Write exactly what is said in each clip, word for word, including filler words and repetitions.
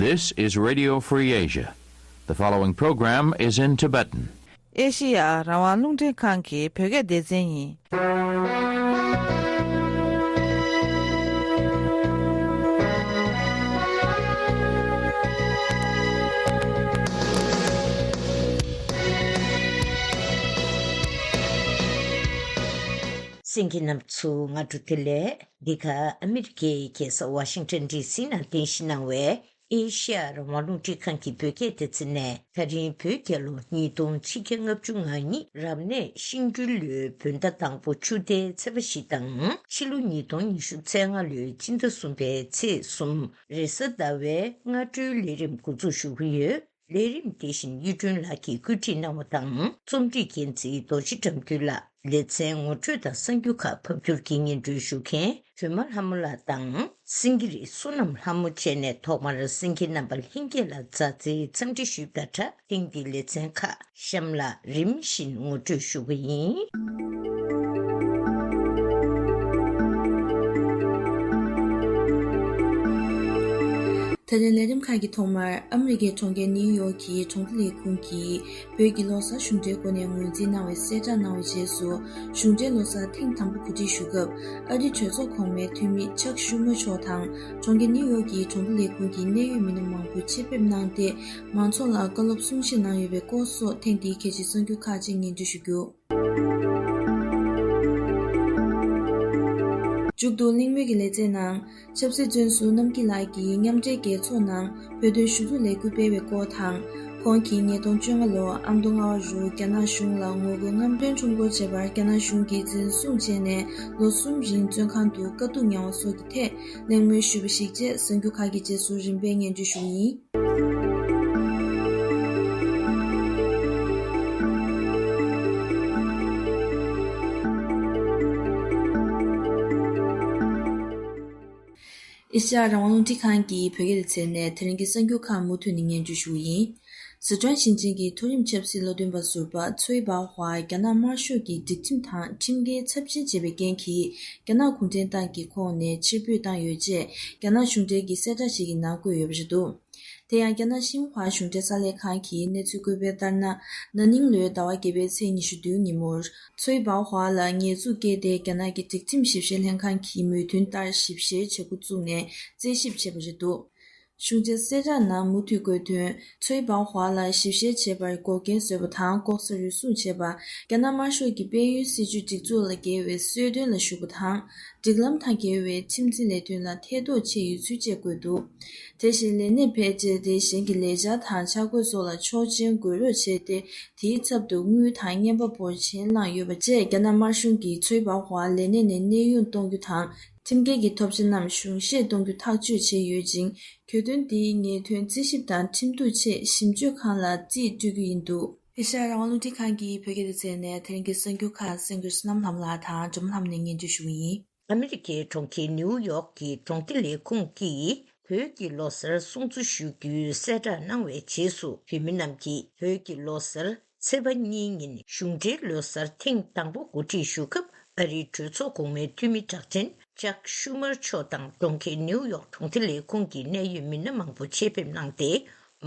This is Radio Free Asia. The following program is in Tibetan. ཨེ་ཤི་ཡ་རང་དབང་རླུང་འཕྲིན་ཁང་གི་བོད་སྐད་སྡེ་ཚན་ཡིན། གསན་མཁན་རྣམ་པ་ཚོ་སྔ་དྲོ་བདེ་ལེགས། འདི་ག་ཨ་མི་རི་ཀའི་རྒྱལ་ས་ཝ་ཤིང་ཊོན་ཌི་སི་ནང་རྟེན་གཞི་གནང་བའི་ཨེ་ཤི་ཡ་རང་དབང་རླུང་འཕྲིན་ཁང་གི་བོད་སྐད་སྡེ་ཚན་ནས། ད་རིང་བོད་རྒྱལ་ལོ་ཉིས་སྟོང་ཆིག་བརྒྱ་ལྔ་བཅུ་ང་གཉིས་རབ་གནས་ཤིང་སྦྲུལ་ལོའི་བོད་ཟླ་དང་པོ་ཆུ་ཟླའི་ཚེས་པ་བཞི་དང་། ཕྱི་ལོ་ཉིས་སྟོང་ཉི་ཤུ་རྩ་ལྔ་ལོའི་ཕྱི་ཟླ་གསུམ་པའི་ཚེས་གསུམ་རེས་གཟའ་ཟླ་བའི་སྔ་དྲོའི་ལས་རིམ་འགོ་འཛུགས་ཞུ་གི་ཡོད། ལས་རིམ་དེ་བཞིན་གཡུ་སྒྲོན་ལགས་ཀྱིས་བཀོད་སྒྲིག་གནང་བ་དང་། རྩོམ་སྒྲིག་འགན་འཛིན་རྡོ་རྗེ་སྒྲོལ་མ་ལགས། ལེ་ཚན་ངོ་སྤྲོད་དང་གསར་འགྱུར་ཁག་ཕབ་སྒྱུར་གྱིས་སྙན་སྒྲོན་ཞུ་མཁན་སྒྲོལ་མ་ལྷ་མོ་ལགས་དང་། སེང་གེ་རི་བསོད་ནམས་ལྷ་མོ་བཅས་ནས་ཐོག་མར་གསན་མཁན་རྣམ་པ་ལྷན་རྒྱས་ལ་མཛའ་བརྩེའི་འཚམས་འདྲི་ཞུས་པ་དང་སྦྲགས། ཐེངས་འདིའི་ལེ་ཚན་ཁག་གཤམ་ལ་རིམ་བཞིན་ངོ་སྤྲོད་ཞུ་གི་ཡིན། ད་ལན་ལས་རིམ་ཁག་གི་ཐོག་མར་ཨ་མི་རི་ཀའི་གྲོང་ཁྱེར་ནིའུ་ཡོག་གི་གྲོང་སྡེ་ལས་ཁུངས་ཀྱིས་བོད་ཀྱི་ལོ་གསར་གཞུང་འབྲེལ་སྒོ་ནས་ངོས་འཛིན་གནང་བའི་གསལ་བསྒྲགས་གནང་བའི་རྗེས་སུ། གཞུང་འབྲེལ་ལོ་གསར་ཐེངས་དང་པོ་གོ་སྒྲིག་ཞུ་སྐབས་ཨ་རིའི་གྲོས་ཚོགས་གོང་མའི་འཐུས་མི་ཅག་ཤུ་མར་མཆོག་དང་། གྲོང་ཁྱེར་ནིའུ་ཡོག་གི་གྲོང་སྡེ་ལས་ཁུངས་ཀྱི་གནད་ཡོད་མི་སྣ་མང་པོ་ཆེད་ཕེབས་གནང་སྟེ། མང་ཚོགས་ལ་བཀའ་སློབ་གསུང་བཤད་གནང་ཡོད་པའི་སྐོར་སོགས་ཐེངས་འདིའི་གལ་ཆེའི་གསར་འགྱུར་ཁག་ཅིག་སྙན་སྒྲོན་ཞུ་རྒྱུ། མཇུག་ཏུ་གླེང་མོལ་གྱི་ལེ་ཚན་ནང་། ཆབ་སྲིད་བཙོན་ཟུར་གནམ་སྐྱིད་ལགས་ཀྱིས་མཉམ་འབྲེལ་རྒྱལ་ཚོགས་ནང་བོད་དོན་ཞུ་གཏུག་ལས་འགུལ་སྤེལ་བའི་སྐོར་དང་། ཁོང་གིས་ཉིས་སྟོང་བཅོ་ལྔ་ལོར་ཨ་མདོ་རྔ་བ་རུ་རྒྱ་ནག་གཞུང་ལ་ངོ་རྒོལ་རྔམ་སྟོན་ཁྲོམ་སྐོར་བྱས་པར་རྒྱ་ནག་གཞུང་གིས་འཛིན་བཟུང་བྱས་ནས་ལོ་གསུམ་རིང་བཙོན་ཁང་དུ་དཀའ་སྡུག་མྱངས་པ་སོགས་ཀྱི་ཐད་གླེང་མོལ་ཞུས་པ་ཞིག་བཅས། གསར་འགྱུར་ཁག་གི་རྗེས་སུ་རིམ་པས་སྙན་སྒྲོན་ཞུ་གི་ཡིན། ཨེ་ཤ་ཡ་རང་དབང་རླུང་འཕྲིན་ཁང་གི་བོད་སྐད་སྡེ་ཚན་ནས་དེ་རིང་གི་གསར་འགྱུར་ཁག་མུ་མཐུད་ནས་སྙན་སྒྲོན་ཞུ་གི་ཡིན། སི་ཁྲོན་ཞིང་ཆེན་གྱི་མཐོ་རིམ་ཆབ་སྲིད་སློབ་སྟོན་པ་ཟུར་པ་ཚོའི་པའོ་ཧྭ་རྒྱ་ནག་དམར་ཤོག་གི་སྒྲིག་ཁྲིམས་དང་ཁྲིམས་འགལ་ཚབས་ཆེན་བྱས་པའི་རྐྱེན་གྱིས་རྒྱ་ནག་གུང་ཁྲན་ཏང་གི་ཁོངས་ནས་ཕྱིར་འབུད་བཏང་ཡོད་ཅེས་རྒྱ་ནག་གཞུང་འབྲེལ་གྱི་གསལ་བསྒྲགས་ཤིག་གི་ནང་བཀོད་ཡོད་པ་རེད་འདུག་དེ་ཡང་རྒྱ་ནག་ཤིན་ཧྭ་གཞུང་འབྲེལ་གསར་ལས་ཁང་གིས་གནས་ཚུལ་བཀོད་པ་ལྟར་ན། ན་ནིང་ལོའི་ཟླ་བ་བརྒྱད་པའི་ཚེས་ཉི་ཤུ་བདུན་ཉིན་མོར། ཚོའི་པའོ་ཧྭ་ལ་ཉེས་འཛུགས་བཀལ་ཏེ་རྒྱ་ནག་གི་སྒྲིག་ཁྲིམས་ཞིབ་བཤེར་ལྷན་ཁང་གིས་མོས་མཐུན་ལྟར་ཞིབ་བཤེར་བྱེད་འགོ་བཙུགས་ནས་རྩད་ཞིབ་བྱས་པ་རེད་འདུག་གཞུང་འབྲེལ་གསལ་བསྒྲགས་ནང་མུ་མཐུད་བཀོད་དོན། ཚོའི་པའོ་ཧྭ་ལ་ཞིབ་བཤེར་བྱེད་པར་འགོག་རྐྱེན་བཟོས་པ་དང་ལྐོག་ཟ་རུལ་སུངས་བྱས་པ། རྒྱ་ནག་དམར་ཤོག་གི་དཔལ་ཡོན་སྲིད་བྱུས་སྒྲིག་འཛུགས་ལ་འགལ་བའི་གསོལ་སྟོན་ལ་ཞུགས་པ་དང་། སྒྲིག་ལམ་དང་འགལ་བའི་ཁྲིམས་འཛིན་ལས་དོན་ལ་ཐེ་གཏོགས་བྱས་ཡོད་ཚུལ་བཅས་བཀོད་འདུག་དེ་བཞིན་ལས་གནས་བེད་སྤྱད་དེ་གཞན་གྱི་ལས་འཆར་དང་འཆར་འགོད་སོགས་ལ་ཆོག་མཆན་འགོད་རོགས་བྱས་ཏེ། དེའི་ཚབ་ཏུ་དངུལ་དང་རྔན་པ་འབོར་ཆེན་བླངས་ཡོད་པ་བཅས་རྒྱ་ནག་དམར་གཞུང་གིས་ཚོའི་པའོ་ཧྭ་ལས་གནས་ནས་གནས་དབྱུང་གཏོང་རྒྱུ་དང་། ཁྲིམས་འགལ་གྱི་ཐོབ་ཆ་རྣམས་གཞུང་བཞེས་གཏོང་རྒྱུ་ཐག་གཅོད་བྱས་ཡོད་ཅིང་། གྱོད་དོན་འདིའི་ཉེས་དོན་རྩིས་ཞིབ་དང་ཁྲིམས་གཏུག་ཆེད་ཞིབ་དཔྱོད་ཁང་ལ་རྩིས་སྤྲོད་རྒྱུ་ཡིན་འདུག་ཨེ་ཤ་ཡ་རང་དབང་རླུང་འཕྲིན་ཁང་གི་བོད་སྐད་སྡེ་ཚན་ནས་དེ་རིང་གི་གསར་འགྱུར་ཁག་གསན་དགོས་བསོད་ནམས་ལྷ་མོ་ལགས་དང་སྒྲོལ་མ་ལྷ་མོ་ནས་སྙན་སྒྲོན་ཞུ་གི་ཡིན། ཨ་མི་རི་ཀའི་གྲོང་ཁྱེར་ནིའུ་ཡོག་གི་གྲོང་སྡེ་ལས་ཁུངས་ཀྱིས་བོད་ཀྱི་ལོ་གསར་སྲུང་བརྩི་ཞུ་རྒྱུའི་གསལ་བསྒྲགས་གནང་བའི་རྗེས་སུ། བོད་མི་རྣམས་ཀྱིས་བོད་ཀྱི་ལོ་གསར་ཚེས་པ་གཉིས་ཉིན་གཞུང་འབྲེལ་ལོ་གསར་ཐེངས་དང་པོ་གོ་སྒྲིག་ཞུ་སྐབས། ཨ་རིའི་གྲོས་ཚོགས་གོང་མའི་འཐུས་མི་གྲགས་ཅན་ཅག་ཤུ་མར་མཆོག་དང་གྲོང་ཁྱེར་ནིའུ་ཡོག་གྲོང་སྡེ་ལས་ཁུངས་ཀྱི་གནད་ཡོད་མི་སྣ་མང་པོ་ཆེད་ཕེབས་གནང་སྟེ།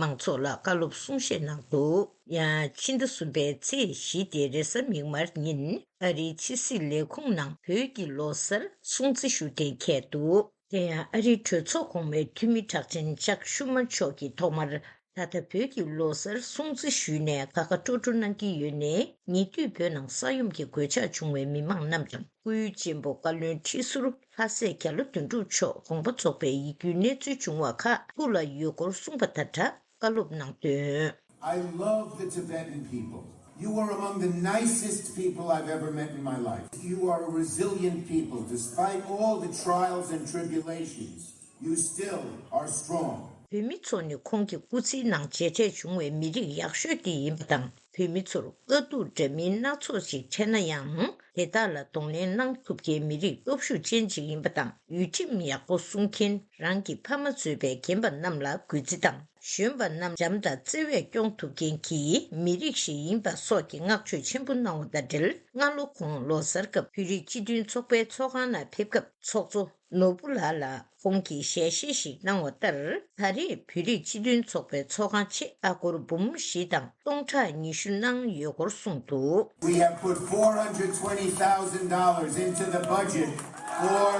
མང་ཚོགས་ལ་བཀའ་སློབ་གསུང་བཤད་གནང་འདུག་ཡང་ཕྱི་ཟླ་གསུམ་པའི་ཚེས་བཞི་སྟེ་རེས་གཟའ་མིག་དམར་ཉིན་ཨ་རིའི་ཕྱི་སྲིད་ལས་ཁུངས་ནང་བོད་ཀྱི་ལོ་གསར་སྲུང་བརྩི་ཞུ་གཏན་འཁེལ་འདུག་དེ་ཡང་ཨ་རིའི་གྲོས་ཚོགས་གོང་མའི་འཐུས་མི་གྲགས་ཅན་ཅག་ཤུ་མར་མཆོག་གིས་ཐོག་མར། ད་ལྟ་བོད་ཀྱི་ལོ་གསར་སྲུང་བརྩི་ཞུས་ནས་དགའ་དགའ་སྤྲོ་སྤྲོ་གནང་གི་ཡོད་ནའི། ཉེ་དུས་བོད་ནང་ས་ཡོམ་གྱི་གོད་ཆག་བྱུང་བའི་མི་མང་རྣམས་དང་། སྐུའི་གཅེན་པོ་བཀའ་བློན་ཁྲི་ཟུར་ལྷ་སྲས་རྒྱ་ལོ་དོན་གྲུབ་མཆོག་དགོངས་པ་རྫོགས་པའི་ཡིད་སྐྱོའི་གནས་ཚུལ་བྱུང་བ་ཁག་ཐུགས་ལ་ཡོད་སྐོར་གསུངས་པ་དང་སྦྲགས་བཀའ་སློབ་གནང་དོན། I love the Tibetan people. You are among the nicest people I've ever met in my life. You are a resilient people. Despite all the trials and tribulations, you still are strong. བོད་མི་ཚོ་ནི་ཁོང་གི་སྐུ་ཚེའི་ནང་མཇལ་འཕྲད་བྱུང་བའི་མི་རིགས་ཡག་ཤོས་དེ་ཡིན་པ་དང་། བོད་མི་ཚོར་དཀའ་སྡུག་འདྲ་མིན་སྣ་ཚོགས་ཤིག་འཕྲད་ན་ཡང་། དེ་དག་ལ་གདོང་ལེན་གནང་ཐུབ་མཁན་མི་རིགས་སྟོབས་ཤུགས་ཅན་ཞིག་ཡིན་པ་དང་། ཡུལ་ཁྲིམས་ཡག་པོ་སྲུང་མཁན་རང་གི་ཕ་མ་གཙོས་པའི་རྒན་པ་རྣམས་ལ་གུས་བརྩི་དང་ གཞོན་པ་རྣམས་བྱམས་དང་བརྩེ་བས་སྐྱོང་ཐུབ་མཁན་གྱི་མི་རིགས་ཤིག་ཡིན་པ་སོགས་ཀྱི་བསྔགས་བརྗོད་ཆེན་པོ་གནང་བ་དང་འབྲེལ། སྔ་ལོ་ཁོང་ལོ་གསར་སྐབས་བོད་རིགས་སྤྱི་མཐུན་ཚོགས་པའི་ཚོགས་ཁང་ནང་ཕེབས་སྐབས་ཚོགས་གཙོ་ནོར་བུ་ལགས་ལ་ཁོང་གིས་ཞལ་བཞེས་ཤིག་གནང་བ་ལྟར། ད་རེས་བོད་རིགས་སྤྱི་མཐུན་ཚོགས་པའི་ཚོགས་ཁང་ཆེད་ཨ་སྒོར་འབུམ་བཞི་དང་སྟོང་ཕྲག་ཉི་ཤུ་གནང་ཡོད་སྐོར་གསུངས་འདུག། We have put four hundred twenty thousand dollars into the budget for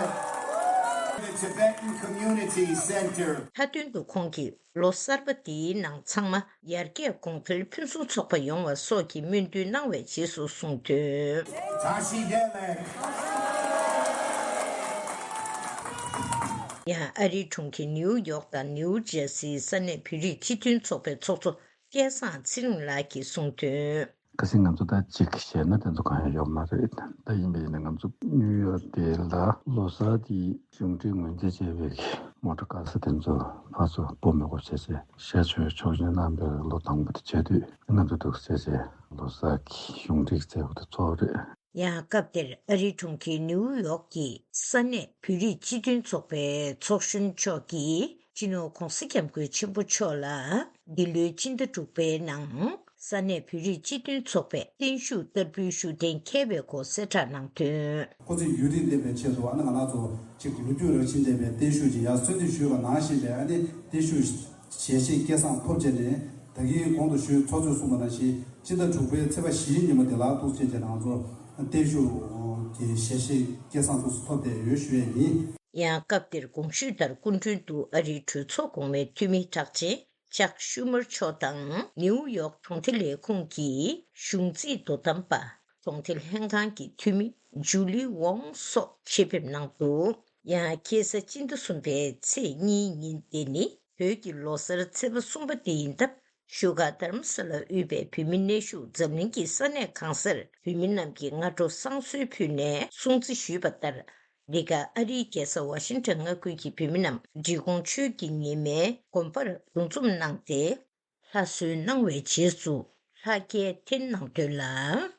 the Tibetan Community Center. མཐའ་དོན་དུ་ཁོང་གིས་ལོ་གསར་པ་འདིའི་ནང་ཚང་མ་ཡར་རྒྱས་གོང་འཕེལ་ཕུན་སུམ་ཚོགས་པ་ཡོང་བ་སོགས་ཀྱི་སྨོན་འདུན་གནང་བའི་རྗེས་སུ་གསུངས་དོན། Tashi Delek. ཡང་ཨ་རིའི་གྲོང་ཁྱེར་ནིའུ་ཡོག་དང་ནིའུ་ཇར་སིའི་ས་གནས་བོད་རིགས་སྤྱི་མཐུན་ཚོགས་པའི་ཚོགས་གཙོ་སྐལ་བཟང་ཚེ་རིང་ལགས་ཀྱིས་གསུངས་དོན། ཁ་སང་ང་ཚོ་ད་གཅིག་བྱས་ན་དེ་ཚོ་གང་ཡང་ཡོད་མ་རེད། ད་ཡིན་པ་ཡིན་ན་ང་ཚོ་ནིའུ་ཡོག་དེ་ལ་ལོ་གསར་དེ་གཞུང་འབྲེལ་ངོས་འཛིན་བྱས་པའི་མོ་ཊ་ཀ་ས་དེ་ཚོ་ཕར་ཚུར་སྤོ་མི་དགོས་བྱས་བྱས་ཞལ་བྱུང་ཆོག་མཆན་གནང་པའི་ལོ་དང་པོ་དེ་བྱས་དུས་ང་ཚོ་འདུག་བྱས་བྱས་ལོ་གསར་གྱི་གཞུང་འབྲེལ་བྱས་པ་དེ་ཚོ་རེད། ཡང་སྐབས་དེར་ཨ་རིའི་གྲོང་ཁྱེར་ནིའུ་ཡོག་གི་ས་གནས་བོད་རིགས་སྤྱི་མཐུན་ཚོགས་པའི་ཚོགས་གཞོན་མཆོག་གིས་སྤྱི་ནོར་༧གོང་ས་༧སྐྱབས་མགོན་ཆེན་པོ་མཆོག་ལ་འདི་ལོའི་སྤྱི་ཟླ་དྲུག་པའི་ནང་ས་གནས་བོད་རིགས་སྤྱི་མཐུན་ཚོགས་པས་བརྟན་བཞུགས་བསྟར་འབུལ་ཞུ་གཏན་འཁེལ་བའི་སྐོར་གསལ་བསྒྲགས་གནང་དོན། ཁོ་ཚོས་ཡུན་རིང་བསྟན་པའི་ཆེད་དུ་ཨ་ནི་ང་རང་ཚོ་གཅིག་ལོ་རྒྱུས་རང་བཞིན་ལྡན་པའི་བརྟན་བཞུགས་ཀྱི་ཡར་གསོལ་འདེབས་ཞུས་པ་ནང་བཞིན་པའི་ཨ་ནི་བརྟན་བཞུགས་ཞལ་བཞེས་སྐལ་བཟང་ཐོབ་བྱས་ནས། ད་གིན་གོང་དུ་ཞུས་ཚོགས་གཙོས་གསུངས་པ་ནང་བཞིན་སྤྱི་ཟླ་དྲུག་པའི་ཚེས་པ་བཞིའི་ཉིན་མོ་དེ་ལ་ཐུགས་རྗེ་ཆེ་ང་ཚོ་བརྟན་བཞུགས་ཀྱི་ཞལ་བཞེས་སྐལ་བཟང་ཐུགས་སུ་ཐོབ་བསྡད་ཡོད་ཞུ་ཡས་ཡིན། ཡང་སྐབས་དེར་གོང་ཞུས་ལྟར་སྐུ་མགྲོན་དུ་ཨ་རིའི་གྲོས་ཚོགས་གོང་མའི་འཐུས་མི་གྲགས་ཅན་ཅག་ཤུ་མར་མཆོག་དང་ནིའུ་ཡོག་གྲོང་སྡེ་ལས་ཁུངས་ཀྱི་གཞུང་རྩིས་དོ་དམ་པ། གྲོང་སྡེ་ལྷན་ཁང་གི་འཐུས་མི་ཇུ་ལི་ཝོང་སོགས་ཆེད་ཕེབས་གནང་འདུག། ཡང་ཁ་སང་སྤྱི་ཟླ་གསུམ་པའི་ཚེས་གཉིས་ཉིན་དེ་ནི་བོད་ཀྱི་ལོ་གསར་ཚེས་པ་གསུམ་པ་དེ་ཡིན་སྟབས། བཞུགས་སྒར་རྡ་རམ་ས་ལར་དབུས་པའི་བོད་མི་གནས་བཞུགས་འཛམ་གླིང་གི་ས་གནས་གང་སར་བོད་མི་རྣམས་ཀྱིས་སྔ་དྲོ་བསང་གསོལ་ཕུལ་ནས་སྲུང་བརྩི་ཞུས་པ་ལྟར། འདི་ག་ཨ་རིའི་རྒྱལ་ས་ཝ་ཤིང་ཊོན་མངའ་ཁུལ་གྱི་བོད་མི་རྣམས་འབྲི་གུང་ཆོས་ཀྱི་ཉི་མའི་དགོན་པར་འདུ་འཛོམས་གནང་སྟེ། ལྷ་གསོལ་གནང་བའི་རྗེས་སུ་ལྷ་སྐལ་འཐེན་གནང་དོན་ལ།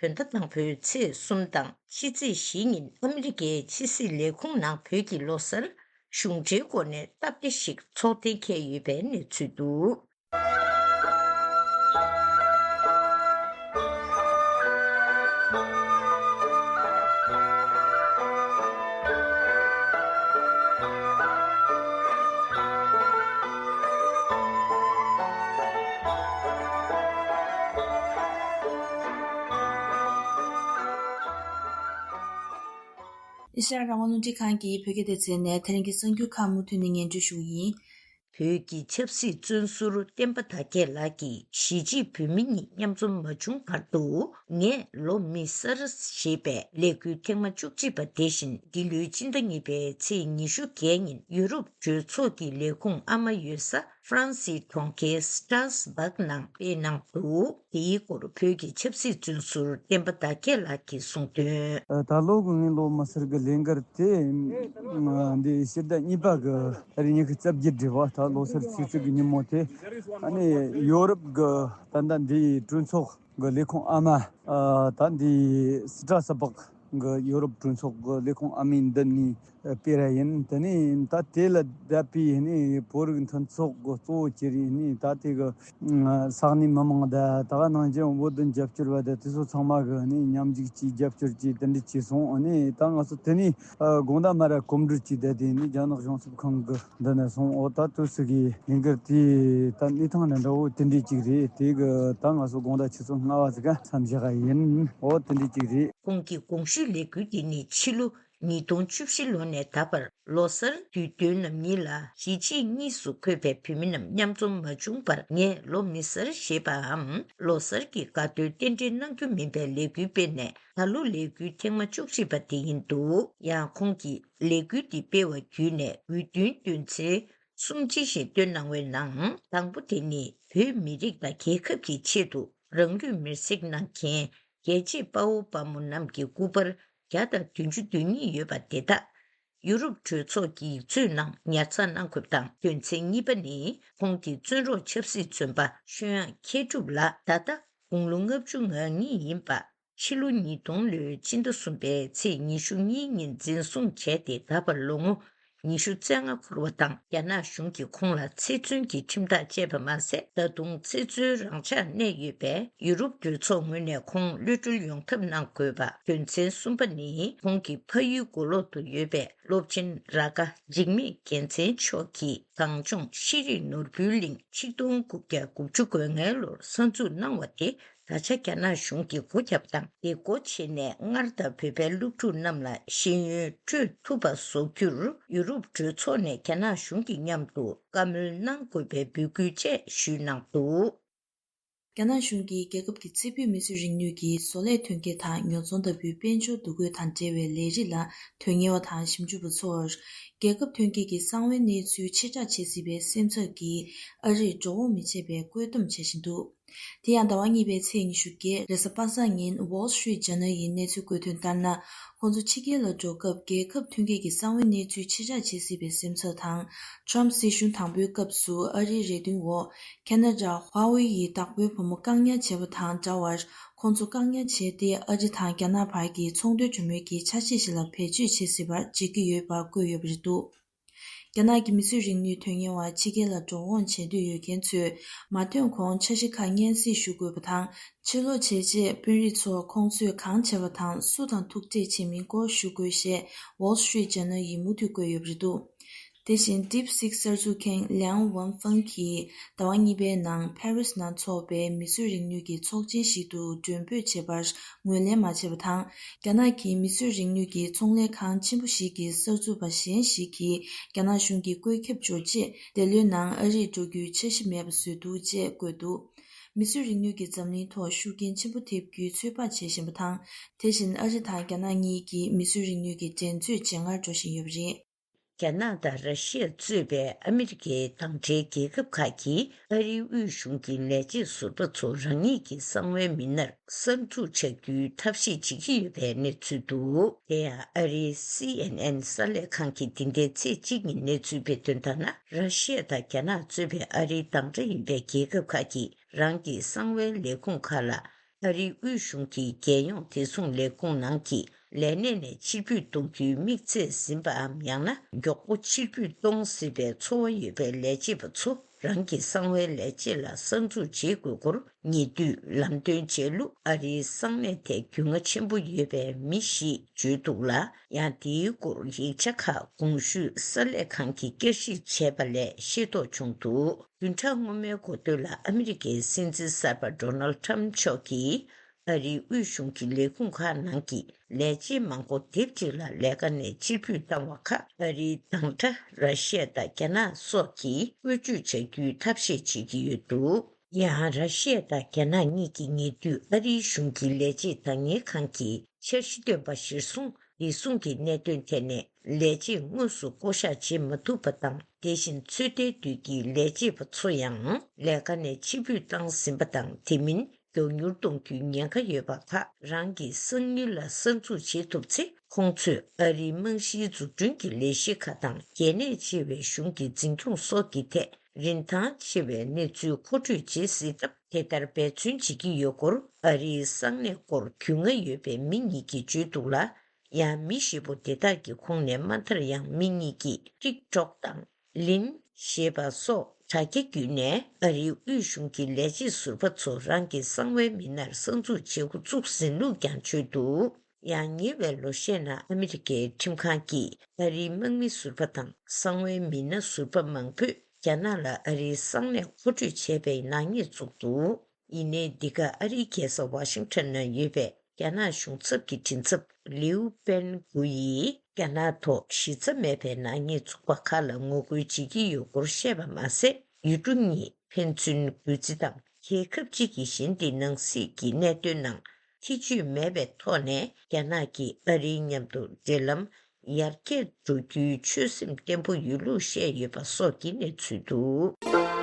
བོད་ཟླ་དང་པོའི་ཚེས་གསུམ་དང་ཕྱི་ཚེས་བཞི་ཉིན་ཨ་མི་རི་ཀའི་ཕྱི་སྲིད་ལས་ཁུངས་ནང་བོད་ཀྱི་ལོ་གསར་གཞུང་འབྲེལ་སྒོ་ནས་སྟབས་བདེ་ཞིག་ཚོགས་གཏན་འཁེལ་ཡོད་པའི་གནས་ཚུལ་འདུག། ཨེ་ཤ་ཡ་རང་དབང་རླུང་འཕྲིན་ཁང་གི་བོད་སྐད་སྡེ་ཚན་ནས་དེ་རིང་གི་གསར་འགྱུར་ཁག་མུ་མཐུད་ནས་སྙན་སྒྲོན་ཞུ་གི་ཡིན། བོད་ཀྱི་ཆབ་སྲིད་བཙོན་ཟུར་བསྟན་པ་དར་རྒྱས་ལགས་ཀྱིས་གཞིས་བྱེས་བོད་མི་གཉིས་མཉམ་འཛོམས་མ་བྱུང་བར་དུ། ངས་ལོ་མི་གསར་ཞེས་པའི་ལས་འགུལ་ཐེངས་མ་བཅུ་གཅིག་པ་དེ་བཞིན་འདི་ལོའི་སྤྱི་ཟླ་གཉིས་པའི་ཚེས་ཉི་ཤུ་བརྒྱད་ཉིན་ཡུ་རོབ་གྲོས་ཚོགས་ཀྱི་ལས་ཁུངས་ཨ་མ་ཡོད་ས་ཧྥ་རན་སིའི་གྲོང་ཁྱེར་སི་ཏྲ་སི་སྦག་ནང་སྤེལ་གནང་འདུག། དེའི་སྐོར་བོད་ཀྱི་ཆབ་སྲིད་བཙོན་ཟུར་བསྟན་པ་དར་རྒྱས་ལགས་ཀྱིས་གསུངས་དོན། ད་ལོ་གི་ངའི་ལོ་མི་གསར་གི་ལས་འགུལ་དེ་འདི་ཕྱི་ཟླ་གཉིས་པ་གི་ཨ་རི་ཉི་ཤུ་རྩ་བརྒྱད་རེད་བ། ད་ལོ་གསར་ཚིག་ཚིག་གི་ཉིན་མོ་དེ་ཨ་ནི་ཡོ་རོབ་གི་ད་ལྟ་འདི་གྲོས་ཚོགས་གི་ལས་ཁུངས་ཨ་མ། ད་འདི་སི་ཏྲ་སི་སྦག་གི་ཡོ་རོབ་གྲོས་ཚོགས་གི་ལས་ཁུངས་ཨ་མའི་མདུན་ནས་སྤེལ་ར་ཡིན། དེ་ནས་ད་དེ་ལ་བསྡད་པའི་ནི་བོད་རིགས་མཐུན་ཚོགས་གི་གཙོ་བོ་གྱུར་ཡིན་ནི་ད་དེ་གི་ས་གནས་མི་མང་དང་ད་ག་ནང་བཞིན་བོད་དོན་རྒྱབ་སྐྱོར་བ་དང་དེ་ཚོ་ཚང་མ་གི་ནི་མཉམ་འཇུག་གིས་རྒྱབ་སྐྱོར་གྱིས་དེ་འདྲ་བྱས་སོང་། ནི་ད་ང་ཚོ་དེ་ནས་དགོང་དག་མ་ར་གོམ་བགྲོད་ཀྱིས་བསྡད་དེ་ནི་རྒྱ་ནག་གཞུང་ཚབ་ཁང་གི་འདི་ནས་སོང་། འོ་ད་དུས་སུ་གི་ལས་འགུལ་དེ་ད་གནས་སྟངས་འདྲ་འདྲ་བོ་དེ་འདྲའི་ཅིག་རེད། དེ་གི་ད་ང་ཚོ་དགོང་དག་ཆུ་ཚོད་ལྔ་བ་ཟིག་ག་མཚམས་བཞག་ག་ཡིན། འོ་དེ་འདྲའི་ཅིག་རེད། ཁོང་གི་གོང་ཞུས་ལས་འགུལ་དེ་ནི་ཕྱི་ལོ་ ཉིས་སྟོང་བཅུ་བཞི་ལོ་ནས་ད་བར་ལོ་གསར་དུས་སྟོན་རྣམ་གཉིས་ལ་གཞིས་བྱེས་གཉིས་སུ་འཁོད་པའི་བོད་མི་རྣམས་མཉམ་འཛོམས་མ་བྱུང་བར། ངས་ལོ་མི་གསར་ཞེས་པའམ་ལོ་གསར་གྱི་དགའ་སྟོན་རྟེན་འབྲེལ་གནང་རྒྱུ་མིན་པའི་ལས་འགུལ་སྤེལ་ནས། ད་ལོ་ལས་འགུལ་ཐེངས་མ་བཅུ་གཅིག་པ་དེ་ཡིན་འདུག་ཡང་ཁོང་གིས་ལས་འགུལ་འདི་སྤེལ་བ་བརྒྱུད་ནས་དགོས་འདུན་འདོན་ཚུལ་གསུམ་ཅི་ཞིག་བཏོན་གནང་བའི་ནང་། དང་པོ་དེ་ནི་བོད་མི་རིགས་དང་རྒྱལ་ཁབ་ཀྱི་ཆེད་དུ་རང་ལུས་མེར་སྲེག་གནང་མཁན་རྒྱལ་གཅེས་དཔའ་བོ་དཔའ་མོ་རྣམས་ཀྱི་སྐུ་པར་བརྒྱ་དང་བདུན་ཅུ་དོན་གཉིས་ཡོད་པ་དེ་དག་ཡུ་རོབ་གྲོས་ཚོགས་ཀྱི་ཡིག་མཛོད་ནང་ཉར་ཚགས་གནང་དགོས་པ་དང་། དོན་ཚན་གཉིས་པ་ནི་ཁོང་གི་བཙོན་རོགས་ཆབ་སྲིད་བཙོན་པ་ཆོས་དབྱངས་མཁས་གྲུབ་ལགས་ད་ལྟ་དགུང་ལོ་ལྔ་བཅུ་ང་གཉིས་ཡིན་པ། ཕྱི་ལོ་ཉིས་སྟོང་ལོའི་ཕྱི་ཟླ་གསུམ་པའི་ཚེས་ཉི་ཤུ་གཉིས་ཉིན་འཛིན་བཟུང་བྱས་ཏེ། ད་བར་ལོ་ངོ་ཉི་ཤུ་རྩ་ལྔ་འཁོར་བ་དང་། རྒྱ་ནག་གཞུང་གིས་ཁོང་ལ་ཚེ་བཙོན་གྱི་ཁྲིམས་ཐག་བཅད་པ་མ་ཟད། ད་དུང་ཚེ་བཙོན་རང་འཇགས་གནས་ཡོད་པས། ཡུ་རོབ་གྲོས་ཚོགས་ངོས་ནས་ཁོང་གློད་གྲོལ་ཡོང་ཐབས་གནང་དགོས་པ། དོན་ཚན་གསུམ་པ་ནི་ཁོང་གི་ཕ་ཡུལ་མགོ་ལོག་ཏུ་ཡོད་པའི་སློབ་ཆེན་རཱ་ག་འཇིགས་མེད་རྒྱལ་མཚན་མཆོག་གིས་གངས་ལྗོངས་ཤེས་རིག་ནོར་བུའི་གླིང་ཆིག་སྟོང་དགུ་བརྒྱ་དགུ་བཅུ་གོ་ལྔའི་ལོར་གསར་འཛུགས་གནང་བ་དེ། ད་ཆ་རྒྱ་ནག་གཞུང་གིས་སྒོ་བརྒྱབ་དང་དེ་སྒོ་ཕྱེ་ནས། སྔར་ལྟར་བོད་པའི་སློབ་ཕྲུག་རྣམས་ལ་ཤེས་ཡོན་སྤྲོད་ཐུབ་པ་བཟོ་རྒྱུར་ཡུ་རོབ་གྲོས་ཚོགས་ནས་རྒྱ་ནག་གཞུང་གི་མཉམ་དུ་བཀའ་མོལ་གནང་དགོས་པའི་འབོད་སྐུལ་བཅས་ཞུས་གནང་འདུག་རྒྱ་ནག་གཞུང་གིས་རྒྱལ་ཁབ་ཀྱི་རྩེ་ཕུད་མི་གསོད་རིག་ནུས་ཀྱི་བཟོ་ལས་ཐོན་སྐྱེད་དང་ཉོ་ཚོང་ལྟ་བུའི་དཔལ་འབྱོར་འདུ་འགོད་དང་འབྲེལ་བའི་ལས་རིགས་ལ་དོན་གཉེར་བ་དང་ཞིབ་འཇུག་པ་ཚོར། རྒྱལ་ཁབ་ཐོན་སྐྱེད་ཀྱི་གསང་བའི་གནས་ཚུལ་ཕྱིར་བསྒྲགས་བྱེད་སྲིད་པའི་སེམས་འཚབ་ཀྱིས་ཨ་རིར་འགྲོ་འོང་མི་བྱེད་པའི་བཀོད་འདོམས་བྱེད་བཞིན་འདུག་དེ་ཡང་ཟླ་བ་གཉིས་པའི་ཚེས་ཉི་ཤུ་བརྒྱད་རེས་གཟའ་པ་སངས་ཉིན་Wall Street Journal ཡིས་གནས་ཚུལ་བཀོད་དོན་ལྟར་ན། ཁོང་ཚོ་ཕྱི་རྒྱལ་ལ་འགྲོ་སྐབས་རྒྱལ་ཁབ་ཐོན་སྐྱེད་ཀྱི་གསང་བའི་གནས་ཚུལ་ཕྱིར་བསྒྲགས་བྱེད་སྲིད་པའི་སེམས་འཚབ་དང་། Trump སྲིད་གཞུང་དང་པོའི་སྐབས་སུ་ཨ་རིའི་རེ་འདུན་འོག་Canada Huawei ཡི་བདག་པོའི་བུ་མོ་བཀག་ཉར་བྱས་པ་དང་འདྲ་བར། ཁོང་ཚོ་བཀག་ཉར་བྱས་ཏེ་ཨ་རི་དང་རྒྱ་ནག་བར་གྱི་ཚོང་དོན་གྲོས་མོལ་གྱི་ཆ་ཤས་ཤིག་ལ་བེད་སྤྱོད་བྱེད་སྲིད་པར་འཇིགས་ཀྱི་ཡོད་པར་བཀོད་ཡོད་པ་རེད་འདུག་རྒྱ་ནག་གི་མི་གསོད་རིག་ནུས་དོན་གཉེར་བ་ཕྱི་རྒྱལ་ལ་འགྲོ་འོང་བྱེད་འདོད་ཡོད་མཁན་ཚོས་མ་ཐོན་གོང་འཆར་གཞི་ཁག་སྙན་སེང་ཞུ་དགོས་པ་དང་། ཕྱིར་ལོག་བྱས་རྗེས་དཔོན་རིགས་ཚོར་ཁོང་ཚོས་གང་བྱས་པ་དང་སུ་དང་ཐུག་འཕྲད་བྱེད་མིན་སྐོར་ཞུ་དགོས་ཞེས་Wall Street Journal ཡིས་མུ་མཐུད་བཀོད་ཡོད་པ་རེད་འདུག་དེ་བཞིན་DeepSeek གསར་འཛུགས་མཁན་Liang Wenfeng གྱིས་ཟླ་བ་གཉིས་པའི་ནང་Paris ནང་འཚོགས་པའི་མི་གསོད་རིག་ནུས་ཀྱི་ཚོགས་ཆེན་ཞིག་ཏུ་མགྲོན་འབོད་བྱས་པར་ངོས་ལེན་མ་བྱས་པ་དང་། རྒྱ་ནག་གི་མི་གསོད་རིག་ནུས་ཀྱི་ཚོང་ལས་ཁང་ཆེན་པོ་ཞིག་གི་གསར་འཛུགས་པ་གཞན་ཞིག་གིས་རྒྱ་ནག་གཞུང་གི་བཀོད་ཁྱབ་འབྱོར་རྗེས། འདི་ལོའི་ནང་ཨ་རིར་འགྲོ་རྒྱུའི་འཆར་གཞི་མེད་པ་བཟོས་འདུག་ཅེས་བཀོད་འདུག་མི་གསོད་རིག་ནུས་ཀྱིས་འཛམ་གླིང་ཐོག་ཤུགས་རྐྱེན་ཆེན་པོ་ཐེབས་རྒྱུའི་ཚོད་དཔག་བྱེད་བཞིན་པ་དང་། དེ་བཞིན་ཨ་རི་དང་རྒྱ་ནག་གཉིས་ཀྱིས་མི་གསོད་རིག་ནུས་ཀྱི་འགྲན་རྩོད་ཇེ་ངར་འགྲོ་བཞིན་ཡོད་པ་རེད། རྒྱ་ནག་དང་ར་ཤི་ཡ་གཙོས་པའི་ཨ་མི་རི་ཀའི་མདའ་འབྲེལ་རྒྱལ་ཁབ་ཁག་གིས་ཨ་རིའི་དབུས་གཞུང་གི་ལས་བྱེད་ཟུར་པ་ཚོ་རང་ཉིད་ཀྱི་གསང་བའི་མི་སྣར་གསར་འཛུགས་བྱ་རྒྱུའི་ཐབས་ཤེས་བྱེད་ཀྱི་ཡོད་པའི་གནས་ཚུལ་འདུག་དེ་ཡང་ཨ་རིའི་སི་ཨེན་ཨེན་གསར་ལས་ཁང་གིས་འདི་ཟླའི་ཚེས་གཅིག་ཉིན་གནས་ཚུལ་སྤེལ་དོན་ལྟར་ན། ར་ཤི་ཡ་དང་རྒྱ་ནག་གཙོས་པའི་ཨ་རིའི་གདངས་དྲ་ཡིན་པའི་རྒྱལ་ཁབ་ཁག་གིས་རང་གི་གསང་བའི་ལས་ཁུངས་ཁག་ལ། ཨ་རིའི་དབུས་གཞུང་གིས་རྒྱལ་ཡོངས་བདེ་སྲུང་ལས་ཁུངས་ནང་གི་ལས་གནས་ནས་ཕྱིར་འབུད་གཏོང་རྒྱུའི་དམིགས་ཚད་ཟིན་པའམ། ཡང་ན་མགྱོགས་པོ་ཕྱིར་འབུད་གཏོང་སྲིད་པའི་ཚོར་བ་ཡོད་པའི་ལས་བྱེད་པ་ཚོ་རང་གི་གསང་བའི་ལས་བྱེད་ལ་གསར་འཛུགས་བྱེད་དགོས་སྐོར། ཉེ་དུས་ལམ་སྟོན་བྱས་ལུགས་ཨ་རིའི་གསང་གནས་ཐད་རྒྱུས་མངའ་ཆེན་པོ་ཡོད་པའི་མི་ཞིག་བརྗོད་འདུག་ལ། ཡང་དེའི་སྐོར་ཡིག་ཆ་ཁག་གོང་ཞུས་གསར་ལས་ཁང་གིས་བསྐྱར་ཞིབ་བྱས་པ་ལས་ཤེས་རྟོགས་བྱུང་འདུག་བདུན་ཕྲག་སྔོན་མའི་འགོ་སྟོད་ལ་ཨ་མི་རི་ཀའི་སྲིད་འཛིན་གསར་པ་Donald Trump མཆོག་གིས་ཨ་རིའི་དབུས་གཞུང་གི་ལས་ཁུངས་ཁག་ནང་གི་ལས་བྱེད་མང་པོ་སྡེབ་གཅིག་ལ་ལས་ཀ་ནས་ཕྱིར་འབུད་བཏང་བ་ཁག་ཨ་རིའི་གདངས་དྲ་ར་ཤི་ཡ་དང་རྒྱ་ནག་སོགས་ཀྱིས་བཀོལ་སྤྱོད་བྱ་རྒྱུའི་ཐབས་ཤེས་བྱེད་ཀྱི་ཡོད་འདུག་ཡང་ར་ཤི་ཡ་དང་རྒྱ་ནག་གཉིས་ཀྱིས་ཉེ་དུས་ཨ་རིའི་གཞུང་གི་ལས་བྱེད་བདག་གཉེར་ཁང་གི་འཆར་གཞི་བཏོན་པ་གཞིར་བཟུང་བདེ་སྲུང་གི་གནད་དོན་ཐད་ནས་ལས་བྱེད་དངོས་སུ་བསྐོ་གཞག་བྱེད་མ་ཐུབ་པ་དང་། དེ་བཞིན་ཚོད་ལྟའི་དུས་ཀྱི་ལས་བྱེད་པ་ཚོ་ཡང་ལས་ཀ་ནས་ཕྱིར་འབུད་བཏང་ཟིན་པ་དང་། དེ་མིན་མགྱོགས་མྱུར་གཏོང་རྒྱུའི་ཉེན་ཁ་ཡོད་པ་ཁག་རང་གི་གསང་མྱུལ་ལ་གསར་འཛུགས་བྱེད་ཐུབ་ཚེ། ཁོང་ཚོས་ཨ་རིའི་རྨང་གཞིའི་འཛུགས་སྐྲུན་གྱི་ལས་གཞི་ཁག་དང་། གལ་གནད་ཆེ་བའི་གཞུང་གི་འཛིན་སྐྱོང་སོགས་ཀྱི་ཐད་རིན་ཐང་ཆེ་བའི་གནས་ཚུལ་མཁོ་སྤྲོད་བྱེད་སྲིད་སྟབས། དེ་ལྟར་འབད་བརྩོན་བྱེད་ཀྱི་ཡོད་སྐོར་ཨ་རིའི་གསང་གནས་སྐོར་རྒྱུས་མངའ་ཡོད་པའི་མི་གཉིས་ཀྱིས་བརྗོད་འདུག་ལ། ཡང་མི་བཞི་པོ་དེ་དག་གི་ཁོངས་ནས་མ་མཐར་ཡང་མི་གཉིས་ཀྱིས་ཀྲིག་ཀྲོག་དང་ལིན་ཞེས་པ་སོགས་དྲ་རྒྱ་བརྒྱུད་ནས་ཨ་རིའི་དབུས་གཞུང་གི་ལས་བྱེད་ཟུར་པ་ཚོ་རང་གི་གསང་བའི་མི་སྣར་གསར་འཛུགས་བྱེད་འགོ་བཙུགས་ཟིན་ལུགས་ཀྱང་བརྗོད་འདུག་ཡང་ཉེ་བའི་ལོ་ཤས་ནང་ཨ་མི་རི་ཀའི་ཁྲིམས་ཁང་གིས་ཨ་རིའི་དམག་མི་ཟུར་པ་དང་གསང་བའི་མི་སྣ་ཟུར་པ་མང་པོས་རྒྱ་ནག་ལ་ཨ་རིའི་གསང་གནས་མཁོ་སྤྲོད་བྱས་པའི་ནག་ཉེས་བཙུགས་འདུག་ཡིན་ནའི་འདི་ག་ཨ་རིའི་རྒྱལ་ས་ཝ་ཤིང་ཊོན་ནང་ཡོད་པའི་རྒྱ་ནག་གཞུང་ཚབ་ཀྱི་མགྲིན་ཚབ་ལིའུ་པེན་གུ་ཡིས་ རྒྱ་ནག་ཐོག་གཞི་རྩ་མེད་པའི་ནག་ཉེས་ཚོགས་པ་ཁག་ལ་ངོ་རྒོལ་བྱེད་ཀྱི་ཡོད་སྐོར་བཤད་པ་མ་ཟད། ཡུལ་གྲུ་གཉིས་ཕན་ཚུན་འགོག་རྩིས་དང་། རྒྱལ་ཁབ་གཅིག་གིས་གཞན་དེའི་ནང་སྲིད་ཀྱི་གནད་དོན་ནང་ཐེ་བྱུས་མེད་པའི་ཐོག་ནས། རྒྱ་ནག་གིས་ཨ་རིའི་མཉམ་དུ་འབྲེལ་ལམ་ཡར་རྒྱས་འགྲོ་རྒྱུའི་ཆོད་སེམས་བརྟན་པོ་ཡོད་ལུགས་བཤད་ཡོད་པ་སོགས་ཀྱི་གནས་ཚུལ་འདུག།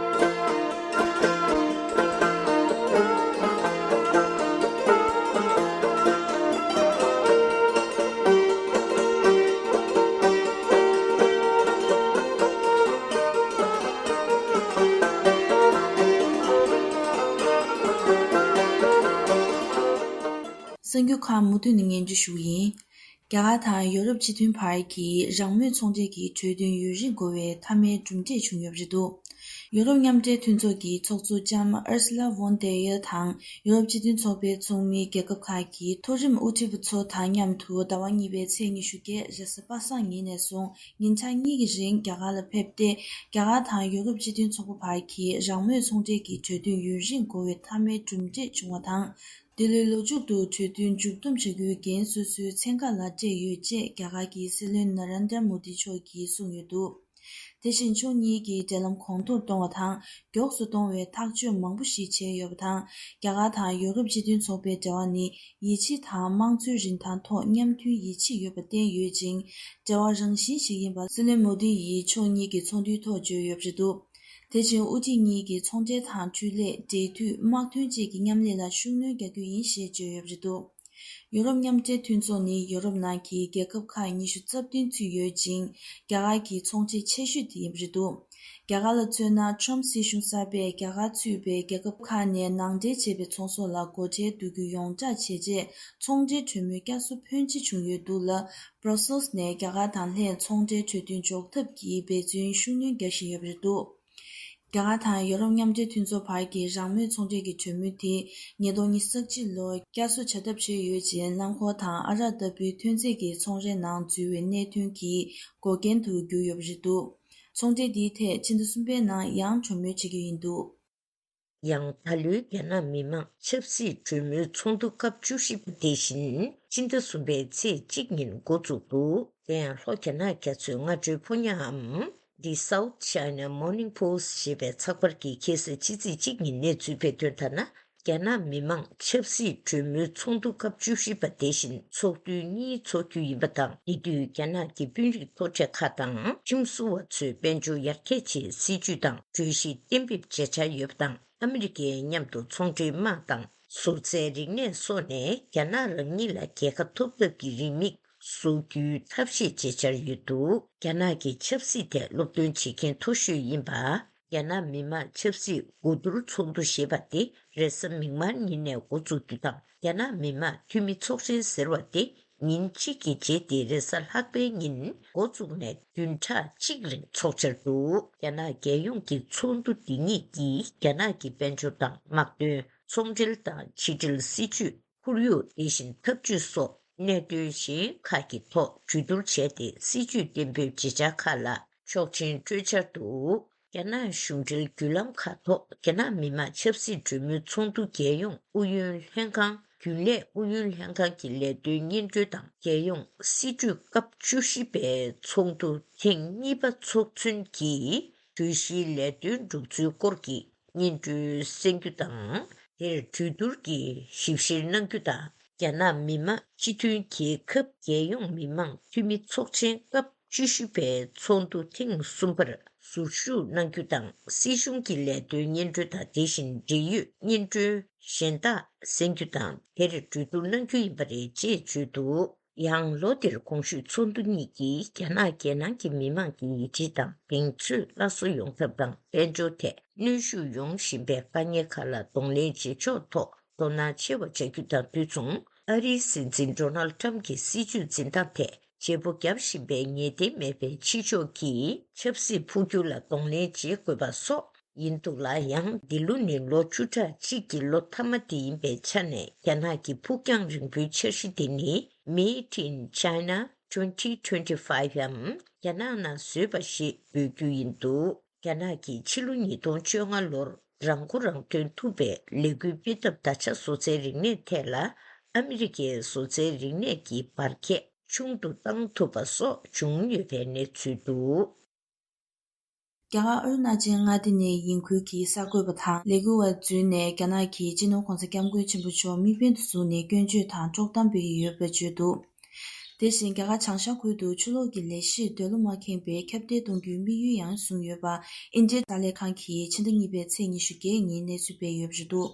གསར་འགྱུར་ཁག་མུ་མཐུད་ནས་སྙན་སྒྲོན་ཞུ་གི་ཡིན། རྒྱ་གར་དང་ཡོ་རོབ་སྤྱི་མཐུན་བར་གྱི་རང་མོས་ཚོང་འབྲེལ་གྱི་གྲོས་མཐུན་ཡུན་རིང་འགོར་བའི་མཐའ་མའི་གྲུབ་འབྲས་བྱུང་ཡོད་པ་རེད་འདུག། ཡོ་རོབ་མཉམ་འབྲེལ་མཐུན་ཚོགས་ཀྱི་ཚོགས་གཙོ་ལྕམ་ཨར་སུ་ལ་ཝོན་ཏེ་ཡེ་དང་ཡོ་རོབ་སྤྱི་མཐུན་ཚོགས་པའི་ཚོགས་མི་རྒྱལ་ཁབ་ཁག་གི་མཐོ་རིམ་དབུ་ཁྲིད་པ་ཚོ་དང་མཉམ་དུ་ཟླ་བ་གཉིས་པའི་ཚེས་ཉི་ཤུ་བརྒྱད་རེས་གཟའ་པ་སངས་ཉིན་ནས་བཟུང་ཉིན་གྲངས་གཉིས་ཀྱི་རིང་རྒྱ་གར་ལ་ཕེབས་ཏེ། རྒྱ་གར་དང་ཡོ་རོབ་སྤྱི་མཐུན་ཚོགས་པ་བར་གྱི་རང་མོས་ཚོང་འབྲེལ་གྱི་གྲོས་མཐུན་ཡུན་རིང་འགོར་བའི་མཐའ་མའི་གྲུབ་འབྲས་བྱུང་བ་དང་། འདི་ལོའི་ལོ་མཇུག་ཏུ་གྲོས་མཐུན་མཇུག་བསྡོམས་བྱ་རྒྱུའི་འགན་སོ་སོའི་མཚན་ཁག་ལ་སྤྲད་ཡོད་ཅེས་རྒྱ་གར་གྱི་སྲིད་བློན་ན་རན་དྲ་མོ་དི་མཆོག་གིས་གསུངས་ཡོད་འདུག། དེ་བཞིན་ཕྱོགས་གཉིས་ཀྱིས་འབྲེལ་ལམ་གོང་མཐོར་གཏོང་བ་དང་མགྱོགས་སུ་གཏོང་བའི་ཐག་གཅོད་མང་པོ་ཞིག་བྱས་ཡོད་པ་དང་། རྒྱ་གར་དང་ཡོ་རོབ་སྤྱི་མཐུན་ཚོགས་པའི་འབྲེལ་བ་ནི་ཡིད་ཆེས་དང་དམངས་གཙོའི་རིན་ཐང་ཐོག་མཉམ་མཐུན་ཡིད་ཆེས་ཡོད་པ་བསྟན་ཡོད་ཅིང་། འབྲེལ་བ་རང་བཞིན་ཞིག་ཡིན་པ་སྲིད་བློན་མོ་དི་ཡིས་ཕྱོགས་གཉིས་ཀྱི་ཚོགས་འདུའི་ཐོག་བརྗོད་ཡོད་པ་རེད་འདུག། དེ་བཞིན་དབུ་ཁྲིད་གཉིས་ཀྱིས་ཚོང་འབྲེལ་དང་འཕྲུལ་ལས། འབྲེལ་མཐུད། དམག་དོན་བཅས་ཀྱི་མཉམ་ལས་ལ་ཤུགས་སྣོན་རྒྱག་རྒྱུ་ཡིན་ཞེས་བརྗོད་ཡོད་པ་རེད་འདུག། ཡོ་རོབ་མཉམ་འབྲེལ་མཐུན་ཚོགས་ནི་ཡོ་རོབ་ནང་གི་རྒྱལ་ཁབ་ཁག་ཉི་ཤུ་རྩ་བདུན་ཚུད་ཡོད་ཅིང་། རྒྱ་གར་གྱི་ཚོང་འབྲེལ་ཆེ་ཤོས་དེ་ཡིན་པ་རེད་འདུག། རྒྱ་གར་ལ་མཚོན་ན། ཁྲོམ་སྲིད་གཞུང་གསར་པས་རྒྱ་གར་ཚུད་པའི་རྒྱལ་ཁབ་ཁག་ནས་ནང་འདྲེན་བྱས་པའི་ཚོང་ཟོག་ལ་སྒོ་ཁྲལ་བསྡུ་རྒྱུ་ཡོངས་བསྒྲགས་བྱས་རྗེས། ཚོང་འབྲེལ་གྲོས་མོལ་བསྐྱར་གསོ་ཕོན་ཆེ་བྱུང་ཡོད་འདུག་ལ། Brussels་ནས་རྒྱ་གར་དང་ལྷན་ཚོང་འབྲེལ་གྲོས་མཐུན་འཇོག་ཐབས་ཀྱི་འབད་བརྩོན་ཤུགས་སྣོན་རྒྱག་བཞིན་ཡོད་པ་རེད་འདུག། རྒྱ་གར་དང་ཡོ་རོབ་མཉམ་འབྲེལ་མཐུན་ཚོགས་བར་གྱི་རང་མོས་ཚོང་འབྲེལ་གྱི་གྲོས་མོལ་དེ་ཉིས་སྟོང་ཉི་ཤུ་རྩ་གཅིག་ལོར་བསྐྱར་གསོ་བྱ་ཐབས་བྱས་ཡོད་ཅིང་། རླངས་འཁོར་དང་ཨ་རག་ལྟ་བུའི་ཐོན་རྫས་ཀྱི་ཚོང་རའི་ནང་འཛུལ་བའི་གནད་དོན་གྱི་འགོག་རྐྱེན་དུ་གྱུར་ཡོད་པ་རེད་འདུག། ཚོང་འབྲེལ་འདིའི་ཐད་ཕྱི་ཟླ་གསུམ་པའི་ནང་ཡང་གྲོས་མོལ་བྱེད་ཀྱི་ཡིན་འདུག། ཡང་། ད་ལོའི་རྒྱ་ནག་མི་དམངས་ཆབ་སྲིད་གྲོས་མོལ་ཚོགས་འདུ་སྐབས་བཅུ་བཞི་པ་དེ་བཞིན་ཕྱི་ཟླ་གསུམ་པའི་ཚེས་གཅིག་ཉིན་འགོ་བཙུགས་འདུག། དེ་ཡང་ལྷོ་རྒྱ་ནག་རྒྱ་མཚོའི་སྔ་དྲོའི་ཕོ་ཉའམ། The South China Morning Post ཞེས་པའི་ཚགས་པར་གྱིས་ཁ་སང་ཕྱི་ཚེས་གཅིག་ཉིན་གནས་ཚུལ་སྤེལ་དོན་ལྟར་ན། རྒྱ་ནག་མི་དམངས་ཆབ་སྲིད་གྲོས་མོལ་ཚོགས་འདུ་སྐབས་བཅུ་བཞི་པ་དེ་བཞིན་ཚོགས་དུས་གཉིས་འཚོགས་རྒྱུ་ཡིན་པ་དང་། དེ་དུས་རྒྱ་ནག་གི་དཔོན་རིགས་མཐོ་གྲས་ཁག་དང་ཁྲིམས་བཟོ་བ་ཚོས་དཔལ་འབྱོར་ཡར་རྒྱས་ཆེད་སྲིད་ཇུས་དང་གྲོས་གཞི་གཏན་འབེབས་བྱེད་འཆར་ཡོད་པ་དང་། ཨ་མི་རི་ཀའི་མཉམ་དུ་ཚོང་འབྲེལ་དམག་དང་བཟོ་རྩལ་རིག་གནས་སོགས་ནས་རྒྱ་ནག་རང་ཉིད་ལ་རྒྱལ་ཁ་ཐོབ་ཐབས་ཀྱི་རེའུ་མིག་བཟོ་རྒྱུའི་ཐབས་ཤེས་བྱེད་འཆར་ཡོད་འདུག། རྒྱ་ནག་གི་ཆབ་སྲིད་ཐད་སློབ་སྟོན་བྱེད་མཁན་མཐོ་ཤོས་ཡིན་པ། རྒྱ་ནག་མི་དམངས་ཆབ་སྲིད་གོ་བསྡུར་ཚོགས་འདུ་ཞེས་པ་དེ་རེས་གཟའ་མིག་དམར་ཉིན་ནས་འགོ་བཙུགས་རྒྱུ་དང་། རྒྱ་ནག་མི་དམངས་འཐུས་མི་ཚོགས་ཆེན་ཟེར་བ་དེ་ཉིན་གཅིག་གི་རྗེས་ཏེ་རེས་གཟའ་ལྷག་པའི་ཉིན་འགོ་བཙུགས་ནས་བདུན་ཕྲག་གཅིག་རིང་འཚོགས་འཆར་འདུག། རྒྱ་ནག་རྒྱལ་ཡོངས་ཀྱི་ཚོགས་འདུ་འདི་ཉིད་ཀྱིས་རྒྱ་ནག་གི་དཔལ་འབྱོར་དང་དམག་དོན། ཚོང་འབྲེལ་དང་ཕྱི་འབྲེལ་སྲིད་ཇུས། ཁོར་ཡུག། དེ་བཞིན་འཐབ་ཇུས་སོགས་གནད་དོན་གཞན་ཁག་གི་ཐོག་གྲོས་བསྡུར་བྱས་ཏེ། སྲིད་ཇུས་གཏན་འབེབས་བྱེད་འཆར་ཁག་ལ་ཆོག་མཆན་སྤྲོད་འཆར་འདུག། རྒྱ་ནག་གཞུང་འབྲེལ་བརྒྱུད་ལམ་ཁག་ཐོག་རྒྱ་ནག་མི་དམངས་ཆབ་སྲིད་གྲོས་མོལ་ཚོགས་འདུ་རྒྱལ་ཡོངས་ཨུ་ཡོན་ལྷན་ཁང་། རྒྱུན་ལས་ཨུ་ཡོན་ལྷན་ཁང་གི་ལས་དོན་སྙན་སྒྲོན་དང་། རྒྱལ་ཡོངས་སྲིད་གྲོས་སྐབས་བཅུ་བཞི་པའི་ཚོགས་འདུ་ཐེངས་གཉིས་པ་འཚོགས་ཚུན་གྱི་གྲོས་གཞིའི་ལས་དོན་སྒྲུབ་ཚུལ་སྐོར་གྱི་སྙན་སྒྲོན་གསན་རྒྱུ་དང་། དེར་གྲོས་བསྡུར་གྱི་ཞིབ་བཤེར་གནང་རྒྱུ་དང་། རྒྱ་ནག་མི་དམངས་སྤྱི་མཐུན་རྒྱལ་ཁབ་རྒྱལ་ཡོངས་མི་དམངས་འཐུས་མི་ཚོགས་ཆེན་སྐབས་བཅུ་བཞི་པའི་ཚོགས་འདུ་ཐེངས་གསུམ་པར་ཟུར་ཞུགས་གནང་རྒྱུ་དང་། སྲིད་གཞུང་གི་ལས་དོན་སྙན་སྒྲོན་དང་། དེ་བཞིན་འབྲེལ་ཡོད་སྙན་སྒྲོན་གཞན་དག་གསན་རྒྱུ་དང་། དེར་གྲོས་བསྡུར་གནང་རྒྱུ་ཡིན་པ་རེད་ཅེས་བརྗོད་འདུག། ཡང་ལོ་འདིར་གོང་ཞུས་ཚོགས་འདུ་གཉིས་ཀྱིས་རྒྱ་ནག་རྒྱལ་ནང་གི་མི་དམངས་ཀྱི་ཡིད་ཆེས་དང་གདེང་ཚོད་སླར་གསོ་ཡོང་ཐབས་དང་། དཔལ་འབྱོར་ཐད་གནོན་ཤུགས་ཡོང་བཞིན་པའི་དཀའ་ངལ་ཁག་ལ་གདོང་ལེན་བྱེད་ཕྱོགས་ཐོག་དོ་སྣང་ཆེ་བ་བྱ་རྒྱུ་དང་དུས་མཚུངས། ཨ་རིའི་སྲིད་འཛིན་ཌོ་ནལ་ཊམ་གྱི་སྲིད་ཇུས་འཛིན་སྟངས་ཐད་བརྗེ་པོ་བརྒྱབ་བཞིན་པའི་ངེས་གཏན་མེད་པའི་ཕྱི་ཕྱོགས་ཀྱི་ཆབ་སྲིད་འཕོ་འགྱུར་ལ་གདོང་ལེན་བྱེད་དགོས་པ་སོགས་ཡིན་འདུག་ལ། ཡང་འདི་ལོ་ནི་ལོ་བཅུ་ཕྲག་གཅིག་གི་ལོ་མཐའ་མ་དེ་ཡིན་པའི་ཆ་ནས། རྒྱ་ནག་གི་ཕུགས་རྒྱང་རིང་པོའི་འཆར་གཞི་དེ་ནི་Made in China twenty twenty-five འམ། རྒྱ་ནག་ནང་བཟོས་པ་ཞེས་འབོད་རྒྱུ་ཡིན་འདུག། རྒྱ་ནག་གིས་ཕྱི་ལོ་ཉིས་སྟོང་བཅོ་ལྔ་ལོར་རང་མགོ་རང་ཐོན་ཐུབ་པའི་ལས་འགུལ་སྤེལ་ཐབས་ད་ཆ་བཟོ་རྩལ་རིག་གནས་ཐད་ལ་ཨ་མི་རི་ཀའི་བཟོ་རྩལ་རིག་གནས་ཀྱི་འབར་གས་ ཆུང་དུ་བཏང་ཐུབ་པ་སོགས་བྱུང་ཡོད་པའི་གནས་ཚུལ་འདུག། རྒྱ་གར་ཨ་རུ་ན་ཅལ་མངའ་སྡེ་ནས་ཡིན་ཁུལ་གྱི་གསར་འགོད་པ་དང་ལས་འགུལ་བ་འཛུལ་ནས་རྒྱ་ནག་གི་སྤྱི་ནོར་༧གོང་ས་༧སྐྱབས་མགོན་ཆེན་པོ་མཆོག་དམིགས་འབེན་དུ་བཟུང་ནས་སྐྱོན་བརྗོད་དང་དཀྲོག་གཏམ་སྤེལ་གྱི་ཡོད་པ་བརྗོད་འདུག། དེ་བཞིན་རྒྱ་གར་བྱང་ཤར་ཁུལ་དུ་ཆུ་ལོག་གི་ལས་གཞིར་འདོད་བློ་མ་ཁེངས་པའི་ཁྱབ་གདལ་གཏོང་རྒྱུའི་དམིགས་ཡུལ་ཡང་བཟུང་ཡོད་པ་ཨིན་ཌི་ཡ་གསར་ལས་ཁང་གིས་ཕྱི་ཟླ་གཉིས་པའི་ཚེས་ཉི་ཤུ་བརྒྱད་ཉིན་གནས་ཚུལ་སྤེལ་ཡོད་པ་རེད་འདུག།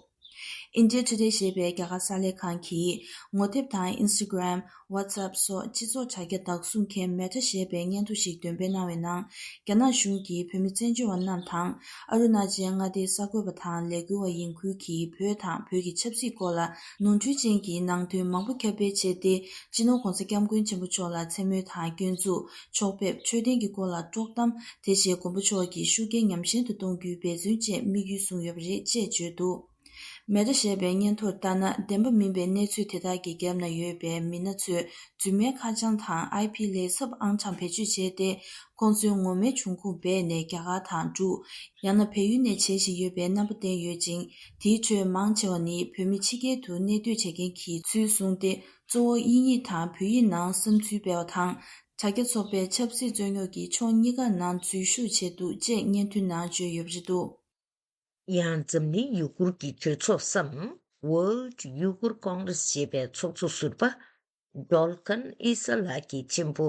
ཨིན་ཌི་ཡ་ཊུ་ཌེ་ཞེས་པའི་རྒྱ་གར་གསར་ལས་ཁང་གིས་ངོ་དེབ་དང་ཨིན་སི་ཊ་གྷི་རམ། ཝ་ཊི་སི་ཨེབ་སོགས་སྤྱི་ཚོགས་དྲ་རྒྱ་བདག་བཟུང་མཁན་མེ་ཊ་ཞེས་པའི་སྙན་ཐོ་ཞིག་འདོན་སྤེལ་གནང་བའི་ནང་། རྒྱ་ནག་གཞུང་གིས་བོད་མི་བཙན་བྱོལ་བ་རྣམས་དང་། ཨ་རུ་ན་ཅལ་མངའ་སྡེའི་གསར་འགོད་པ་དང་ལས་འགུལ་བ་ཡིན་ཁུལ་གྱིས་བོད་དང་བོད་ཀྱི་ཆབ་སྲིད་སྐོར་ལ་ནོར་འཁྲུལ་ཅན་གྱི་ནང་དོན་མང་པོ་ཁྱབ་སྤེལ་བྱས་ཏེ། སྤྱི་ནོར་༧གོང་ས་༧སྐྱབས་མགོན་ཆེན་པོ་མཆོག་ལ་མཚན་སྨོད་དང་སྐྱོན་འཛུགས། ཕྱོགས་ཕེབས་འཕྲོད་བསྟེན་གྱི་སྐོར་ལ་དཀྲོག་གཏམ། དེ་བཞིན་མགོན་པོ་མཆོག་གི་ཤུགས་རྐྱེན་ཉམས་ཞན་དུ་གཏོང་རྒྱུའི་འབད་བརྩོན་བཅས་དམིགས་ཡུལ་བཟུང་ཡོད་པ་རེད་ཅེས་བརྗོད་འདུག། མེ་ཊ་ཞེས་པའི་སྙན་ཐོར་ལྟར་ན། བདེན་པ་མིན་པའི་གནས་ཚུལ་དེ་དག་གི་རྒྱབ་ན་ཡོད་པའི་མི་སྣ་ཚོས་རྫུན་མའི་ཁ་བྱང་དང་ཨའི་ཕི་ལས་ཚབ་ཨང་གྲངས་བེད་སྤྱོད་བྱས་ཏེ། ཁོང་ཚོའི་ངོ་མའི་འབྱུང་ཁུངས་སྦས་ནས་རྒྱ་གར་དང་འབྲུག། ཡང་ན་བལ་ཡུལ་ནས་བྱེད་བཞིན་ཡོད་པའི་རྣམ་པ་བསྟན་ཡོད་ཅིང་། དེའི་ཁྲོད་མང་ཆེ་བ་ནི་བོད་མི་ཕྱི་རྒྱལ་དུ་གནས་སྡོད་བྱེད་མཁན་གྱི་ཚུལ་བཟུང་སྟེ། གཙོ་བོ་དབྱིན་ཡིག་དང་བོད་ཡིག་ནང་བསམ་ཚུལ་སྤེལ་བ་དང་། དྲ་རྒྱ་ཚོགས་པའི་ཆབ་སྲིད་རྩོད་རྙོག་གི་ཕྱོགས་གཉིས་ཀ་ནང་འཛུལ་ཞུགས་བྱས་འདུག་ཅེས་སྙན་ཐོའི་ནང་བརྗོད་ཡོད་པ་རེད་འདུག། ཡང་འཛམ་གླིང་ཡུ་གུར་གྱི་གྲོས་ཚོགས་སམ། World Uyghur Congress ཞེས་པའི་ཚོགས་གཙོ་ཟུར་པ་ཌོལ་ཀན་ཨི་ས་ལགས་ཀྱི་གཅེན་པོ་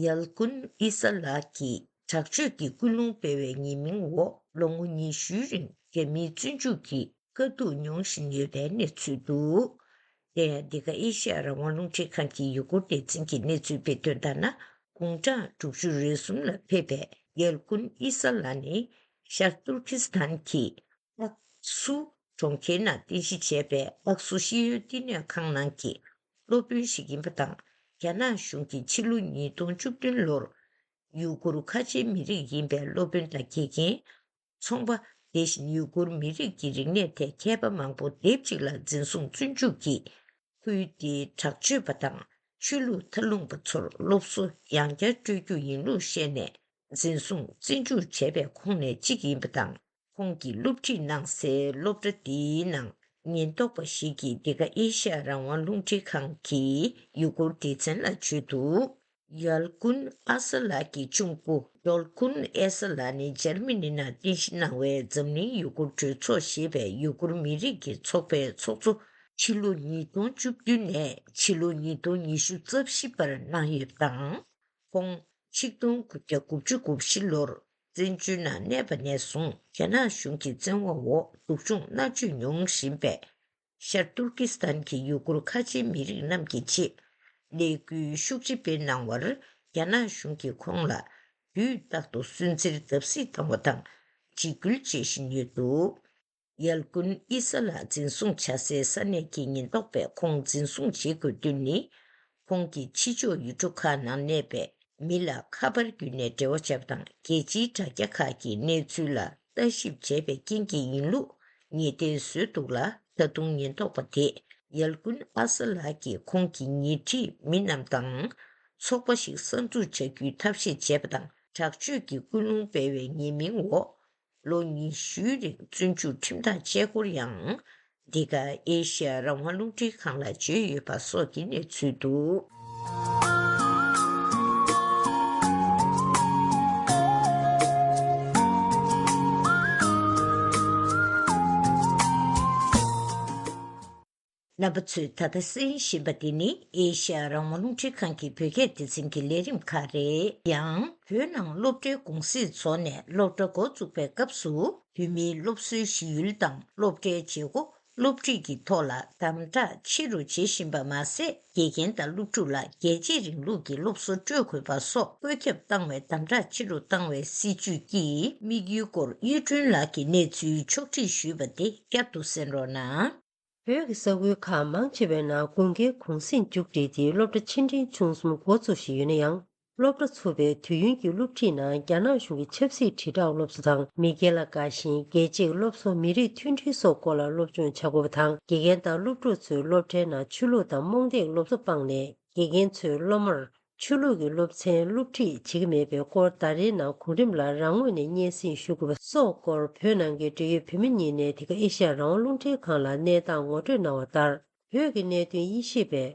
ཡལ་ཀུན་ཨི་ས་ལགས་ཀྱིས་དྲག་སྤྱོད་ཀྱི་ཀུན་སློང་སྤེལ་བའི་ཉེས་མིང་འོག་ལོ་ངོ་ཉི་ཤུའི་རིང་རྒྱ་མིའི་བཙོན་འཇུག་གི་དཀའ་སྡུག་མྱོང་བཞིན་ཡོད་པའི་གནས་ཚུལ་འདུག། དེ་ཡང་འདི་ག་ཨེ་ཤི་ཡ་རང་དབང་རླུང་འཕྲིན་ཁང་གི་ཡུ་གུར་སྡེ་ཚན་གྱིས་གནས་ཚུལ་སྤེལ་དོན་ལྟར་ན། དགུང་གྲངས་དྲུག་ཅུ་རེ་གསུམ་ལ་ཕེབས་པའི་ཡལ་ཀུན་ཨི་ས་ལགས་ནི་ཤར་ཏུར་ཀི་སི་ཐན་གྱི་ཨག་སུ་གྲོང་ཁྱེར་ནང་རྟེན་གཞི་བྱས་པའི་ཨག་སུ་ཤེས་ཡོན་བསྟི་གནས་ཁང་ནང་གི་སློབ་དཔོན་ཞིག་ཡིན་པ་དང་། རྒྱ་ནག་གཞུང་གིས་ཕྱི་ལོ་ཉིས་སྟོང་བཅུ་བདུན་ལོར་ཡུ་གུར་ཁ་ཆེའི་མི་རིགས་ཡིན་པའི་སློབ་དཔོན་དང་དགེ་རྒན། ཚོང་པ། དེ་བཞིན་ཡུ་གུར་མི་རིགས་ཀྱི་རིག་གནས་ཐད་མཁས་པ་མང་པོ་སྡེབ་གཅིག་ལ་འཛིན་བཟུང་བཙོན་འཇུག་གིས། ཁུལ་དེའི་དྲག་སྤྱོད་པ་དང་ཆོས་ལུགས་མཐའ་ལྷུང་པ་ཚོར་སློབ་གསོ་ཡང་བསྐྱར་སྤྲོད་རྒྱུ་ཡིན་ལུགས་བཤད་ནས། འཛིན་བཟུང་བཙོན་འཇུག་བྱས་པའི་ཁོངས་ནས་གཅིག་ཡིན་པ་དང་། ཁོང་གིས་སློབ་ཁྲིད་གནང་སའི་སློབ་གྲྭ་དེའི་ནང་ཉེན་རྟོག་པ་ཞིག་གིས་འདི་ག་ཨེ་ཤ་ཡ་རང་དབང་རླུང་འཕྲིན་ཁང་གི་ཡུ་གུར་སྡེ་ཚན་ལ་བརྗོད་འདུག། ཡལ་ཀུན་ཨ་ས་ལགས་ཀྱི་གཅུང་པོ་ཌོལ་ཀུན་ཨེ་ས་ལགས་ནི་འཇར་མ་ནི་ནང་རྟེན་གཞི་གནང་བའི་འཛམ་གླིང་ཡུ་གུར་གྲོས་ཚོགས་ཞེས་པའི་ཡུ་གུར་མི་རིགས་ཀྱི་ཚོགས་པའི་ཚོགས་གཙོ་ཕྱི་ལོ་ཉིས་སྟོང་བཅུ་བདུན་ནས་ཕྱི་ལོ་ཉིས་སྟོང་ཉི་ཤུ་རྩ་བཞི་བར་གནང་ཡོད་པ་དང་། ཁོང་ཆིག་སྟོང་དགུ་བརྒྱ་དགུ་བཅུ་གོ་བཞི་ལོར་བཙན་བྱོལ་ནང་གནས་པ་ནས་བཟུང་རྒྱ་ནག་གཞུང་གི་བཙན་དབང་འོག་སྡུག་སྦྱོང་མནར་གཅོད་མྱོང་བཞིན་པའི་ཤར་ཏུར་ཀི་སི་ཐན་གྱི་ཡུ་གུར་ཁ་ཆེའི་མི་རིགས་རྣམས་ཀྱི་ཆེད་ལས་འགུལ་ཤུགས་ཆེ་སྤེལ་གནང་བར་རྒྱ་ནག་གཞུང་གིས་ཁོང་ལ་དུས་རྟག་ཏུ་སུན་གཙེར་བརྡབ་གསིག་བཏང་བ་དང་འཇིགས་སྐུལ་བྱེད་བཞིན་ཡོད་འདུག། ཡལ་ཀུན་ཨི་ས་ལགས་འཛིན་བཟུང་བྱ་སའི་ས་གནས་ཀྱི་ཉེན་རྟོག་པས་ཁོང་འཛིན་བཟུང་བྱེད་དགོས་དོན་ནི། ཁོང་གིས་ཕྱི་ཕྱོགས་ཡུལ་གྲུ་ཁག་ནང་གནས་པའི་མི་ལ་ཁ་པར་བརྒྱུད་ནས་འབྲེལ་བ་བྱས་པ་དང་། རྒྱལ་སྤྱིའི་དྲ་རྒྱ་ཁག་གི་གནས་ཚུལ་ལ་ལྟ་ཞིབ་བྱས་པའི་རྐྱེན་གྱིས་ཡིན་ལུགས་ངེས་གཏན་བཟོས་འདུག་ལ། ད་དུང་ཉེན་རྟོག་པ་དེས་ཡལ་ཀུན་ཨ་ས་ལགས་ཀྱིས་ཁོང་གི་ཉེ་འཁྲིས་མི་རྣམས་དང་ཚོགས་པ་ཞིག་གསར་འཛུགས་བྱ་རྒྱུའི་ཐབས་ཤེས་བྱས་པ་དང་། དྲག་སྤྱོད་ཀྱི་ཀུན་སློང་སྤེལ་བའི་ཉེས་མིང་འོག་ལོ་ཉི་ཤུའི་རིང་བཙོན་འཇུག་ཁྲིམས་ཐག་བཅད་སྐོར་ཡང་འདི་ག་ཨེ་ཤ་ཡ་རང་དབང་རླུང་འཕྲིན་ཁང་ལ་བརྗོད་ཡོད་པ་སོགས་ཀྱི་གནས་ཚུལ་འདུག། རྣམ་པ་ཚོས་ད་ལྟ་གསན་བཞིན་པ་འདི་ནི་ཨེ་ཤ་ཡ་རང་དབང་རླུང་འཕྲིན་ཁང་གི་བོད་སྐད་སྡེ་ཚན་གྱི་ལས་རིམ་ཁག་རེད། ཡང་བོད་ནང་སློབ་གྲྭའི་གུང་སེང་རྫོགས་ནས་སློབ་གྲྭ་འགོ་བཙུགས་པའི་སྐབས་སུ་བོད་མིའི་སློབ་གསོའི་གཞི་ཡུལ་དང་སློབ་གྲྭའི་བྱེད་སྒོ། སློབ་ཁྲིད་ཀྱི་ཐོག་ལ་དམ་དྲག་ཆེ་རུ་བྱེད་བཞིན་པ་མ་ཟད། དགེ་རྒན་དང་སློབ་ཕྲུག་ལ་རྒྱལ་གཅེས་རིང་ལུགས་ཀྱི་སློབ་གསོ་སྤྲོད་དགོས་པ་སོགས་བཀོད་ཁྱབ་བཏང་བའི་དམ་དྲག་ཆེ་རུ་བཏང་བའི་སྲིད་བྱུས་ཀྱི་དམིགས་ཡུལ་སྐོར་གཡུ་སྒྲོན་ལགས་ཀྱིས་གནས་ཚུལ་ཕྱོགས་སྒྲིག་ཞུས་པ་དེ་བསྐྱར་དུ་གསན་རོགས་གནང་། བོད་ཀྱི་ས་ཁུལ་ཁག་མང་ཆེ་བའི་ནང་དགུན་ཁའི་གུང་གསེང་མཇུག་བསྒྲིལ་ཏེ་སློབ་གྲྭ་ཆེ་འབྲིང་ཆུང་གསུམ་འགོ་ཚུགས་བཞིན་ཡོད་ན་ཡང་། སློབ་གྲྭ་ཚུགས་པའི་དུས་ཡུན་གྱི་སློབ་ཁྲིད་ནང་རྒྱ་ནག་གཞུང་གི་ཆབ་སྲིད་དྲིལ་བསྒྲགས་སློབ་གསོ་དང་མི་སྒེར་ལ་དགའ་ཞེན། རྒྱལ་གཅེས་སློབ་གསོ། མི་རིགས་མཐུན་སྒྲིལ་སོགས་སྐོར་ལ་སློབ་སྦྱོང་བྱ་དགོས་པ་དང་། དགེ་རྒན་དང་སློབ་ཕྲུག་ཚོས་སློབ་གྲྭའི་ནང་ཆོས་ལུགས་དང་རྨོངས་དད་སློབ་གསོ་སྤངས་ནས། དགེ་རྒན་ཚོས་སློབ་མར་ཆོས་ལུགས་ཀྱི་སློབ་ཚན་སློབ་ཁྲིད་བྱེད་ཀྱི་མེད་པའི་སྐོར་ཟླ་རེའི་ནང་གོང་རིམ་ལ་རང་ངོས་ནས་སྙན་སེང་ཞུ་དགོས་པ་སོགས་སྐོར་བོད་ནང་གི་འབྲེལ་ཡོད་བོད་མི་གཉིས་ནས་འདི་ག་ཨེ་ཤ་ཡ་རང་དབང་རླུང་འཕྲིན་ཁང་ལ་གནས་སྟངས་ངོ་སྤྲོད་གནང་བ་ལྟར། བོད་ཀྱི་གནད་དོན་དབྱེ་ཞིབ་པས།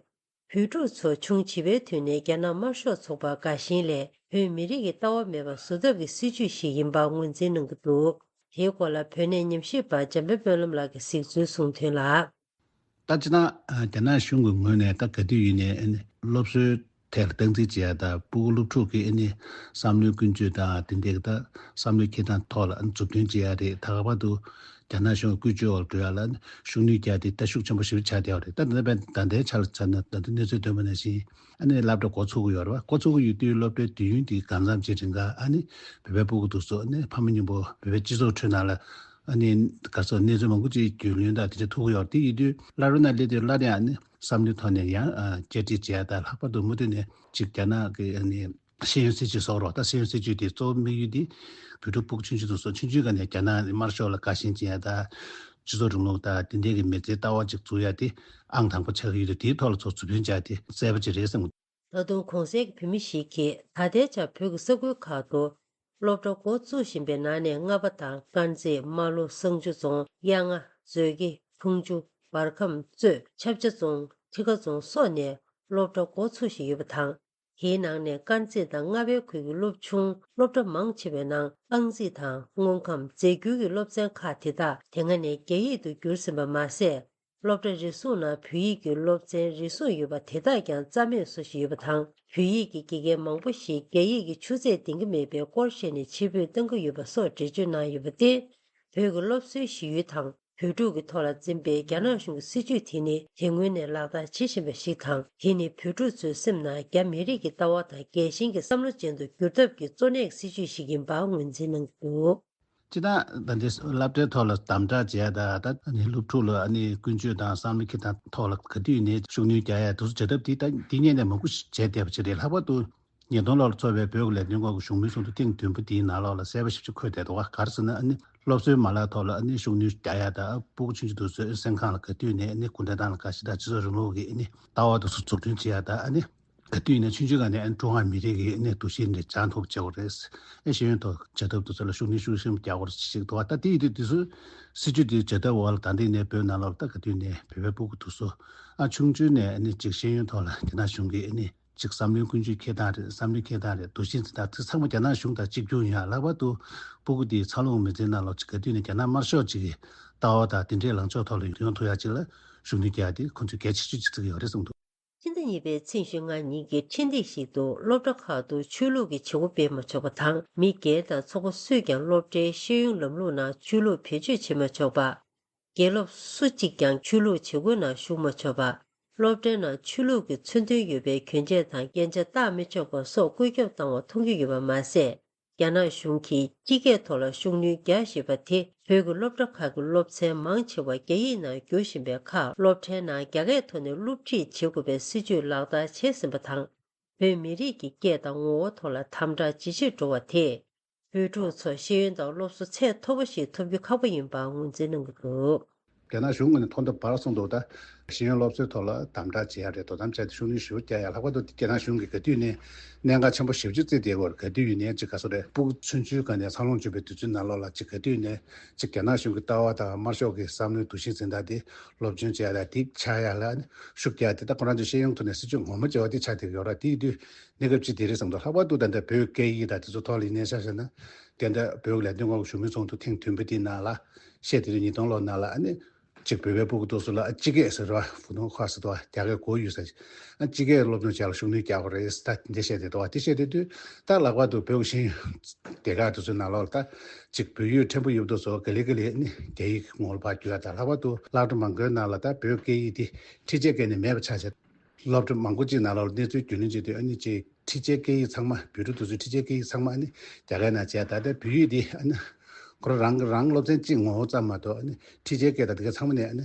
བོད་ཕྲུག་ཚོ་ཆུང་བྱིས་པའི་དུས་ནས་རྒྱ་ནག་དམར་ཤོག་ཚོགས་པར་དགའ་ཞེན་ལས་བོད་མི་རིགས་ཀྱི་ལྟ་བ་མེད་པ་བཟོ་ཐབས་ཀྱི་སྲིད་བྱུས་ཤིག་ཡིན་པ་ངོས་འཛིན་གནང་གི་འདུག་དེའི་སྐོར་ལ་བོད་གནས་ཉམས་ཞིབ་པ་འཇམ་དཔལ་དཔོན་སློབ་ལགས་ཀྱིས་གཟིགས་ཚུལ་གསུངས་དོན་ལ། ད་སྤྱིར་བཏང་རྒྱ་ནག་གཞུང་གི་ངོས་ནས་ད་ག་དུས་ཡིན་ནའི་སློབ་གསོའི་ཐད་ལ་སྟངས་འཛིན་བྱེད་ཡ་ད་སྤུ་གུ་སློབ་ཕྲུག་གི་ཨ་ནི་བསམ་བློའི་ཀུན་སྤྱོད་དང་དེ་འདྲའི་ད་བསམ་བློའི་འཁྱེར་སྟངས་ཐོག་ལ་ཨ་ནི་མཛུབ་སྟོན་བྱེད་ཡ་རེད། ད་ག་པར་དུ་རྒྱ་ནག་གཞུང་གི་བཀོལ་སྤྱོད་འོག་འགྲོ་ཡ་ལ་ཨ་ནི་ཤུགས་སྣོན་རྒྱག་དེ་ད་ཤུགས་ཆེན་པོ་ཞེ་པོ་ཆགས་བསྡད་ཡོད་རེད། ད་ད་ལྟ་ད་ལྟའི་ཆ་ལ་ཆ་ན་ད་དུང་གནས་ཚུལ་ཐོན་པ་ནང་བཞིན་ཨ་ནི་སློབ་གྲྭ་འགོ་ཚུགས་ཀྱི་ཡོད་རེད་བ། འགོ་ཚུགས་ཀྱི་ཡོད་དུས་སློབ་གྲྭའི་དུས་ཡུན་དེ་གང་འཚམ་ཅིག་རིང་ག་ཨ་ནི་བོད་པའི་སྤུ་གུ་དེ་ཚོ་ཨ་ནི་ཕ་མ་གཉིས་པོ་བོད་པའི་སྤྱི་ཚོགས་ཁྲོད་ནང་ལ་ཨ་ནི་ག་ཚོད་གནས་ཚུལ་མང་པོ་ཅིག་རྒྱུས་ལོན་དང་དེ་འདྲ་ཐུབ་ཀྱི་ཡོད་རེད། དེ་ཡིན་དུས་སློབ་གྲྭ་ནང་སླེབས་དུས་སླར་ཡང་ཨ་ནི་བསམ་བློའི་ཐོག་ནས་ཡང་བསྐྱར་སྒྲིག་བྱེད་ཡ་དང་། ལྷག་པར་དུ་མུ་མཐུད་ནས་ཅིག་རྒྱ་ནག་གི་ཨ་ནི་ཤེས་ཡོན་སྲིད་བྱུས་སོགས་རོགས། ད་ཤེས་ཡོན་སྲིད་བྱུས་དེ་གཙོ་བོ་དམིགས་ཡུལ་དེ་བོད་ཕྲུག་སྤུ་གུ་ཆུང་ཆུང་དེ་ཚོ་ཆུང་ཆུང་སྒང་ནས་རྒྱ་ནག་དམར་ཤོག་ལ་དགའ་ཞེན་བྱེད་ཡ་དང་། སྤྱི་ཚོགས་རིང་ལུགས་དང་དེ་འདྲའི་གི་མི་ཚེའི་ལྟ་བ་ཅིག་འཛུགས་ཡ་དེ་ཨང་དང་པོ་ཆགས་ཀྱི་ཡོད་དུས། དེའི་ཐོག་ལ་ཚོ་མཛུབ་སྟོན་བྱ་དེ་གསལ་པོ་ཅིག་རེད་བསམ། ད་དུང་གོང་གསལ་གྱི་བོད་མི་ཞིག་གིས་ད་ལྟའི་ཆར་བོད་ཀྱི་ས་ཁུལ་ཁག་ཏུ་སློབ་གྲྭ་འགོ་བཙུགས་བཞིན་པའི་ནང་ནས་རྔ་པ་དང་དཀར་མཛེས། རྨ་ལྷོ། བསང་ཆུ་རྫོང་། གཡག་རྔ། མཛོད་དགེ། འཕུར་མཆོག་འབར་ཁམས་གཙོས་ཆབ་ཆ་རྫོང་། ཁྲི་ཀ་རྫོང་སོགས་ནས་སློབ་གྲྭ་འགོ་ཚུགས་བཞིན་ཡོད་པ་དང་། དེའི་ནང་ནས་དཀར་མཛེས་དང་རྔ་པའི་ཁུལ་གྱི་སློབ་ཆུང་སློབ་གྲྭ་མང་ཆེ་བའི་ནང་ཨང་རྩིས་དང་དངོས་ཁམས། རྫས་འགྱུར་གྱི་སློབ་ཚན་ཁག་དེ་དག་དེ་སྔ་ནས་རྒྱ་ཡིག་ཏུ་བསྒྱུར་ཟིན་པ་མ་ཟད། སློབ་གྲྭ་རེ་ཟུང་ནང་བོད་ཡིག་གི་སློབ་ཚན་རེ་ཟུང་ཡོད་པ་དེ་དག་ཀྱང་རྩ་མེད་བཟོ་བཞིན་ཡོད་པ་དང་། བོད་ཡིག་གི་དགེ་རྒན་མང་པོ་ཞིག་རྒྱ་ཡིག་གི་ཆུ་ཚད་ལྡན་གྱི་མེད་པའི་སྐོར་བཤད་ནས་ཕྱིར་འབུད་གཏང་གི་ཡོད་པ་སོགས་འགྲེལ་བརྗོད་གནང་ཡོད་པ་སྟེ། བོད་ཀྱི་སློབ་གསོའི་གཞི་ཡུལ་དང་བོད་ཕྲུག་གི་ཐོག་ལ་འཛིན་པའི་རྒྱ་ནག་གཞུང་གི་སྲིད་བྱུས་དེ་ནི་དེ་སྔོན་ནས་ལག་བསྟར་བྱེད་བཞིན་པ་ཞིག་དང་། དེ་ནི་བོད་ཕྲུག་ཚོའི་སེམས་ནང་རྒྱ་མི་རིགས་ཀྱི་ལྟ་བ་དང་རྒྱལ་ཞེན་གྱི་བསམ་བློ་ཅན་དུ་འགྱུར་ཐབས་ཀྱི་གཙོ་གནད་སྲིད་བྱུས་ཤིག་ཡིན་པ་ངོས་འཛིན་གནང་གི་འདུག་སྤྱིར་བཏང་ད་འདི་སློབ་གྲྭའི་ཐོག་ལ་དམ་དྲག་བྱས་དང་། ད་ནི་སློབ་ཕྲུག་ལ་ཨ་ནི་ཀུན་སྤྱོད་དང་བསམ་བློ་འཁྱེར་སྟངས་ཐོག་ལ་ག་དུས་ནས་ཤུགས་སྣོན་རྒྱག་ཡ་དེ་ཚོ་བྱ་ཐབས་དེ་ད་འདི་སྔོན་ནས་མང་པོ་ཞིག་བྱས་བསྡད་པ་ཅིག་རེད། ལྷག་པར་དུ་ཉིས་སྟོང་ལོར་འཚོགས་པའི་བོད་ཀྱི་ལས་དོན་སྐོར་གྱི་བཞུགས་མོལ་ཚོགས་འདུ་ཐེངས་བདུན་པ་དེའི་ནང་ལོགས་ལ་གསལ་པོ་ཞེ་པོ་ཅིག་འཁོད་བསྡད་འདུག་བ། ག་རེ་ཟེར་ན་ཨ་ནི་སློབ་གསོའི་མ་ལག་ཐོག་ལ་ཨ་ནི་ཤུགས་སྣོན་རྒྱག་ཡ་དང་། སྤུ་གུ་ཆུང་ཆུང་དེ་ཚོའི་སེམས་ཁམས་ལ་ག་དུས་ནས་ཨ་ནི་གུང་ཁྲན་ཏང་ལ་དགའ་ཞེན་དང་སྤྱི་ཚོགས་རིང་ལུགས་ཀྱི་ཨ་ནི་ལྟ་བ་དེ་ཚོ་འཛུགས་སྐྲུན་བྱེད་ཡ་དང་། ཨ་ནི་ག་དུས་ཡིན་ན་ཆུང་ཆུང་སྒང་ནས་ཨ་ནི་ཀྲུང་ཧྭ་མི་རིགས་ཀྱི་ཨ་ནི་འདུ་ཤེས་འདི་སྦྱང་ཐུབ་པ་བྱེད་དགོས་རེད། ཨ་ཤེས་ཡོན་ཐོག་བྱ་ཐབས་དེ་ཚོ་ལ་ཤུགས་སྣོན་ཤུགས་ཆེན་པོ་རྒྱག་དགོས་རེད་ཅེས་ཞིག་འདུག་བ། ད་དེ་ཡིན་དུས་དེ་ཚོའི་སྲིད་བྱུས་དེ་བྱ་ཐབས་འོག་ལ་ད་ལྟའི་ནས་བོད་ནང་ལོགས་ལ་ད་ག་དུས་ནས་བོད་པའི་སྤུ་གུ་དེ་ཚོ་ཨ་ཆུང་ཆུང་ནས་ཨ་ནི་ཅིག་ཤེས་ཡོན་ཐོག་ལ་རྒྱ་ནག་གཞུང་གིས་ཨ་ནི་ཅིག་བསམ་བློའི་ཀུན་སྤྱོད་འཁྱེར་སྟངས་རེད། བསམ་བློའི་འཁྱེར་སྟངས་རེད། འདུ་ཤེས་འཛིན་སྟངས་དེ་ཚང་མ་རྒྱ་ནག་གཞུང་དང་གཅིག་གྱུར་ཡིན་ཡ། ལྷག་པར་དུ་སྤུ་གུ་དེའི་འཚར་ལོངས་མི་ཚེའི་ནང་ལོགས་ཅིག་ག་དུས་ནས་རྒྱ་ནག་དམར་ཤོག་ཅིག་གི་ལྟ་བ་དང་དེ་འདྲའི་ལངས་ཕྱོགས་ཐོག་ལ་ཡོང་ཐུབ་ཡ་ཅིག་ལ་ཤུགས་སྣོན་རྒྱག་ཡ་དེ་ཁོང་ཚོས་གལ་ཆེ་ཤོས་ཅིག་བརྩི་གི་ཡོད་རེད་གསུངས་འདུག་ཕྱི་ཟླ་གཉིས་པའི་ཚེས་ཉི་ཤུ་ཉིན་གྱི་ཁྲིམས་སྒྲིག་ཞིག་ཏུ་སློབ་གྲྭ་ཁག་ཏུ་ཆོས་ལུགས་ཀྱི་བྱེད་སྒོ་སྤེལ་མ་ཆོག་པ་དང་། མི་སྒེར་དང་ཚོགས་པ་སུས་ཀྱང་སློབ་གྲྭའི་ཤེས་ཡོན་ལམ་ལུགས་ནང་ཆོས་ལུགས་བེད་སྤྱོད་བྱེད་མ་ཆོག་པ། དགེ་སློབ་སུ་གཅིག་ཀྱང་ཆོས་ལུགས་བྱེད་སྒོའི་ནང་ཞུགས་མ་ཆོག་པ། སློབ་གྲྭའི་ནང་ཆོས་ལུགས་ཀྱི་མཚོན་དོན་ཡོད་པའི་གྱོན་ཆས་དང་སྐད་ཆ་བཏགས་མི་ཆོག་པ་སོགས་བཀོད་ཁྱབ་བཏང་བ་མཐོང་རྒྱུ་ཡོད་པ་མ་ཟད། རྒྱ་ནག་གཞུང་གིས་སྤྱི་སྐད་ཐོག་ལ་ཤུགས་སྣོན་རྒྱག་བཞིན་པ་དེ་བོད་ཀྱི་སློབ་གྲྭ་ཁག་གི་སློབ་ཚན་མང་ཆེ་བ་རྒྱ་ཡིག་ནང་བསྒྱུར་བཞིན་པའི་ཁར། སློབ་གྲྭའི་ནང་རྒྱ་སྐད་ཐོག་ནས་སློབ་ཁྲིད་བྱེད་དགོས་པའི་སྲིད་བྱུས་ལག་བསྟར་བྱས་ཟིན་པ་དང་། བོད་མི་རིགས་ཀྱི་སྐད་དང་ངོ་བོ་ཐོག་ལ་དམ་དྲག་ཇེ་ཆེར་འགྲོ་བ་དེས། བོད་ཕྲུག་ཚོར་ཤེས་ཡོན་དང་སློབ་གསོ་ཚད་མཐོ་པོ་ཞིག་ཐོབ་རྒྱུ་ཁག་པོ་ཡིན་པ་ངོས་འཛིན་གནང་གི་འདུག་རྒྱ་ནག་གཞུང་ངོས་ནས་ཐོག་མཐའ་བར་གསུངས་འདུག་ད་ཤེས་ཡོན་སློབ་གསོའི་ཐོག་ལ་དམ་དྲག་བྱེད་ཡ་རེད། དོ་དམ་བྱས་ཏེ་ཤུགས་སྣོན་ཞེ་པོ་རྒྱག་ཡ། ལྷག་པར་དུ་རྒྱ་ནག་གཞུང་གིས་ག་དུས་ནས་གནད་འགག་ཆེན་པོ་ཞེ་པོ་ཅིག་བརྩིས་བསྡད་ཡོད་རེད། ག་དུས་ཡིན་ནའི་ཅིག་ག་ཚོད་རེད། སྤུ་གུ་ཆུང་ཆུང་སྒང་ནས་འཚར་ལོངས་བྱུང་བའི་དུས་ཚོད་ནང་ལོགས་ལ་ཅིག་ག་དུས་ནས་ཅིག་རྒྱ་ནག་གཞུང་གི་ལྟ་བ་དང་དམར་ཤོག་གི་བསམ་བློའི་འདུ་ཤེས་འཛིན་སྟངས་དེ་སློབ་སྦྱོང་བྱེད་ཡ་དང་དེ་ཆགས་ཡ་ལ་ཤུགས་རྒྱག་དེ། ད་ཁོ་རང་ཚོའི་ཤེས་ཡོན་ཐོག་ནས་སྲིད་བྱུས་ངོ་མ་བྱེད་པ་དེ་ཆགས་བསྡད་ཡོད་རེད། དེ་ཡིན་དུས་གནས་སྐབས་ཅིག་དེ་རེད་བསམ་འདུག་ལྷག་པར་དུ་ད་ལྟ་བོད་སྐད་ཡིག་དང་དེ་ཚོ་ཐོག་ལ་ཡིན་ནའི་ཆ་བཞག་ན། དེ་འདྲ་བོད་ཀྱི་ལས་དོན་སྐོར་གྱི་བཞུགས་མོལ་ཚོགས་འདུ་ཐེངས་བདུན་པ་དེའི་ནང་ལ་བཤད་དེ་དུས་ཉིས་སྟོང་ལོ་ནང་ལ་ཨ་ནི་གཅིག་བོད་པའི་སྤུ་གུ་དེ་ཚོ་ལ་ཨ་སྤྱི་སྐད་ཟེར་བ། ཕུ་ནུ་ཧྭ་ཟེར་བ། རྒྱ་སྐད་གོ་ཡུ་ཟེར། ཨ་སྤྱི་སྐད་སློབ་སྦྱོང་བྱ་ལ་ཤུགས་སྣོན་རྒྱག་དགོས་རེད་ད་དེ་འདྲ་བཤད་དེ་འདུག་བ། དེ་བཤད་དེ་དུས་ད་ལྷག་པར་དུ་བོད་ཀྱི་ཤེས་ཡོན་སྡེ་ཁག་དེ་ཚོའི་ནང་ལོགས་ལ་ད་གཅིག་བོད་ཡིག་ཕྲན་བུ་ཡོད་པ་དེ་ཚོ་ག་ལེ་ག་ལེ་ཨ་ནི་རྒྱ་ཡིག་ངོ་ལ་ཕར་བསྒྱུར་ཡ་དང་། ལྷག་པར་དུ་སློབ་གྲྭ་མང་པོའི་ནང་ལ་ད་བོད་སྐད་ཡིག་དེ་འཁྲིད་བྱའི་སྐད་ནས་མེད་པ་ཆགས་བྱས། སློབ་གྲྭ་མང་པོ་ཅིག་ནང་ལོགས་ལ་གནས་ཚུལ་རྒྱུས་ལོན་བྱེད་དུས་ཨ་ནི་ཅིག་འཁྲིད་བྱའི་སྐད་ཡིག་ཚང་མ། བོད་ཕྲུག་དེ་ཚོའི་འཁྲིད་བྱའི་སྐད་ཡིག་ཚང་མ་ཨ་ནི་རྒྱ་སྐད་ནང་བྱས། ད་ལྟ་བོད་ཡིག་དེ་ཨ་ནི་ཁོ་རང་རང་སློབ་ཚན་གཅིག་ངོ་བོ་ཙམ་མ་གཏོགས་ཨ་ནི་འཁྲིད་བྱའི་སྐད་དང་དེ་ག་ཚང་མ་ནས་ཨ་ནི་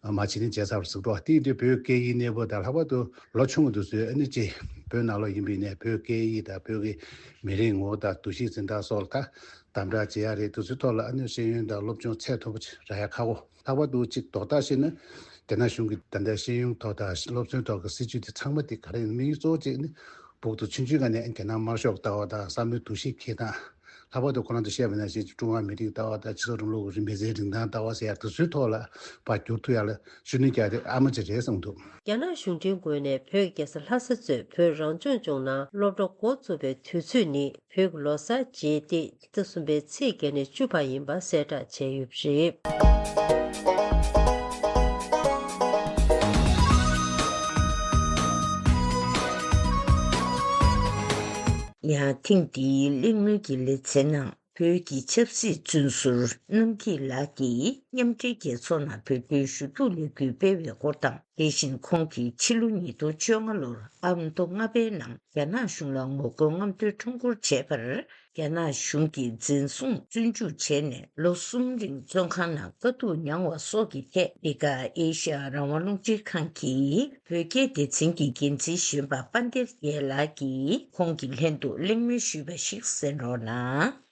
མར་བྱིན་ལེན་བྱས་ཚར་བ་ཟེར་འདུག་དེ་ཡིན་དུས་བོད་སྐད་ཡིག་གནས་བབ་དང་། ལྷག་པར་དུ་ལོ་ཆུང་བ་དེ་ཚོས་ཨ་ནི་ཅིག་བོད་ནང་ལོགས་ཡིན་པ་ཡིན་ནའི་བོད་སྐད་ཡིག་དང་བོད་ཀྱི་མི་རིགས་ངོ་བོ་དང་འདུ་ཤེས་འཛིན་སྟངས་སོགས་ལ་ད་དམ་དྲག་བྱེད་ཡ་རེད། དེ་ཚོའི་ཐོག་ལ་ཨ་ནི་ཤེས་ཡོན་དང་སློབ་སྦྱོང་ཚད་མཐོ་པོ་ཅིག་རག་ཡ་ཁག་པོ། ལྷག་པར་དུ་གཅིག་དོགས་གཏམ་བཤད་ན། རྒྱ་ནག་གཞུང་གི་ད་ལྟ་ཤེས་ཡོན་ཐོག་དང་སློབ་ཚན་ཐོག་གི་སྲིད་བྱུས་དེ་ཚང་མ་དེ་ག་རེ་ཡིན། དམིགས་ཡུལ་གཙོ་བོ་གཅིག་ནི་སྤུ་གུ་ཚོ་ཆུང་ཆུང་སྒང་ནས་རྒྱ་ནག་དམར་ཤོག་ལྟ་བ་དང་བསམ་བློའི་འདུ་ཤེས་འཁྱེར་སྟངས། ལྷག་པར་དུ་ཁོ་རང་ཚོ་བཤད་པ་ནང་བཞིན་ཀྲུང་ཧྭ་མི་རིགས་ལྟ་བ་དང་སྤྱི་ཚོགས་རིང་ལུགས་ཀྱི་རིམ་པའི་རིན་ཐང་ལྟ་བ་ཟེར་ཡ་དེ་ཚོའི་ཐོག་ལ་ཕར་བསྒྱུར་ཐུབ་ཡ་ལ་ཤུགས་སྣོན་རྒྱག་དེ་ཨ་མ་ཅིག་རེད་བསམ་འདུག་རྒྱ་ནག་གཞུང་འབྲེལ་ངོས་ནས་བོད་ཀྱི་རྒྱལ་ས་ལྷ་ས་གཙོས་བོད་རང་སྐྱོང་ལྗོངས་ནང་སློབ་གྲྭ་འགོ་བཙུགས་པའི་དུས་ཚོད་ནི་བོད་ཀྱི་ལོ་གསར་རྗེས་ཏེ་ཕྱི་ཟླ་གསུམ་པའི་ཚེས་བརྒྱད་ནས་བཅུ་བར་ཡིན་པ་གསལ་བསྒྲགས་བྱས་ཡོད་པ་རེད། ཡང་ཐེངས་འདིའི་གླེང་མོལ་གྱི་ལེ་ཚན་ནང་། བོད་ཀྱི་ཆབ་སྲིད་བཙོན་ཟུར་རྣམ་སྐྱིད་ལགས་ཀྱིས་མཉམ་འབྲེལ་རྒྱལ་ཚོགས་ནང་བོད་དོན་ཞུ་གཏུག་ལས་འགུལ་སྤེལ་བའི་སྐོར་དང་། དེ་བཞིན་ཁོང་གིས་ཕྱི་ལོ་ཉིས་སྟོང་བཅོ་ལྔ་ལོར་ཨ་མདོ་རྔ་པའི་ནང་རྒྱ་ནག་གཞུང་ལ་ངོ་རྒོལ་རྔམ་སྟོན་ཁྲོམ་སྐོར་བྱས་པར། རྒྱ་ནག་གཞུང་གིས་འཛིན་བཟུང་བཙོན་འཇུག་བྱས་ནས་ལོ་གསུམ་རིང་བཙོན་ཁང་ནང་དཀའ་སྡུག་མྱངས་བ་སོགས་ཀྱི་ཐད། འདི་ག་ཨེ་ཤ་ཡ་རང་དབང་རླུང་འཕྲིན་ཁང་གིས་བོད་སྐད་སྡེ་ཚན་གྱི་འགན་འཛིན་གཞོན་པ་དཔལ་ལྡན་རྒྱལ་ལགས་ཀྱིས་ཁོང་གི་ལྷན་དུ་གླེང་མོལ་ཞུས་པ་ཞིག་གསན་རོགས་གནང་།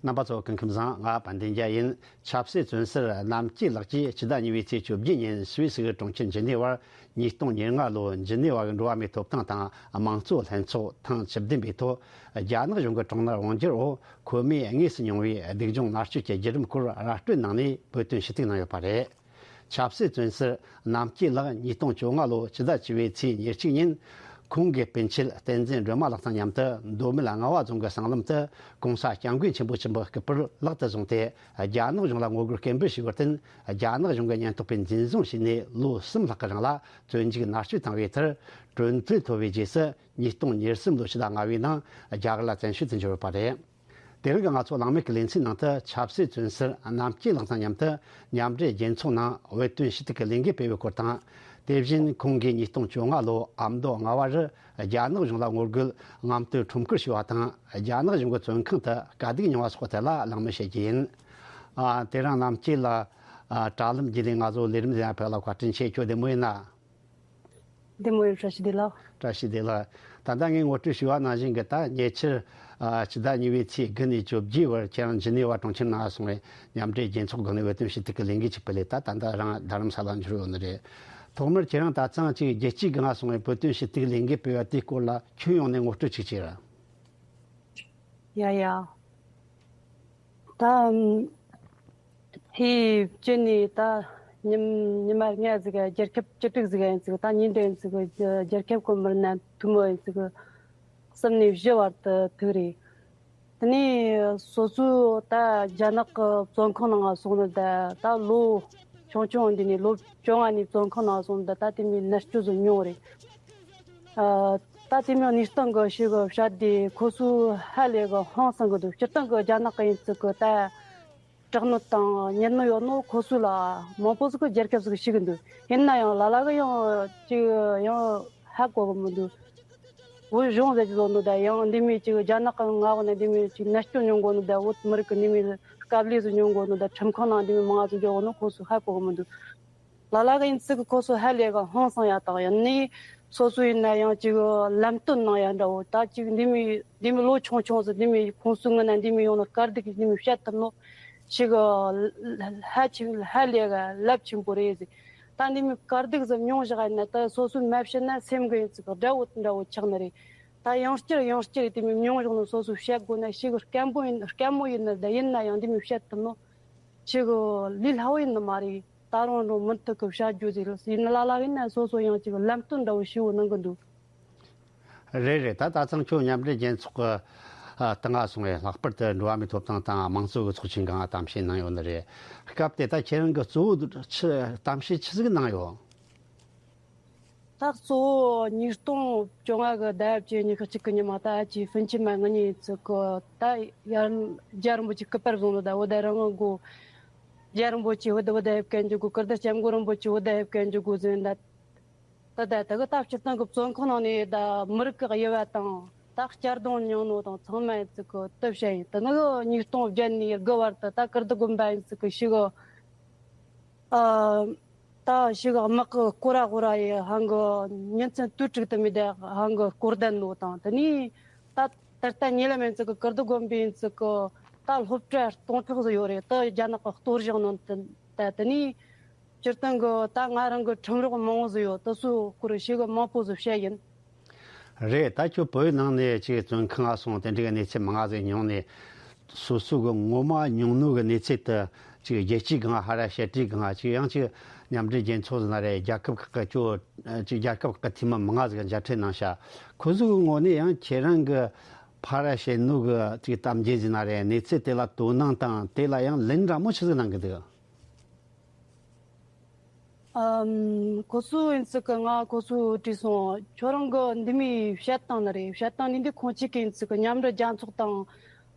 རྣམ་པ་ཚོ་སྐུ་ཁམས་བཟང་། ང་དཔལ་ལྡན་རྒྱལ་ཡིན། ཆབ་སྲིད་བཙོན་ཟུར་རྣམ་སྐྱིད་ལགས་ཀྱིས་སྤྱི་ཟླ་གཉིས་པའི་ཚེས་བཅོ་བརྒྱད་ཉིན་སུད་སི་གི་གྲོང་ཁྱེར་ཇི་ནི་ཝར་ཉིས་སྟོང་ཉེར་ལྔ་ལོའི་ཇི་ནི་ཝ་གི་འགྲོ་བ་མིའི་ཐོབ་ཐང་དང་དམངས་གཙོ་ལྷན་ཚོགས་ཐེངས་བཅུ་བདུན་པའི་ཐོག་རྒྱ་ནག་གཞུང་གི་དྲག་གནོན་དབང་སྒྱུར་འོག་ཁོ་མོས་དངོས་སུ་མྱོང་བའི་སྡུག་སྦྱོང་མནར་གཅོད་ཀྱི་བརྒྱུད་རིམ་སྐོར་ར་སྤྲོད་གནང་ནས་བོད་དོན་ཞུ་གཏུག་གནང་ཡོད་པ་རེད། ཆབ་སྲིད་བཙོན་ཟུར་རྣམ་སྐྱིད་ལགས་ཉིས་སྟོང་བཅོ་ལྔ་ལོའི་ཕྱི་ཟླ་བཅུ་པའི་ཚེས་ཉེར་གཅིག་ཉིན། ཁོང་གི་སྤུན་མཆེད་བསྟན་འཛིན་སྒྲོལ་མ་ལགས་དང་མཉམ་དུ་མདོ་སྨད་རྔ་བ་རྫོང་གི་སྲང་ལམ་དུ་གོང་ས་སྐྱབས་མགོན་ཆེན་པོ་མཆིམས་ཕུའི་སྐུ་པར་ལག་ཏུ་བཟུང་སྟེ། རྒྱ་ནག་གཞུང་ལ་ངོ་རྒོལ་སྐད་འབོད་བྱས་པར་བརྟེན། རྒྱ་ནག་གཞུང་གི་ཉེན་རྟོག་པས་འཛིན་བཟུང་བྱས་ནས་ལོ་གསུམ་ལྷག་གི་རིང་ལ་བཙོན་འཇུག་མནར་གཅོད་བཏང་བའི་མཐར། གྲོས་མཐུན་ཐོབ་པའི་རྗེས་སུ་ཉིས་སྟོང་ཉེར་གསུམ་ལོའི་ཕྱི་ཟླ་ལྔ་པའི་ནང་རྒྱ་གར་ལ་བཙན་བྱོལ་དུ་འབྱོར་ཡོད་པ་རེད། དེ་རིང་གི་ང་ཚོ་གླེང་མོལ་གྱི་ལེ་ཚན་ནང་དུ་ཆབ་སྲིད་བཙོན་ཟུར་རྣམ་སྐྱིད་ལགས་དང་མཉམ་དུ་མཉམ་འབྲེལ་རྒྱལ་ཚོགས་ནང་བོད་དོན་ཞུ་གཏུག་གི་ལས་འགུལ་སྤེལ་བའི་སྐོར་དང་། དེ་བཞིན་ཁོང་གིས་ཉིས་སྟོང་བཅོ་ལྔ་ལོའི་ཨ་མདོ་རྔ་བ་རུ་རྒྱ་ནག་གཞུང་ལ་ངོ་རྒོལ་རྔམ་སྟོན་ཁྲོམ་སྐོར་ཞུས་པ་དང་། རྒྱ་ནག་གཞུང་གི་བཙོན་ཁང་དུ་དཀའ་སྡུག་མྱངས་པ་སོགས་ཐད་ལ་གླེང་མོལ་བྱེད་རྒྱུ་ཡིན། ཨ། དེ་རིང་རྣམ་སྐྱིད་ལགས། ཨ། དྲ་ལམ་བརྒྱུད་ནས་ང་ཚོ་ལས་རིམ་འདི་ཡར་ཕེབས་ལ་བཀའ་དྲིན་ཆེ། ཁྱོད་བདེ་མོ་ཡིན་ན། བདེ་མོ་ཡིན། བཀྲ་ཤིས་བདེ་ལེགས། བཀྲ་ཤིས་བདེ་ལེགས། ད་ལྟ་ངས་ངོ་སྤྲོད་ཞུས་པ་ནང་བཞིན་གྱི། ད་ཉེ་ཆར། ཨ། ཕྱི་ཟླ་གཉིས་པའི་ཚེས་དགུ་ནས་བཅོ་བརྒྱད་བར་ཁྱེད་རང་ཇི་ནི་ཝ་གྲོང་ཁྱེར་ནང་སོང་བའི་མཉམ་འབྲེལ་རྒྱལ་ཚོགས་སྒང་ནས་བོད་དོན་ཞུ་གཏུག་གི་ལས་འགུལ་ཅིག་སྤེལ་ལེ། ད་ད་ལྟ་རང་རྡ་རམ་ས་ལ་འབྱོར་ཡོད་ནི་རེད། ཐོག་མར་ཁྱེད་རང་ད་ཐེངས་ཅིག་རྒྱལ་སྤྱིའི་སྒང་སོང་བའི་བོད་དོན་ཞུ་གཏུག་ལས་འགུལ་སྤེལ་བ་དེའི་སྐོར་ལ་ཁྱོན་ཡོངས་ནས་ངོ་སྤྲོད་ཅིག་བྱེད་ར། ཡ་ཡ། ད་ཐེངས་གཅིག་ནས་ད་ཉིན་ཉི་མ་ལྔ་ཟིག་ག་རྒྱལ་ཁབ་བཅུ་དྲུག་ཟིག་ག་ཡིན་ཟིག། ད་ཉིན་དེ་ཡིན་ཟིག་གི་རྒྱལ་ཁབ་ཀྱི་མི་སྣ་ཐུན་མོང་ཡིན་ཟིག་གི་གསུམ་ནས་བཞི་བར་དུ་ཐུག་རེད། དེ་ནས་སོ་སོའི་ད་རྒྱ་ནག་གི་བཙོན་ཁང་ནང་སོང་ནི་ད་ད་ལོ་ཆུང་ཆུང་འདི་ནས་ལོ་བཅོ་ལྔ་ནས་བཙོན་ཁང་ནང་སོང་ནི་ད་ད་དེ་མོའི་མནར་གཅོད་ཟིག་མྱོང་རེད། ཨ། ད་དེ་མོའི་གནས་སྟངས་གི་ཞིག་གི་བཤད་དེ་ཁོ་ཚོ་ཧ་ལས་གི་ཧང་སང་གི་འདུག། སྤྱིར་བཏང་གི་རྒྱ་ནག་གི་ཡིན་ཚུལ་གི་ད་དྲག་གནོན་དང་ཉེས་གནོན་ཡོད་ནོ་ཁོ་ཚོ་ལ་མང་པོ་ཟིག་གི་རྒྱལ་ཁབ་ཟིག་ཤེས་གི་འདུག། ཡིན་ན་ཡང་ལ་ལ་གི་ཡང་ཅིག་ཡང་ཧ་གོ་གི་མི་འདུག། བོད་གཞུང་ཟེར་གྱི་ཡོད་ནོ་ད་ཡང་འདི་མོའི་ཅིག་རྒྱ་ནག་གི་མངའ་འོག་ནས་འདི་མོའི་ཅིག་མནར་གཅོད་མྱོང་གོ་ནོ་ད། བོད་མི་རིགས་གི་འདི་མོའི་དཀའ་ལས་ཟིག་མྱོང་གོ་ནོ་ད། ཁྲིམས་ཁང་ནང་འདི་མོའི་མང་ང་ཟིག་འགྱོ་གོ་ནོ་ཁོ་ཚོ་ཧ་གོ་གི་མི་འདུག། ལ་ལ་གི་ཡིན་ཚུལ་གི་ཁོ་ཚོ་ཧ་ལས་གི་ཧང་སང་ཡ་དང་། ཡང་ནི་སོ་སོ་ཡིན་ན་ཡང་ཅིག་ལམ་སྟོན་གནང་ཡ་འདྲ་བོ། ད་ཅིག་འདི་མོའི་འདི་མོའི་ལོ་ཆུང་ཆུང་ཟིག་འདི་མོའི་ཁོང་ཚོའི་ངོས་ནས་འདི་མོའི་ཡོང་ནོ་དཀའ་སྡུག་གི་འདི་མོའི་བཤད་ཐུབ་ནོ་ཞིག་གི་ཧ་ཆེན་ཧ་ལས་གི་རླབས་ཆེན་པོ་རེད་ཟིག། ད་འདི་མོའི་དཀའ་སྡུག་ཟིག་མྱོང་བཞག་ཡིན་ན་ད་སོ་སོའི་མ་བཤད་ན་སེམས་གི་ཡིན་ཚུལ་གི་དགྲ་བོ་འདྲ་བོ་ཆགས་ནི་རེད། ད་ཡང་བསྐྱར་ཡང་བསྐྱར་དེ་མོའི་མྱོང་བཞག་ནོ་སོ་སོས་བཤད་དགོས་ན་ཞིག་གི་དཀོན་པོ་ཡིན། དཀོན་མོ་ཡིན་ནི་ད། ཡིན་ན་ཡང་འདི་མོའི་བཤད་ཐུབ་ནོ་ཞིག་གི་ལས་སླ་བོ་ཡིན་ནི་མ་རེད། ད་རུང་རུང་མུ་མཐུད་གི་བྱ་རྒྱུ་ཟིག་ལ་ཟེར་ན། ལ་ལ་ཡིན་ན་སོ་སོ་ཡང་ཅིག་ལམ་སྟོན་འདྲ་བོ་ཞེ་པོ་གནང་གི་འདུག། རེད་རེད། ད་ད་ཐེངས་ཁྱོད་མཉམ་འབྲེལ་རྒྱལ་ཚོགས་ཀྱི་ཨ་སྟེང་ང་སོང་བས། ལྷག་པར་དུ་འགྲོ་བ་མིའི་ཐོབ་ཐང་དང་དམངས་གཙོ་གི་ཚོགས་ཆེན་སྒང་གཏམ་བཤད་གནང་ཡོད་ནི་རེད། སྐབས་དེ་ད་ཁྱེད་རང་གི་གཙོ་བོ་ཆི་གཏམ་བཤད་ཆི་ཟིག་གནང་ཡོད། ད་གཙོ་བོ་ཉིས་སྟོང་བཅོ་ལྔ་གི་ཟླ་བཅུ་གཉིས་གི་གཅིག་གི་ཉི་མ་ད་ཨ་ཅེ་ཕུན་ཚོགས་མ་ང་གཉིས་ཚོ་གི་ད་ཡར་རྒྱལ་བ་རིན་པོ་ཆེ་སྐུ་པར་བཟུང་ནོ་ད། འོ་ད་རང་གི་རྒྱལ་བ་རིན་པོ་ཆེ་བོད་དུ་བོད་དུ་ཕེབས་མཁན་འཇུག་གོ། ཀིརྟི་སྐྱབས་མགོན་རིན་པོ་ཆེ་བོད་དུ་ཕེབས་མཁན་འཇུག་གོ་ཟེར་ད། ད་ད་ད་གི་ད་སྤྱིར་བཏང་གི་བཙོན་ཁང་ནང་ནས་ད་མི་རིགས་ཀྱི་དབྱེ་བ་དང་ད་གཅར་རྡུང་མྱོང་ནོ་དང་ཚང་མ་ཚོ་གི་དེ་བཤད་ཡིན། དེ་ནི་གི་ཉིས་སྟོང་བརྒྱད་ནས་དགུ་བར་དུ་ད་ཀིརྟི་དགོན་པ་ཡིན་ཚོ་གི་ཞིག་གི་ཨ། ད་ཞིག་དམག་གི་སྐོར་ར་སྐོར་ར་ཡི་ཧང་གི་ཉིན་མཚན་དུས་དྲུག་ཏུ་མི་བསྡད་ཧང་གི་སྐོར་ལྡན་ནོ་དང་། དེ་ནས་ད་ད་ལྟ་ཉེ་ལམ་ཡིན་ཚོ་གི་ཀིརྟི་དགོན་པའི་ཡིན་ཚོ་གི་ད་སློབ་གྲྭ་སྟོང་ཕྲག་ཟིག་ཡོད་རེད། ད་རྒྱ་ནག་གི་གཏོར་བཞག་ནོ་དེ་ད། དེ་ནས་ སྤྱིར་བཏང་གི་ད་ང་རང་གི་ཁྲིམས་རོགས་མང་བོ་ཟིག་ཡོད། དེ་ཚོའི་སྐོར་ཞེ་གི་མང་པོ་ཟིག་བཤད་ཡིན། རེད། ད་ཁྱོད་བོད་ནང་ནས་ཅིག་བཙོན་ཁང་ང་སོང་། དེ་འདྲའི་གནས་ཚུལ་མང་ང་ཟིག་མྱོང་ནས། སོ་སོ་གི་ངོ་མ་མྱོང་ནོ་གི་གནས་ཚུལ་དེ་ཅིག་རྒྱལ་སྤྱིའི་སྒང་ཧ་ར་བཤད་གྲྭའི་སྒང་ཅིག་ཡང་ཅིག་མཉམ་འབྲེལ་རྒྱལ་ཚོགས་ཟེར་ན་རེད། རྒྱལ་ཁབ་ཁག་གི་ཅོ་ཅིག་རྒྱལ་ཁབ་ཁག་གི་འཐུས་མི་མང་ང་ཟིག་མཇལ་འཕྲད་གནང་ཤག་ཁོ་ཚོ་གི་ངོས་ནས་ཡང་ཁྱེད་རང་གི་ཕར་བཤད་ནོ་གི་ཅིག་གཏམ་རྒྱུད་ཟེར་ན་རེད། གནས་ཚུལ་དེ་ལ་དོ་སྣང་དང་དེ་ལ་ཡང་ལན་འདྲ་མོ་ཆི་ཟིག་གནང་གི་འདུག་ཨམ། ཁོ་ཚོ་ཡིན་ཙི་གི་ང་ཁོ་ཚོ་དྲིས་སོང་། ཁྱོད་རང་གི་འདི་མོ་བཤད་སྟངས་ནི་རེད། བཤད་སྟངས་ནི་འདི་ཁོང་ཅག་གི་ཡིན་ཙི་གི་མཉམ་འབྲེལ་རྒྱལ་ཚོགས་དང་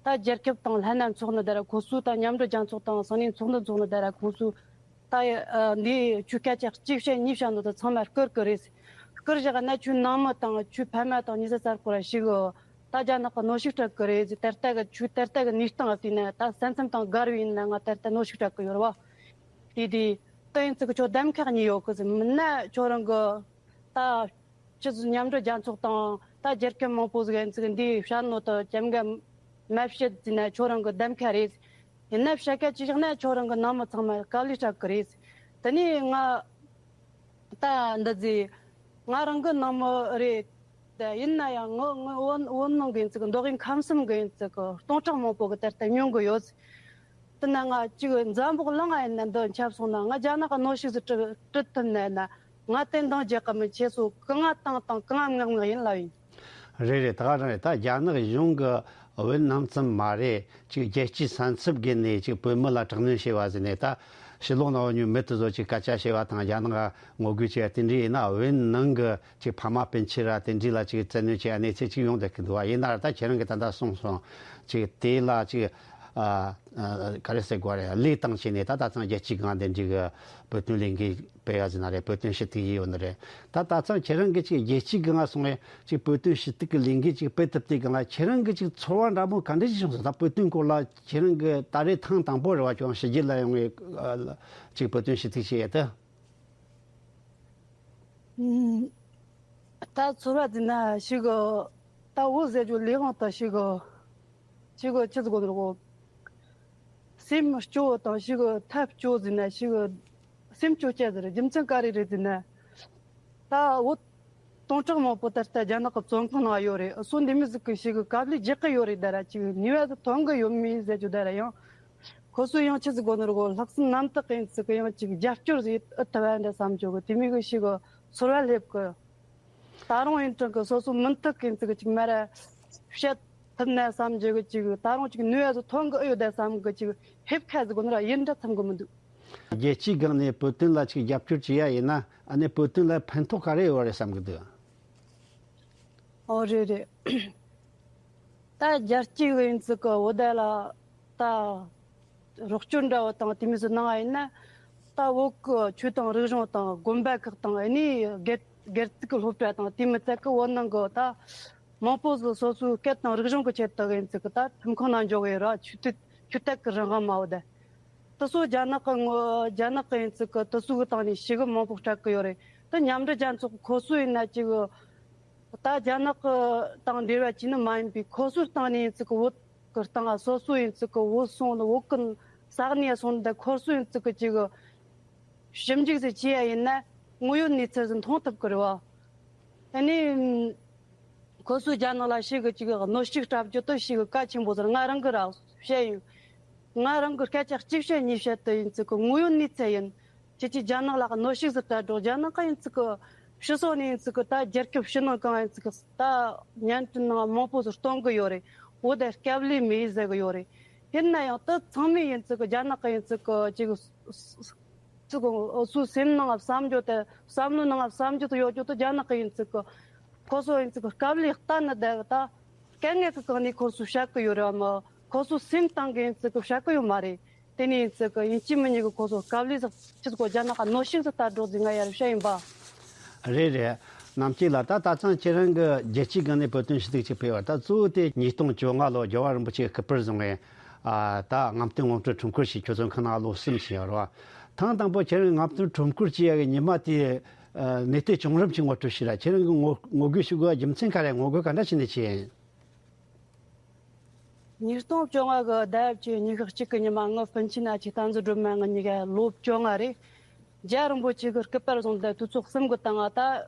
ད་རྒྱལ་ཁབ་དང་ལྷན་ན་འཚོགས་ནི་ད་ར། ཁོ་ཚོ་ད་མཉམ་འབྲེལ་རྒྱལ་ཚོགས་དང་སང་ཉིན་ཚོགས་འདུ་འཚོགས་ནི་ད་ར། ཁོ་ཚོ་ད་ཨ་འདི་ཁྱོད་སྐད་ཆ་གཅིག་བཤད་གཉིས་བཤད་ནོ་ད་ཚང་མ་བསྐུར་གི་རེད། བསྐུར་བཞག་ན་ཁྱོད་ནང་མི་དང་ཁྱོད་ཕ་མ་དང་མྱི་ཟེར་ཚར་སྐོར་ཞིག་ད་རྒྱ་ནག་གི་གནོན་ཤུགས་སྤྲད་གི་རེད། ད་ལྟ་གི་ཁྱོད་ད་ལྟ་གི་གནས་སྟངས་བལྟས་ན་ད་བཙན་ཁྲིམས་དང་འགལ་བ་ཡིན་ན་ང་ད་ལྟ་གནོན་ཤུགས་སྤྲད་གི་ཡོད་རེད་བ། དེ་དེ་ད་ཡིན་ཙི་གི་ཁྱོད་གདམ་ཁ་གཉིས་ཡོད་གི་ཟེར། མིན་ན་ཁྱོད་རང་གི་ད་ཕྱི་ཚུལ་མཉམ་འབྲེལ་རྒྱལ་ཚོགས་དང་ད་རྒྱལ་ཁབ་མང་པོ་ཟིག་ཡིན་ཙི་གི་འདི་བཤད་ནོ་ད་ཅམ་ག་མ་བཤད་ཟེར་ན་ཁྱོད་རང་གི་གདམ་ཁ་རེད། ཡིན་ན་བཤད་ཁ་ཅི་བཞག་ན་ཁྱོད་རང་གི་ནང་མི་ཚང་མ་དཀའ་ལས་སྤྲད་གི་རེད། དེ་ནས་ང་ད་འདི་ཟེར། ང་རང་གི་ནང་མི་རེད། དེ་ཡིན་ན་ཡང་ངོ་ངོ་བོད་བོད་ནང་གི་ཡིན་ཙི་གི་མདོ་དབུས་ཁམས་གསུམ་གི་ཡིན་ཙི་གི་སྟོང་ཕྲག་མང་པོ་གི་ད་ལྟ་ཉུང་གི་ཡོད། དེ་ན་ང་ཅིག་འཛམ་བུ་གླིང་ང་ཡིན་ན་འདི་ཁྱབ་སོང་ན་ང་རྒྱ་ནག་གི་གནོན་ཤུགས་སུ་ཁྲིད་ཁྲིད་ཐུབ་ནས་ན་ང་དེ་འདང་རྒྱག་གི་མིན། ཁྱེད་ཚོ་གང་ང་བཏང་བཏང་གང་ང་མངགས་མངགས་ཡིན་ལབ་ཡིན། རེད་རེད། ད་ག་རང་རེད། ད་རྒྱ་ནག་གཞུང་གི་བོད་ནང་ཙམ་མ་རེད། ཅིག་རྒྱལ་སྤྱིའི་ས་མཚམས་བརྒལ་ནས་ཅིག་བོད་མི་ལ་དྲག་གནོན་བྱས་པ་ཟེར་ནས། ད་ཕྱི་ལོགས་ན་འོ་ཉུང་མི་དེ་ཚོ་ཅིག་སྐད་ཆ་བཤད་པ་དང་རྒྱ་ནག་ངོ་རྒོལ་བྱས་པ་དེ་འདྲ་ཡིན་ན། བོད་ནང་གི་ཅིག་ཕ་མ་སྤུན་མཆེད་ར་དེ་འདྲ་ལ་ཅིག་བཙན་གནོན་བྱས་པ་གནས་ཚུལ་ཅིག་ཡོང་བསྡད་ཀྱི་འདུག་བ། ཡིན་ན་ར་ད་ཁྱེད་རང་གིས་ད་ལྟ་གསུངས་སོང་། ཅིག་དེ་ལ་ཅིག་ཨ་ཨ་ག་རེ་ཟེར་དགོས་རེད། ལས་སྟངས་བྱས་ནས་ད་ད་ཐེངས་རྒྱལ་སྤྱིའི་སྒང་དེ་འདྲའི་གི་བོད་དོན་ལས་འགུལ་སྤེལ་ཡ་ཟེར་ན་རེད། བོད་དོན་ཞུ་གཏུག་ཡས་ཡོད་ནི་རེད། ད་ད་ཐེངས་ཁྱེད་རང་གིས་ཅིག་རྒྱལ་སྤྱིའི་སྒང་སོང་བས་ཅིག་བོད་དོན་ཞུ་གཏུག་གི་ལས་འགུལ་ཅིག་སྤེལ་ཐུབ་དུས་སྒང་ལ་ཁྱེད་རང་གིས་ཅིག་ཚོར་བ་འདྲ་མོ་ག་འདྲ་ཞིག་བྱུང་སོང་། ད་བོད་དོན་སྐོར་ལ་ཁྱེད་རང་གིས་ད་རེས་ཐེངས་དང་པོ་རེད་བ། ཁྱོད་རང་ཕྱི་རྒྱལ་ལ་ཡོང་བའི་ཨ་ཅིག་བོད་དོན་ཞུ་གཏུག་བྱས་ཡས་དེ། ཨུམ། ད་ཚོར་བ་ཟེར་ན་ཞིག་གི་ད་འུ་ཟེར་རྒྱུ་ལས་དབང་དང་ཞིག་གི་ཞིག་གི་ཆི་ཟིག་གོ་ནོ་གོ། སེམས་སྐྱོ་བོ་དང་ཞིག་གི་ཐབས་སྐྱོ་ཟེར་ན་ཞིག་གི་སེམས་སྐྱོ་སྐྱ་ཟེར། རྒྱུ་མཚན་ག་རེ་རེད་ཟེར་ན། ད་འུ་སྟོང་ཕྲག་མང་པོ་ད་ལྟ་རྒྱ་ནག་གི་བཙོན་ཁང་ནང་ཡོད་རེད། སོ་འདི་མི་ཟིག་གི་ཞིག་གི་དཀའ་ལས་རྒྱག་གི་ཡོད་རེད། ད་ར་ཅིག་ནུས་པ་ཟིག་ཐོན་གི་ཡོད་མེད་ཟེར་རྒྱུ་ད་ར་ཡང་། ཁོ་ཚོས་ཡང་ཆི་ཟིག་གོ་ནོ་རེད་གོ། ལྷག་བསམ་རྣམ་དག་གི་ཡིན་ཙི་གི་ཡང་ཅིག་རྒྱབ་སྐྱོར་ཟིག་ཨེ་ཐུབ་ཨེ་འདྲ་བསམ་རྒྱུ་གི་དེ་མོ་གི་ཞིག་གི་ཚོར་བ་སླེབས་གི། ད་རུང་ཡིན་ཀྲང་གི་སོ་སོ་མུ་མཐུད་གི་ཡིན་ཙི་གི་ཅིག་མ་ར་བཤད་ཐུབ་ན་བསམ་རྒྱུ་གི་ཅིག་ད་རུང་ཅིག་ནུས་པ་ཟིག་ཐོན་གི་ཨེ་ཡོད་ད་བསམ་གི་ཅིག་ཧེབ་ཁ་ཟིག་གོ་ནོ་ར་ཡིན་འདྲ་བསམ་གི་མི་འདུག་རྒྱལ་སྤྱིའི་སྒང་ནས་བོད་དོན་ལ་ཅིག་རྒྱབ་སྐྱོར་བྱེད་ཡ་ཡིན་ན་ཨ་ནི་བོད་དོན་ལ་ཕན་ཐོགས་ག་རེ་ཡོད་རེད་བསམ་གི་འདུག་ཨོ་རེད་རེད། ད་རྒྱལ་སྤྱི་གི་ཡིན་ཙི་གི་འོ་དེ་ལ་ད་རོགས་སྐྱོར་འདྲ་བོ་དང་དེ་མོ་ཟིག་གནང་བ་ཡིན་ན། ད་བོད་གི་ཆོས་དང་རིག་གཞུང་དང་དགོན་པ་ཁག་དང་ཨ་ནི་སྒེར་སྒེར་ཚུགས་གི་སློབ་གྲྭ་དང་དེ་མོ་ཚད་གི་བོད་ནང་གི་ད་མང་པོ་ཟིག་སོ་སོའི་སྐད་དང་རིག་གཞུང་གི་ཆེད་དུ་ཡིན་ཙི་གི་ད་ཁྲིམས་ཁང་ནང་འཇོག་གི་ཡོད་ར། ཆོས་དད་ཆོས་དད་གི་རང་དབང་མ་འོ་དེ། དེ་ཚོ་རྒྱ་ནག་གི་ངོ་རྒྱ་ནག་གི་ཡིན་ཙི་གི་དེ་ཚོ་གི་སྟེང་ནས་ཞེ་གི་མང་པོ་སྤྲད་གི་ཡོད་རེད། དེ་མཉམ་འབྲེལ་རྒྱལ་ཚོགས་ཁོ་ཚོ་ཡིན་ན་ཅིག་ད་རྒྱ་ནག་གི་དང་འབྲེལ་བ་བྱས་ནི་མ་ཡིན་པའི་ཁོ་ཚོའི་སྟེང་ནས་ཡིན་ཙི་གི་བོད་གི་སྟེང་ང་སོ་སོ་ཡིན་ཙི་གི་བོད་སོང་ནི་བོད་གི་ས་གནས་སོང་ནི་ད་ཁོ་ཚོ་ཡིན་ཙི་གི་ཅིག་ཞིབ་འཇུག་ཟིག་བྱས་ཡ་ཡིན་ན་དངོས་ཡོད་གནས་ཚུལ་ཟིག་མཐོང་ཐུབ་གི་རེད་བ། ཨ་ནི། ཁོ་ཚོས་རྒྱ་ནག་ལ་ཞེ་གི་ཅིག་གནོན་ཤུགས་སྤྲད་རྒྱུ་དེ་ཞེ་གི་གལ་ཆེན་པོ་ཟེར། ང་རང་གི་ར་བཤད་ཡིན། ང་རང་གི་སྐད་ཆ་གཅིག་བཤད་གཉིས་བཤད་དེ་ཡིན་ཙི་གི་དངོས་ཡོད་གནས་ཚུལ་ཡིན། ཁྱེད་ཀྱིས་རྒྱ་ནག་ལ་གནོན་ཤུགས་ཟིག་སྤྲད་འགྲོ། རྒྱ་ནག་གི་ཡིན་ཙི་གི་ཕྱི་སོ་ནས་ཡིན་ཙི་གི་ད་རྒྱལ་ཁབ་ཕྱི་ནང་གང་ཡིན་ཙི་གི་ད་བརྙན་འཕྲིན་ནང་མང་པོ་ཟིག་གཏོང་གི་ཡོད་རེད། འོ་དེ་སྐབས་ལས་མེད་ཟེར་གི་ཡོད་རེད། ཡིན་ན་ཡང་དེ་ཚང་མས་ཡིན་ཙི་གི་རྒྱ་ནག་གི་ཡིན་ཙི་གི་ཅིག་ཅིག་སོ་སོའི་སེམས་ནང་བསམ་རྒྱུ་དེ་བསམ་བློའི་ནང་བསམ་རྒྱུ་དེ་ཡོད་རྒྱུ་དེ་རྒྱ་ནག་གི་ཡིན་ཙི་གི་ཁོ་ཚོ་ཡིན་ཙི་གི་དཀའ་ལས་གཏན་ནས་བསྡད་གི་ད་དཀའ་ངལ་གི་སྒང་ནས་ཁོ་ཚོས་བཤད་གི་ཡོད་རེད་བ། མ་ཁོ་ཚོ་སེམས་གཏིང་གི་ཡིན་ཙི་གི་བཤད་གི་ཡོད་མ་རེད། དེ་ནས་ཡིན་ཙི་གི་ཡིན་གཅིག་མིན་གཉིས་གི་ཁོ་ཚོ་དཀའ་ལས་ཟིག་ཅིག་གོ་རྒྱ་ནག་ག་གནོན་ཤུགས་ཟིག་སྤྲད་འགྲོ་ཟིག་ང་ཡར་བཤད་ཡིན་པ། རེད་རེད། རྣམ་རྒྱལ་ལགས། ད་ད་ཐེངས་ཁྱེད་རང་གི་རྒྱལ་སྤྱིའི་སྒང་ནས་བོད་དོན་ཞུ་གཏུག་ཅིག་ཕེབས་པ་ད་གཙོ་བོ་དེ་ཉིས་སྟོང་བཅོ་ལྔ་ལོ་རྒྱལ་བ་རིན་པོ་ཆེའི་སྐུ་པར་བཟུང་བའི་ཨ་ད་རྔམ་སྟོན་ངོ་སྤྲོད་ཁྲོམ་སྐོར་ཞིག་ཁྱོད་ཚོ་ཁང་ནང་ལོ་གསུམ་ཕྱིན་ཡོད་རེད་བ། ཐེངས་དང་པོ་ཁྱེད་རང་རྔམ་སྟོན་ཁྲོམ་སྐོར་བྱེད་ཡ་གི་ཉི་མ་དེ་ཨ་གནས་སྟངས་བྱུང་རིམ་ཅིག་ངོ་སྤྲོད་ཞུས་ར། ཁྱེད་རང་གི་ངོ་ངོ་རྒོལ་ཞུ་དགོས་རྒྱུ་མཚན་ག་རེ། ངོ་རྒོལ་ག་འདྲ་བྱས་ནས་བྱས་ཡིན། ཉིས་སྟོང་བཅོ་ལྔ་གི་ཟླ་བཅུ་གཉིས་ཤག་གཅིག་གི་ཉི་མ་ངའི་སྤུན་མཆེད་ཨ་ཅེ་བསྟན་འཛིན་སྒྲོལ་མ་ང་གཉིས་ཀ་ལོ་བཅོ་ལྔ་རེད། རྒྱལ་བ་རིན་པོ་ཆེ་གི་སྐུ་པར་བཟུང་སྟེ་དུས་ཚོད་གསུམ་གི་སྟེང་ང་ད་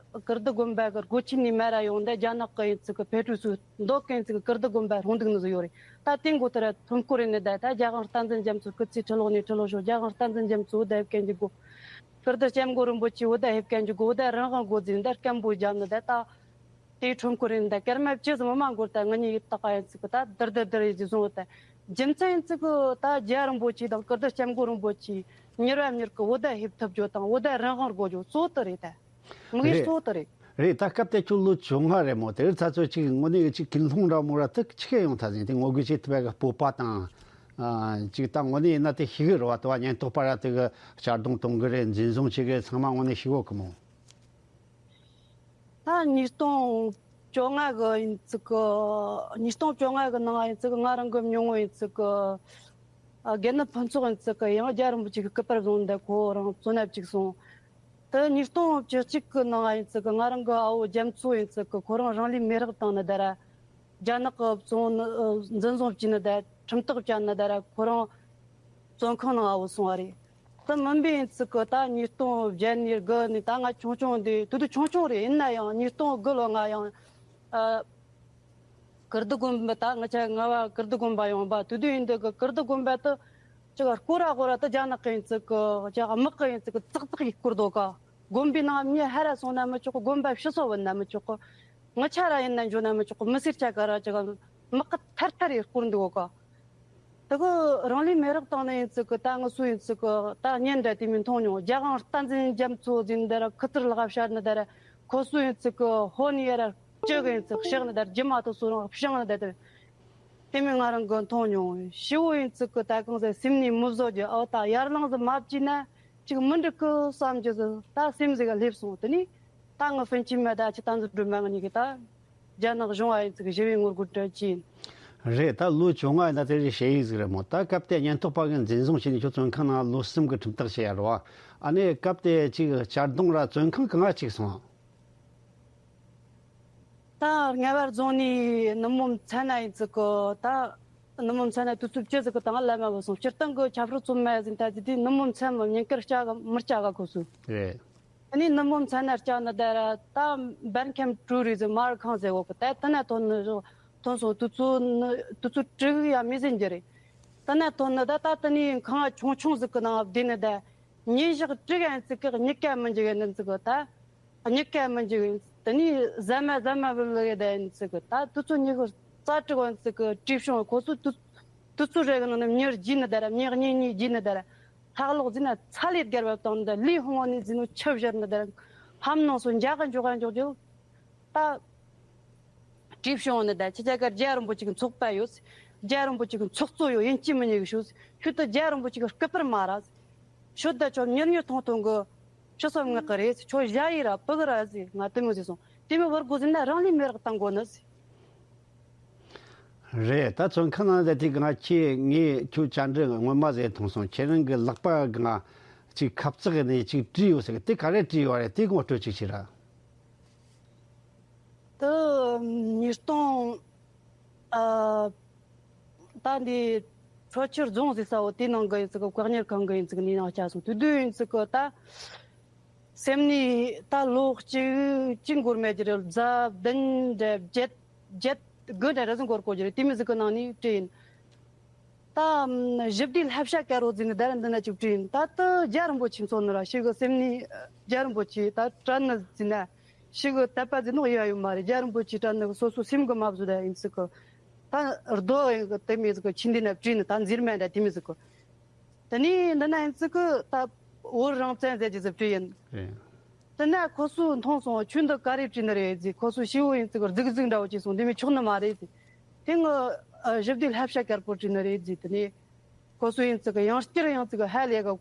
ཀིརྟི་དགོན་པ་གི་སྒོ་ཆེན་ནས་མར་ར་ཡོང་སྟེ་རྒྱ་ནག་གི་ཡིན་ཚུལ་གི་ཕེབས་བྲིས་སུ་མདོ་གི་ཡིན་ཚུལ་གི་ཀིརྟི་དགོན་པ་སྲུང་འདུག་ནི་ཟིག་ཡོད་རེད། ད་དེ་མགོ་ཐོར་ཐོམ་སྐོར་རེ་ནི་ད་ད་རྒྱལ་དབང་བསྟན་འཛིན་རྒྱ་མཚོ་སྐུ་ཚེ་ཁྲི་ལོ་ནས་ཁྲི་ལོ་ཤོར། རྒྱལ་དབང་བསྟན་འཛིན་རྒྱ་མཚོ་བོད་ད་ཕེབས་མཁན་གྱི་སྒོ། ཀིརྟི་སྐྱབས་མགོན་རིན་པོ་ཆེ་བོད་ད་ཕེབས་མཁན་གྱི་སྒོ་བོད་ད་རང་དབང་སྒོ་འཛིན་ད་སྐད་འབོད་བརྒྱབ་ནི་ད་ད། དེའི་ཁྲོམ་སྐོར་རེ་ནི་ད་སྐར་མ་བཅུ་ཙམ་མ་འགོར་ད་ང་གཉིས་ཡིད་ད་ག་ཡིན་ཚུལ་གི་ད་དིར་དིར་དིར་ཡིན་ཟིག་སོང་བ་ད། རྒྱུ་མཚན་ཡིན་ཚུལ་གི་ད་རྒྱལ་བ་རིན་པོ་ཆེ་དང་ཀིརྟི་སྐྱབས་མགོན་རིན་པོ་ཆེ་མྱུར་བ་མྱུར་གི་བོད་ད་ཕེབས་ཐུབ་རྒྱུ་དང་བོད་ད་རང་དབང་དགོས་རྒྱུ་གཙོ་བོ་དེ་རེད་ད། དམིགས་ཡུལ་རེད། གཙོ་བོ་དེ་རེད། རེད། ད་སྐབས་དེ་ཁྱོད་ལོ་བཅོ་ལྔ་རེད་མོ། དེར་ཚ་ཚོད་ཅིག་དངོས་གནས་ཅིག་ཀུན་སློང་འདྲ་མོ་ར་ཐུག་ཆི་གེ་ཡོང་ཐལ་ཟིན་དེ་ངོ་དགོས་ཆེད་ཐུབ་པའི་སྤོབས་པ་དང་། ཨ། ཅིག་ད་དངོས་གནས་ཡིན་ན་དེ་ཤེས་གི་རེད་བ། དེ་བ་ཉེན་རྟོག་པ་ར་དེ་གི་གཅར་རྡུང་གཏོང་གི་རེད། འཛིན་བཟུང་བྱེད་གི་རེད། ཚང་མ་དངོས་གནས་ཤེས་གོ་གི་མོ། ད་ཉིས་སྟོང་བཅོ་ལྔ་གི་ཡིན་ཚུལ་གི། ཉིས་སྟོང་བཅོ་ལྔ་གི་ནང་ཡིན་ཚུལ་གི་ང་རང་གི་ཉུང་ངུ་ཡིན་ཚུལ་གི། ཨ། དགེ་འདུན་ཕུན་ཚོགས་ཡིན་ཚུལ་གི་ཡང་རྒྱལ་བ་རིན་པོ་ཆེ་གི་སྐུ་པར་བཟུང་འདི་ཁོ་རང་བཙོན་ནས་བཅུག་སོང་། དེ་ཉིས་སྟོང་བཅུ་གཅིག་གི་ནང་ཡིན་ཚུལ་གི་ང་རང་གི་ཨ་བོ་རྒྱ་མཚོ་ཡིན་ཚུལ་གི་ཁོ་རང་རང་ལུས་མེ་རག་བཏང་ནི་ད་ར། རྒྱ་ནག་གི་བཙོན་འཛིན་བཟུང་བྱས་ནི་ད་ཁྲིམས་ཐག་བཅད་ནི་ད་ར་ཁོ་རང་བཙོན་ཁང་ནང་ཨ་བོ་སོང་བ་རེད། དེ་མིན་པའི་ཡིན་ཚུལ་གི་ད་ཉིས་སྟོང་བརྒྱད་ནས་དགུ་ནས་ད་ང་ཆུང་ཆུང་དེ་དུས་དུས་ཆུང་ཆུང་རེད། ཡིན་ན་ཡང་ཉིས་སྟོང་དགུ་ལོ་ང་ཡང་ཨ། ཀིརྟི་དགོན་པ་ད་ང་ཆ་ང་བ་ཀིརྟི་དགོན་པ་ཡོང་པ་དུས་དུས་ཡིན་འདི་གི་ཀིརྟི་དགོན་པ་དུ་ཅིག་སྐོར་ར་སྐོར་ར་དུ་རྒྱ་ནག་གི་ཡིན་ཚུལ་གི་ཅིག་དམག་གི་ཡིན་ཚུལ་གི་ཙག་ཙག་ཡིས་སྐོར་འདུག་ག་དགོན་པའི་ནང་མྱི་ཧ་ར་སོང་ན་མི་ཆོག་གི། དགོན་པ་ཕྱི་སོ་བུད་ན་མི་ཆོག་གི། ངི་ཆ་ར་ཡིན་ན་འཇོ་ན་མི་ཆོག་གི། མི་སེར་ཆ་ག་ར་ཅིག་དམག་གི་ཐར་ཐར་ཡིས་སྐོར་འདུག་ག་དེ་གི་རང་ལུས་མེ་རག་བཏང་ནི་ཡིན་ཚུལ་གི་ད་ངི་སུ་ཡིན་ཚུལ་གི་ད་བརྙན་འདྲ་དེ་མིན་མཐོང་མྱོང་། རྒྱལ་དབང་བསྟན་འཛིན་རྒྱ་མཚོ་ཟིན་འདི་ར་ཁུ་ཚུར་ལག་བཤར་ནི་ད་ར་ཁོ་སུ་ཡིན་ཚུལ་གི་ཧོ་ནི་ཡ་ར་ཅི་གི་ཡིན་ཚུལ་ཤག་ནི་ད་ར་རྒྱུ་མ་ཐུག་སུ་རང་བཤང་ནི་ད་དེ་དེ་མིན་ང་རང་གི་མཐོང་མྱོང་། ཤི་བོ་ཡིན་ཚུལ་གི་ད་གང་ཟེར་སེམས་ནས་མི་བཟོད་རྒྱུ། ཨོ་ད་ཡར་ལངས་ཟིག་མ་བྱས་ན་ཅིག་མི་འགྲིག་གི་བསམ་རྒྱུ་ཟིག་ད་སེམས་ཟིག་ག་སླེབས་སོང་། དེ་ནས་ད་ངི་ཧྥིན་ཆི་མ་ད་ཅི་ད་འཛུགས་སྒྲོལ་མ་ངི་གཉིས་གི་ད། རྒྱ་ནག་གཞུང་ཨ་ཡིན་ཚིག་ཞི་བའི་ངོ་རྒོལ་སྤྲད་ཀྱིན། རེད། ད་ལོ་བཅོ་ལྔ་ཡིན་ན་དེ་རེད་བཤད་ཡིག་ཟིག་རེད་མོ། ད་སྐབས་དེ་ཉེན་རྟོག་པ་གིས་འཛིན་བཟུང་བྱས་ནས་ཁྱོད་བཙོན་ཁང་ནང་ལོ་གསུམ་གི་ཁྲིམས་ཐག་བཅད་ཡ་རེད་བ། ཨ་ནི་སྐབས་དེ་ཅིག་གཅར་རྡུང་ར་བཙོན་ཁང་གང་ང་ཅིག་སོང་། ད་ལྔ་བར་རྫོང་ནས་ནུབ་མོ་མཚན་ན་ཡིན་ཚིག་གི་ད། ནུབ་མོ་མཚན་ན་དུས་ཚོད་བཅུ་ཟིག་གི་སྟེང་ལ་མ་བུད་སོང་། སྤྱིར་བཏང་གི་ཆབ་སྲིད་བཙོན་མ་ཟིན་ད་ཅི་དེ་ནུབ་མོ་མཚན་མོ་ཉིན་དཀར་སྐྱ་གི་མི་སྐྱ་ག་ཁོ་སུ། རེད། ཨ་ནི་ནུབ་མོ་མཚན་ན་སྐྱ་ནི་ད་ར་ད་འབར་ཁམས་གྲུ་རེ་ཟི་མར་ཁང་ཟེར་འོ་གི་ད་དེ་ན་ཐོན་ནི་རོ་ཐོན་སོང་། དུས་ཚོད་ནི་དུས་ཚོད་དྲུག་ཡ་མི་ཟིན་གྱི་རེད། དེ་ན་ཐོན་ནི་ད་ད་དེ་ནི་ཁང་ཆུང་ཆུང་ཟིག་གི་ནང་བསྡད་ནི་ད་ཉིན་ཞག་དྲུག་ཡན་ཟིག་གི་གཉིད་ཀ་མི་འཇུག་ཡིན་ནི་ཟིག་གི་ད་གཉིད་ཀ་མི་འཇུག་ཡིན། དེ་ནི་ཟ་མ་ཟ་མ་བུ་ལ་ཡ་ད་ཡིན་ཟིག་གི་ད་དུས་ཚོད་ཉི་ཤུ་རྩ་དྲུག་ཡན་ཟིག་གི་བྲིས་བྱུང་། ཁོ་ཚོ་དུས་དུས་ཚོད་རེ་གི་ནང་ནས་མྱི་རྒྱུས་ནི་ད་ར་མྱི་གཉིས་གཉིས་རྒྱུས་ནི་ད་ར། ལྷག་ལོག་ཟིན་ན་ཚ་ལས་བརྒལ་བ་དང་འདི་ལུས་ཕུང་བ་ནས་ཟིན་ནོ་ཆབ་བཞར་ནི་དང་ལྷམ་ནང་སོ་འཇག་ག་འཇོག་ག་འཇོག་རྒྱུ། ད་གྲིབ་བྱུང་ནི་ད་ཁྱེད་ཅག་གར་རྒྱལ་རིན་པོ་ཆེ་གི་ཚོགས་པ་ཡོད། རྒྱལ་རིན་པོ་ཆེ་གི་ཚོགས་གཙོ་ཡོད། ཡིན་གཅིག་མིན་གཉིས་གི་ཤོད། ཤོད་ད་རྒྱལ་རིན་པོ་ཆེ་གི་སྐུ་པར་མ་ར་ཤོད་ད་ཆོ་མྱུར་མྱུར་ཐོང་ཐོང་གི་ཕྱི་སོ་ངག་གི་རེད། ཁྱོད་བཞག་ཡི་ར་ཕུ་གི་ར་ཟེ་ང་དེ་མོ་ཟེ་སོང་། དེ་མོ་བར་གོ་ཟིན་ན་རང་ལས་མེ་རག་བཏང་དགོ་ནི་ཟེ། རེད། ད་བཙོན་ཁང་ནང་ལ་དེ་གང་ཁྱེད་ངས་ཁྱོད་བཅར་འདྲི་སྔོན་མ་ཟེར་མཐོང་སོང་། ཁྱེད་རང་གི་ལག་པ་གང་ཅིག་ཁབ་ཙག་ནས་ཅིག་བྲིས་ཡོད་ཟེར་གི། དེ་ག་རེ་བྲིས་ཡོད་རེད། དེ་ངོ་སྤྲོད་ཅིག་བྱེད་ར། དེ་ཉིས་སྟོང་ཨ་ད་འདི་ཁྲོ་ཆུ་རྫོང་ཟེར་ས་བོ་དེ་ནང་གི་ཡིན་ཚིག་གི་བཀག་ཉར་ཁང་གི་ཡིན་ཚིག་ནས་ནང་བཅར་སོང་། དེ་དུས་ཡིན་ཚིག་གི་ད། སེམས་ནས་ད་ལོ་གཅིག་གཅིག་འགོར་མེད་ཀྱི་རེད། གཟའ་བདུན་འདྲ་བརྒྱད་བརྒྱད་དགུ་འདྲ་རེ་ཟུང་འགོར་གོ་ཀྱི་རེད། དེ་མི་ཟིག་གི་ནང་ནས་བྲིས་ཡིན། ད་ཞི་བདེའི་བསླབ་བྱ་དཀར་པོ་ཟིག་ནི་ད་ར་འདི་ན་ཅིག་བྲིས་ཡིན། ད་དུ་རྒྱལ་རིན་པོ་ཆེ་མཚོན་ནི་ར་ཞི་གི་སེམས་ནས་རྒྱལ་རིན་པོ་ཆེ་ད་དྲན་ནི་ཟིན་ན་ཞི་གི་དད་པ་ཟིན་ནོ་ཡ་ཡོད་མ་རེད། རྒྱལ་རིན་པོ་ཆེ་དྲན་ནི་སོ་སོ་སེམས་གི་མ་བཟོ་ད་ཡིན་ཟིག་གི་ད་རྡོ་ཡིན་གི་དེ་མི་ཟིག་གི་ཆིན་འདི་ན་བྲིས་ནི་ད་འཛིར་མེད་འདྲ་དེ་མི་ཟིག་གི་དེ་ནས་འདི་ན་ཡིན་ཙི་གི་ད་བོད་རང་བཙན་ཟེར་གྱི་ཟིག་བྲིས་ཡིན། རེད། དེ་ན་ཁོ་སུ་མཐོང་སོང་། ཆོས་འདི་ག་རེ་བྲིས་ནི་རེད་ཟེ། ཁོ་སུ་ཤི་བོ་ཡིན་ཙི་གི་རྫིག་རྫིག་འདྲ་བོ་བྱས་སོང་། འདི་མི་ཆོག་ནི་མ་རེད་ཟེ། དེ་ངི་ཞི་བདེའི་བསླབ་བྱ་དཀར་པོ་བྲིས་ནི་རེད་ཟེ། དེ་ནས་ཁོ་སུ་ཡིན་ཙི་གི་ཡང་བསྐྱར་ཡང་ཙི་གི་ཧ་ལས་གི་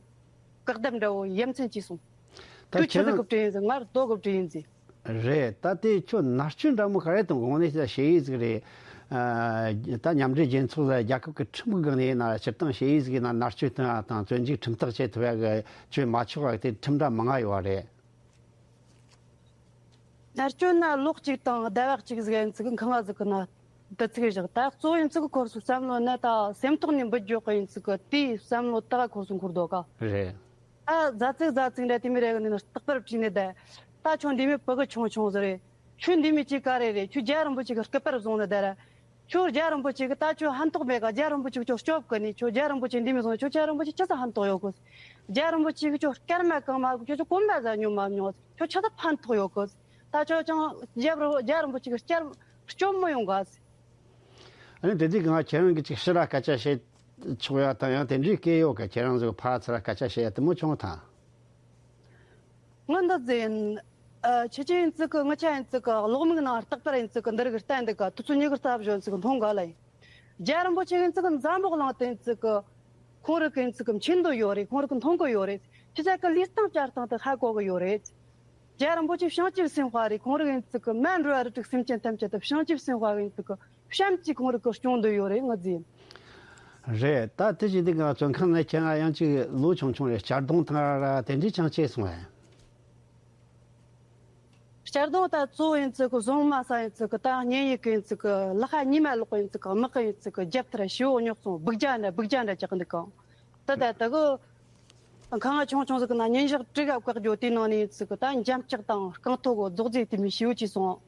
བཀག་སྡོམ་འདྲ་བོ་ཡ་མཚན་བྱས་སོང་། ད་ཁྱོད་ཆི་ཁྱེད་ཟིག་གི་བྲིས་ཡིན་ཟེ། ང་རྡོ་གི་བྲིས་ཡིན་ཟེ། རེད། ད་དེ་ཁྱོད་མནར་གཅོད་འདྲ་མོ་ག་རེ་གཏོང་གི། དངོས་གནས་ཤེས་ཡིན་ཟིག་རེད། ཨ། ད་མཉམ་འབྲེལ་རྒྱལ་ཚོགས་ལ་རྒྱལ་ཁབ་ཀྱི་ཁྲིམས་ཀྱི་སྒང་ནས་ཡིན་ན་སྤྱིར་བཏང་ཤེས་ཡིན་ཟིག་ཡིན་ན་མནར་གཅོད་བཏང་ཡ་དང་བཙོན་འཇུག་ཁྲིམས་ཐག་བཅད་ཐུབ་ཡ་གི་བཅོས་མ་ཆོག་པ་དེ་ཁྲིམས་འདྲ་མང་ང་ཡོད་པ་རེད། མནར་གཅོད་ན་ལོ་གཅིག་དང་ཟླ་བ་གཅིག་ཟིག་ཡིན་ཚིག་ཁང་བ་ཟིག་གི་ན་དུ་ཚིག་བཞག་ད་གཙོ་ཡིན་ཚིག་ཁོར་སུ་བསམ་བློ་ན་ད་སེམས་ཐོག་ནས་འབུད་འཇོག་གི་ཡིན་ཚིག་གི་དེའི་བསམ་བློ་ད་ཁོར་སུ་འཁོར་འདུག་ག་རེད། ད་ཟ་ཚིག་ཟ་ཚིག་འདྲ་དེ་མི་རེ་གི་ནི་རྟག་པར་བྲིས་ནས་བསྡད། ད་ཁྱོད་འདི་མི་ཕྲུ་གུ་ཆུང་ཆུང་ཟིག་རེད། ཁྱོད་འདི་མི་ཅིག་ག་རེ་རེད། ཁྱོད་རྒྱལ་རིན་པོ་ཆེ་གི་སྐུ་པར་བཟུང་ནས་བསྡད་ར། ཁྱོད་རྒྱལ་རིན་པོ་ཆེ་གི་ད་ཁྱོད་ཕན་ཐོགས་མེད་ག་རྒྱལ་རིན་པོ་ཆེ་གི་ཁྱོད་སྐྱོབ་གི་ནི། ཁྱོད་རྒྱལ་རིན་པོ་ཆེ་འདི་མི་བཟུང་ན་ཁྱོད་རྒྱལ་རིན་པོ་ཆེ་ཆི་ཟིག་ཕན་ཐོགས་ཡོད་གི། རྒྱལ་རིན་པོ་ཆེ་གི་ཁྱོད་སྐར་མ་གང་མ་གི་ཁྱོད་ཁྱོད་གོམ་པ་ཟིག་ཉོ་མ་མྱོང་། ཁྱོད་ཆི་ཟིག་ཕན་ཐོགས་ཡོད་གི། ད་ཁྱོད་ཀྱང་རྒྱལ་རིན་རྒྱལ་རིན་པོ་ཆེ་གི་སྐྱར་སྐྱོབ་མི་ཡོང་ག་ཟེར། ཨ་ནི་དེ་དུས་གང་ཁྱེད་རང་གིས་ཅིག་ཕྱི་ར་སྐད་ཆ་བཤད་ཆོག་ཡ་དང་ཡང་དེ་འདྲའི་སྐད་ཡོད་ག་ཁྱེད་རང་ཚོ་ཕར་ཚུར་སྐད་ཆ་བཤད་ཡ་དེ་མོ་བྱུང་ཐལ། ངི་འདི་ཟེར་ཡིན། ཨ། ཁྱེད་ཀྱི་ཡིན་ཙི་གི་ངི་ཆ་ཡིན་ཙི་གི་གློག་མིག་ནང་རྟག་པར་ཡིན་ཙི་གི་འདི་རིགས་བསྟན་འདུག་ག་དུས་ཚོད་ཉི་ཤུ་རྩ་བཞི་ཡིན་ཙི་གི་མཐོང་ག་ལ་ཡིན། རྒྱལ་རིན་པོ་ཆེ་ཡིན་ཙི་གི་འཛམ་བུ་གླིང་དུ་ཡིན་ཙི་གི་ཁོང་རིགས་ཡིན་ཙི་གི་མཁྱེན་འདོད་ཡོད་རེད། ཁོང་རིགས་མཐོང་གི་ཡོད་རེད། ཁྱེད་ཅག་གི་ལུས་སྟེང་བསྐྱར་སྟེང་དུ་ཧ་གོ་གི་ཡོད་རེད། རྒྱལ་རིན་པོ་ཆེ་བྱང་ཆུབ་སེམས་དཔའ་རེད། ཁོང་རིགས་ཡིན་ཙི་གི་མ་འགྲོ་བ་རིགས་དྲུག་སེམས་ཅན་ཐམས་ཅད་དུ་བྱང་ཆུབ་སེམས་དཔའ་ཡིན་ཙི་གི་བྱམས་ཀྱིས་ཁོང་རིགས་ཀྱི་སྐྱོང་འདོད་ཡོད་རེད། ངི་ཟེར་ཡིན། རེད། ད་དེ་བཞིན་དུ་ང་བཙོན་ཁང་ནས་ཁྱེད་ང་ཡང་ཅིག་ལོ་ཆུང་ཆུང་རེད། གཅར་རྡུང་དང་ར་དེ་འདྲའི་ཅང་བྱས་སོང་ངས། གཅར་རྡུང་ད་གཙོ་བོ་ཡིན་ཙི་གི་བཟུང་མ་ས་ཡིན་ཙི་གི་ད་གཉེན་ཡིག་གི་ཡིན་ཙི་གི་ལག་པ་གཉིས་མ་ལོག་པ་ཡིན་ཙི་གི་དམག་གི་ཡིན་ཙི་གི་རྒྱབ་ཐེར་ཞེ་བོ་རྙོག་སོང་། སྦུག་རྒྱ་འདྲ་སྦུག་རྒྱ་འདྲ་རྒྱག་འདུག་གང་། ད་ད་ད་གི་ཁང་ང་ཆུང་ཆུང་ཟིག་གི་ནང་ཉིན་ཞག་དྲུག་ག་བཀག་རྒྱུ་དེ་ནང་ནས་ཡིན་ཙི་གི་ད་འཇམ་ལྕག་དང་རྐང་ཐོག་གི་རྫོགས་རྫས་དེ་མི་ཞེ་བོ་ཅིག་སོང་།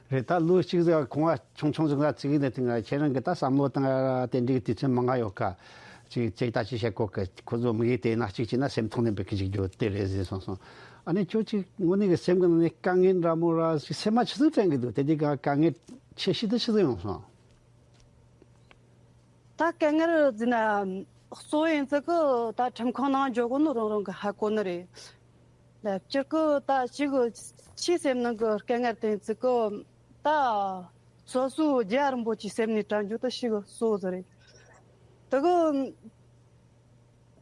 རེད། ད་ལོ་གཅིག་ཟིག་གོང་བ་ཆུང་ཆུང་ཟིག་ལ་ཚིག་ནས་དེ་ང་ཁྱེད་རང་གི་ད་བསམ་བློ་བཏང་ཡ་དེ་འདྲའི་དུས་ཚོད་མང་ང་ཡོད་ཀ་ཅིག་ཅིག་ད་ཅི་བཤད་གོ་གི་ཁོ་ཚོ་མི་གིས་དེ་ན་གཅིག་བྱས་ན་སེམས་ཐོག་ནས་འབུད་གི་ཅིག་རྒྱུ་དེ་རེད་ཟེར་སོང་སོང་། ཨ་ནི་ཁྱོད་ཅིག་དངོས་གནས་གི་སེམས་གི་ནང་ནས་དཀའ་ངལ་འདྲ་མོ་ར་ཅིག་སེམས་མ་ཆི་ཟིག་དྲན་གི་འདུག་དེ་དུས་ག་དཀའ་ངལ་ཆེ་ཤོས་དེ་ཆི་ཟིག་ཡོང་སོང་། ད་དཀའ་ངལ་ཟེར་ན་གཙོ་བོ་ཡིན་ཙི་གི་ད་ཁྲིམས་ཁང་ནང་འཇོག་གོ་ནོ་རང་རང་གི་ཧ་གོ་ནི་རེད། ལབ་སྤྱིར་གི་ད་ཅིག་ཆེས་སེམས་ནང་གི་དཀའ་ངལ་དེ་ཡིན་ཙི་གི་ད་སོ་སོའི་རྒྱལ་བ་རིན་པོ་ཆེའི་སེམས་ནས་དྲན་རྒྱུ་ད་ཞིག་གཙོ་བོ་ཟིག་རེད། དེ་གི་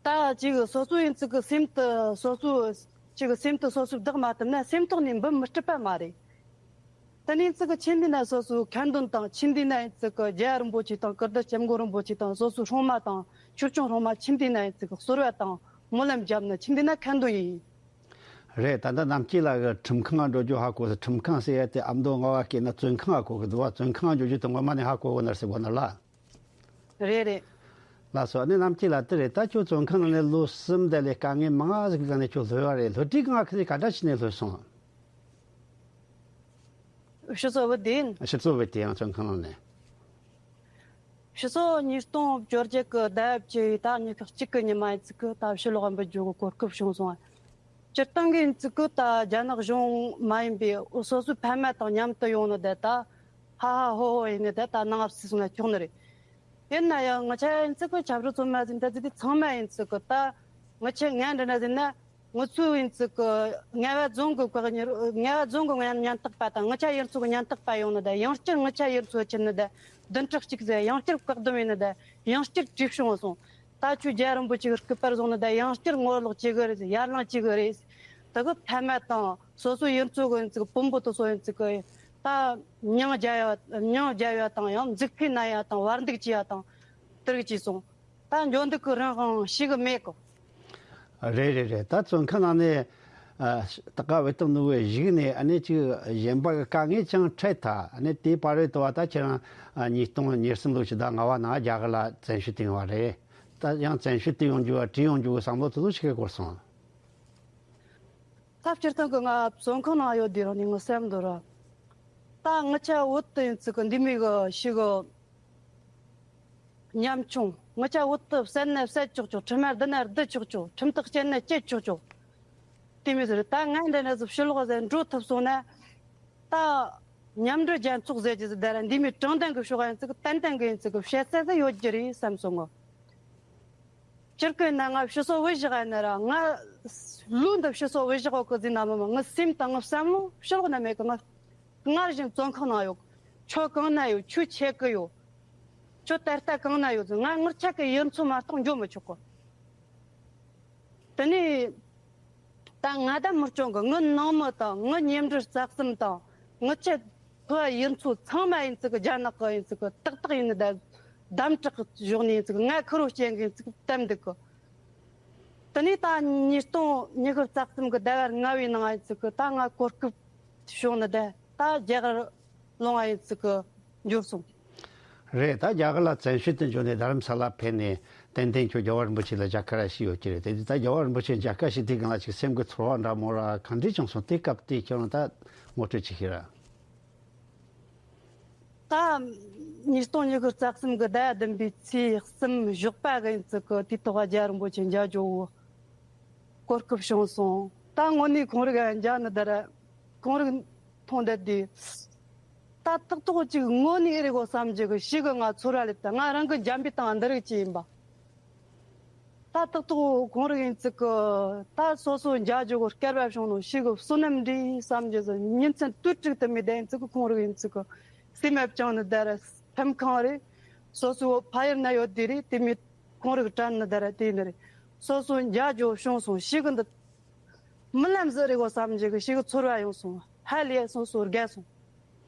ད་ཅིག་སོ་སོ་ཡིན་ཙི་གི་སེམས་དུ་སོ་སོ་ཅིག་སེམས་དུ་སོ་སོ་བདག་མ་ཐུབ་ན་སེམས་ཐོག་ནས་འབུད་མི་སྲིད་པ་མ་རེད། དེ་ནས་ཙི་གི་ཆེན་འདི་ན་སོ་སོའི་ཁ་འདོན་དང་ཆེན་འདི་ན་ཡིན་ཙི་གི་རྒྱལ་བ་རིན་པོ་ཆེ་དང་ཀིརྟི་སྐྱབས་མགོན་རིན་པོ་ཆེ་དང་སོ་སོའི་སྲུང་མ་དང་ཆོས་སྐྱོང་སྲུང་མ་ཆེན་འདི་ན་ཡིན་ཙི་གི་གསོལ་བ་དང་སྨོན་ལམ་བརྒྱབ་ནས་ཆེན་འདི་ན་ཁ་འདོན་ཡིན། རེད། ད་ལྟ་རྣམ་རྒྱལ་ལགས་ཀྱི་ཁྲིམས་ཁང་ང་འགྲོ་རྒྱུ་ཧ་གོ་སོང་། ཁྲིམས་ཁང་ཟེར་ཡ་དེ་ཨ་མདོ་ངག་དབང་སྐད་ན་བཙོན་ཁང་ང་གོ་གི་འདུག་བ། བཙོན་ཁང་ང་འགྲོ་རྒྱུ་དེ་ངོ་མ་ནས་ཧ་གོ་གི་ནར་ཟེར་གོ་ནར་ལ། རེད་རེད། ལགས་སོ། ཨ་ནི་རྣམ་རྒྱལ་ལགས་དེ་རེད། ད་ཁྱོད་བཙོན་ཁང་ནང་ནས་ལོ་གསུམ་དེ་ལས་དཀའ་ངལ་མང་ང་ཟིག་གི་སྒང་ནས་ཁྱོད་ལྷོད་པ་རེད། ལྷོད་དུས་གང་ང་ཁི་ཟིག་ག་འདྲ་བྱས་ནས་ལྷོད་སོང་། ཕྱི་སོ་བུད་དེ་ཡིན། ཕྱི་སོ་བུད་དེ་ཡང་བཙོན་ཁང་ནང་ནས། ཕྱི་སོ་ཉིས་སྟོང་བཅོ་བརྒྱད་གི་ཟླ་བཅུ་ཡི་ད་ཉི་ཤུ་གཅིག་གི་ཉི་མ་ཡིན་ཙི་གི་ད་ཕྱི་ལོགས་འབུད་རྒྱུ་གི་གོ་སྐབས་བྱུང་སོང་། སྤྱིར་བཏང་གི་ཡིན་ཙི་གི་ད་རྒྱ་ནག་གཞུང་མ་ཡིན་པའི་སོ་སོའི་ཕ་མ་དང་མཉམ་དུ་ཡོང་ནི་དེ་ད་ཧ་ཧ་ཧོ་ཧོ་ཡིན་ནི་དེ་ད་ནང་ཨབ་སི་སོང་ན་ཆོག་ནི་རེད། ཡིན་ན་ཡང་ང་ཆ་ཡིན་ཙི་གི་ཆབ་སྲིད་བཙོན་མ་ཟིན་ད་ཙི་དེ་ཚང་མ་ཡིན་ཙི་གི་ད་ང་ཆ་ང་འདྲ་ན་ཟིན་ན། ང་ཚོའི་ཡིན་ཙི་གི་ངལ་བ་རྫོང་གི་བཀག་ཉར། ངལ་བ་རྫོང་གི་ཉར་ཉར་ཐག་པ་དང་ང་ཆ་ཡུལ་ཚོ་གི་ཉར་ཐག་པ་ཡོང་ནི་དང་། ཡང་བསྐྱར་ང་ཆ་ཡུལ་ཚོ་ཁྱེར་ནི་དང་། བདུན་ཕྲག་གཅིག་ཟེར་ཡང་བསྐྱར་བཀག་སྡོམ་ཡིན་ནི་དང་། ཡང་བསྐྱར་བྲོས་བྱུང་སོང་། ད་ཁྱོད་རྒྱལ་བ་རིན་པོ་ཆེ་གི་སྐུ་པར་བཟུང་ནི་དང་། ཡང་བསྐྱར་ངོ་ལོག་བྱེད་གི་རེད། ཡར་ལངས་བྱེད་གི་རེད། ད་གི་ཕ་མ་དང་སོ་སོའི་ཡུལ་ཚོ་གི་ཡིན་ཙི་གི་དཔོན་པོ་དེ་ཚོ་ཡིན་ཙི་གི་ད་མྱིང་རྒྱལ་ཡ་མྱིང་རྒྱལ་ཡ་དང་ཡང་མཛུབ་གུ་མནན་ཡ་དང་བར་འདུག་བྱེད་ཡ་དང་དེ་རིགས་བྱས་སོང་། ད་འཇོན་འདུག་གི་རང་དབང་ཞིག་གི་མེད་གི། རེད་རེད་རེད། ད་བཙོན་ཁང་ནང་ནས་ཨ་ད་ག་བའི་སྟེང་ནུ་བའི་གཞུག་ནས་ཨ་ནི་ཅིག་གཞན་པ་གི་དཀའ་ངལ་ཅང་འཕྲད་ཐལ། ཨ་ནི་དེའི་བར་རེད་དོ་བ། ད་ཁྱེད་རང་ཨ་ཉིས་སྟོང་ཉེར་གསུམ་ལོ་ཕྱི་ཟླ་ལྔ་བ་ནང་རྒྱ་གར་ལ་བཙན་བྱོལ་དུ་ཡོང་བ་རེད། ད་ཡང་བཙན་བྱོལ་དུ་ཡོང་རྒྱུ་བ་བྲོས་ཡོང་རྒྱུ་གི་བསམ་བློ་དེ་ཚོ་ཞིག་གི་འཁོར་སོང་། ད་སྤྱིར་བཏང་གི་ང་བཙོན་ཁང་ནང་ཡོད་དུས་རང་ནས་ངའི་སེམས་འདི་ར། ད་ངི་ཆ་བོད་དུ་ཡིན་ཙི་གི་འདི་མོ་གི་ཞིག་གི་ཉམ་ཆུང་། ངི་ཆ་བོད་དུ་བསད་ན་བསད་ཆོག་ཆོག། ཁྲིམས་མ་བསྡུ་ན་བསྡུ་ཆོག་ཆོག། ཁྲིམས་ཐག་བཅད་ན་བཅད་ཆོག་ཆོག། དེ་མོ་ཟེར། ད་ང་འདྲ་ན་ཟིག་ཕྱི་ལོགས་ཟིག་འགྲོ་ཐུབ་སོང་ན། ད་མཉམ་འབྲེལ་རྒྱལ་ཚོགས་ཟེར་གྱི་ཟིག་དེ་ར་འདི་མོ་དྲང་བདེན་གི་ཕྱོགས་ཡིན་ཙི་གི་ཏན་ཏན་གི་ཡིན་ཙི་གི་བཤད་ས་ཟིག་ཡོད་རྒྱུ་རེད་བསམ་སོང་ངོ་། སྤྱིར་གི་ན་ང་ཕྱི་སོ་བུད་བཞག་ཡ་ན་ར། ང་ལུས་འདི་ཕྱི་སོ་བུད་བཞག་གོ་གི་ཟིན་ན་མི་མ་ངའི་སེམས་དང་ངའི་བསམ་བློ་ཕྱི་ལོགས་ན་མེད་གི། ང་སྔར་བཞིན་བཙོན་ཁང་ནང་ཡོད། ཁྱོད་གང་ན་ཡོད། ཁྱོད་ཆེ་གི་ཡོད། ཁྱོད་ད་ལྟ་གང་ན་ཡོད་ཟིན། ང་ངར་ཆ་གི་ཡུལ་ཚོ་མ་གཏོགས་འགྱོ་མི་ཆོག་གི། དེ་ནས་ད་ང་ད་མི་སྐྱོན་གི། ངའི་ནང་མི་དང་ངའི་ཉེ་འབྲེལ་རྩ་གསུམ་དང་ངའི་ཆེད་ཁོ་ཡུལ་ཚོ་ཚང་མ་ཡིན་ཙི་གི་རྒྱ་ནག་གི་ཡིན་ཙི་གི་ཏག་ཏག་ཡིན་ནི་ད་དམ་དྲག་གི་གཞོགས་ནས་ཡིན་ཙི་གི་ང་ཁུར་བོ་སྐྱེལ་གི་ཡིན་ཙི་གི་བསྡད་འདུག་གི། དེ་ནས་ད་ཉིས་སྟོང་ཉི་ཤུ་རྩ་གསུམ་གི་ཟླ་བ་ལྔ་བའི་ནང་ཡིན་ཙི་གི་ད་ང་གོ་སྐབས་བྱུང་ནི་ད་ད་རྒྱ་གར་ལུང་བ་ཡིན་ཙི་གི་འབྱོར་སོང་། རེད། ད་རྒྱ་གར་ལ་བཙན་བྱོལ་དུ་འབྱོར་ནས་རྡ་རམ་ས་ལ་ཕེབས་ནས་ཏན་ཏན་ཁྱོད་རྒྱལ་བ་རིན་པོ་ཆེ་ལ་མཇལ་ཁ་ར་ཞུས་ཡོད་ཀྱི་རེད། དེ་དུས་ད་རྒྱལ་བ་རིན་པོ་ཆེ་མཇལ་ཁ་ཞུས་དུས་སྒང་ལ་ཅིག་སེམས་ཀྱི་ཚོར་བ་འདྲ་མོ་ར་ག་འདྲས་བྱུང་སོང་། དེ་སྐབས་དེ་ཁྱོད་རང་ད་ངོ་སྤྲོད་ཅིག་ཞུས་ར། ད་ཉིས་སྟོང་ཉི་ཤུ་རྩ་གསུམ་གི་ཟླ་བདུན་པའི་ཚེས་གསུམ་ཞོགས་པ་གི་ཡིན་ཚུལ་གི་དུས་ཐོག་རྒྱལ་བ་རིན་པོ་ཆེ་མཇལ་རྒྱུ་གོ་སྐབས་བྱུང་སོང་། ད་དངོས་གནས་ཁོང་རིག་མཇལ་ནི་དར་ཁོང་རིག་མཐོང་བསྡད་དུས། ད་ཏག་ཏག་ཅིག་དངོས་གནས་ཨེ་རེད་གོ་བསམ་རྒྱུ་གི་ཞིག་གི་ང་ཚོར་བ་ལེབ་ད། ང་རང་གི་འཇམ་པའི་སྟེང་འདི་རིགས་ཅིག་ཡིན་པ། ད་ཏག་ཏག་ཁོང་རིག་ཡིན་ཚུལ་གི་ད་སོ་སོ་མཇལ་རྒྱུ་གི་སྐལ་བ་བྱུང་ནོ་ཞིག་གི་བསོད་ནམས་འདྲ་བསམ་རྒྱུ་ཟིག་ཉིན་མཚན་དུས་དྲུག་ཏུ་མི་བསྡད་ཡིན་ཚུལ་གི་ཁོང་རིག་ཡིན་ཚུལ་གི་སེམས་ཨེབ་ཅང་ནི་དར་ཕམ་ཁང་རེད། སོ་སོ་ཕ་ཡུལ་ན་ཡོད་དེ་རེད། དེ་མི་ཁོང་རིག་དྲན་ནི་དར་དེ་ནི་རེད། སོ་སོ་མཇལ་རྒྱུ་བྱུང་སོང་། ཞིག་གི་འདི་རྨི་ལམ་ཟིག་རེད་གོ་བསམ་རྒྱུ་གི་ཞིག་གི་ཚོར་བ་ཡོང་སོང་། ཧ་ལས་སོ་སོ་དགའ་སོང་།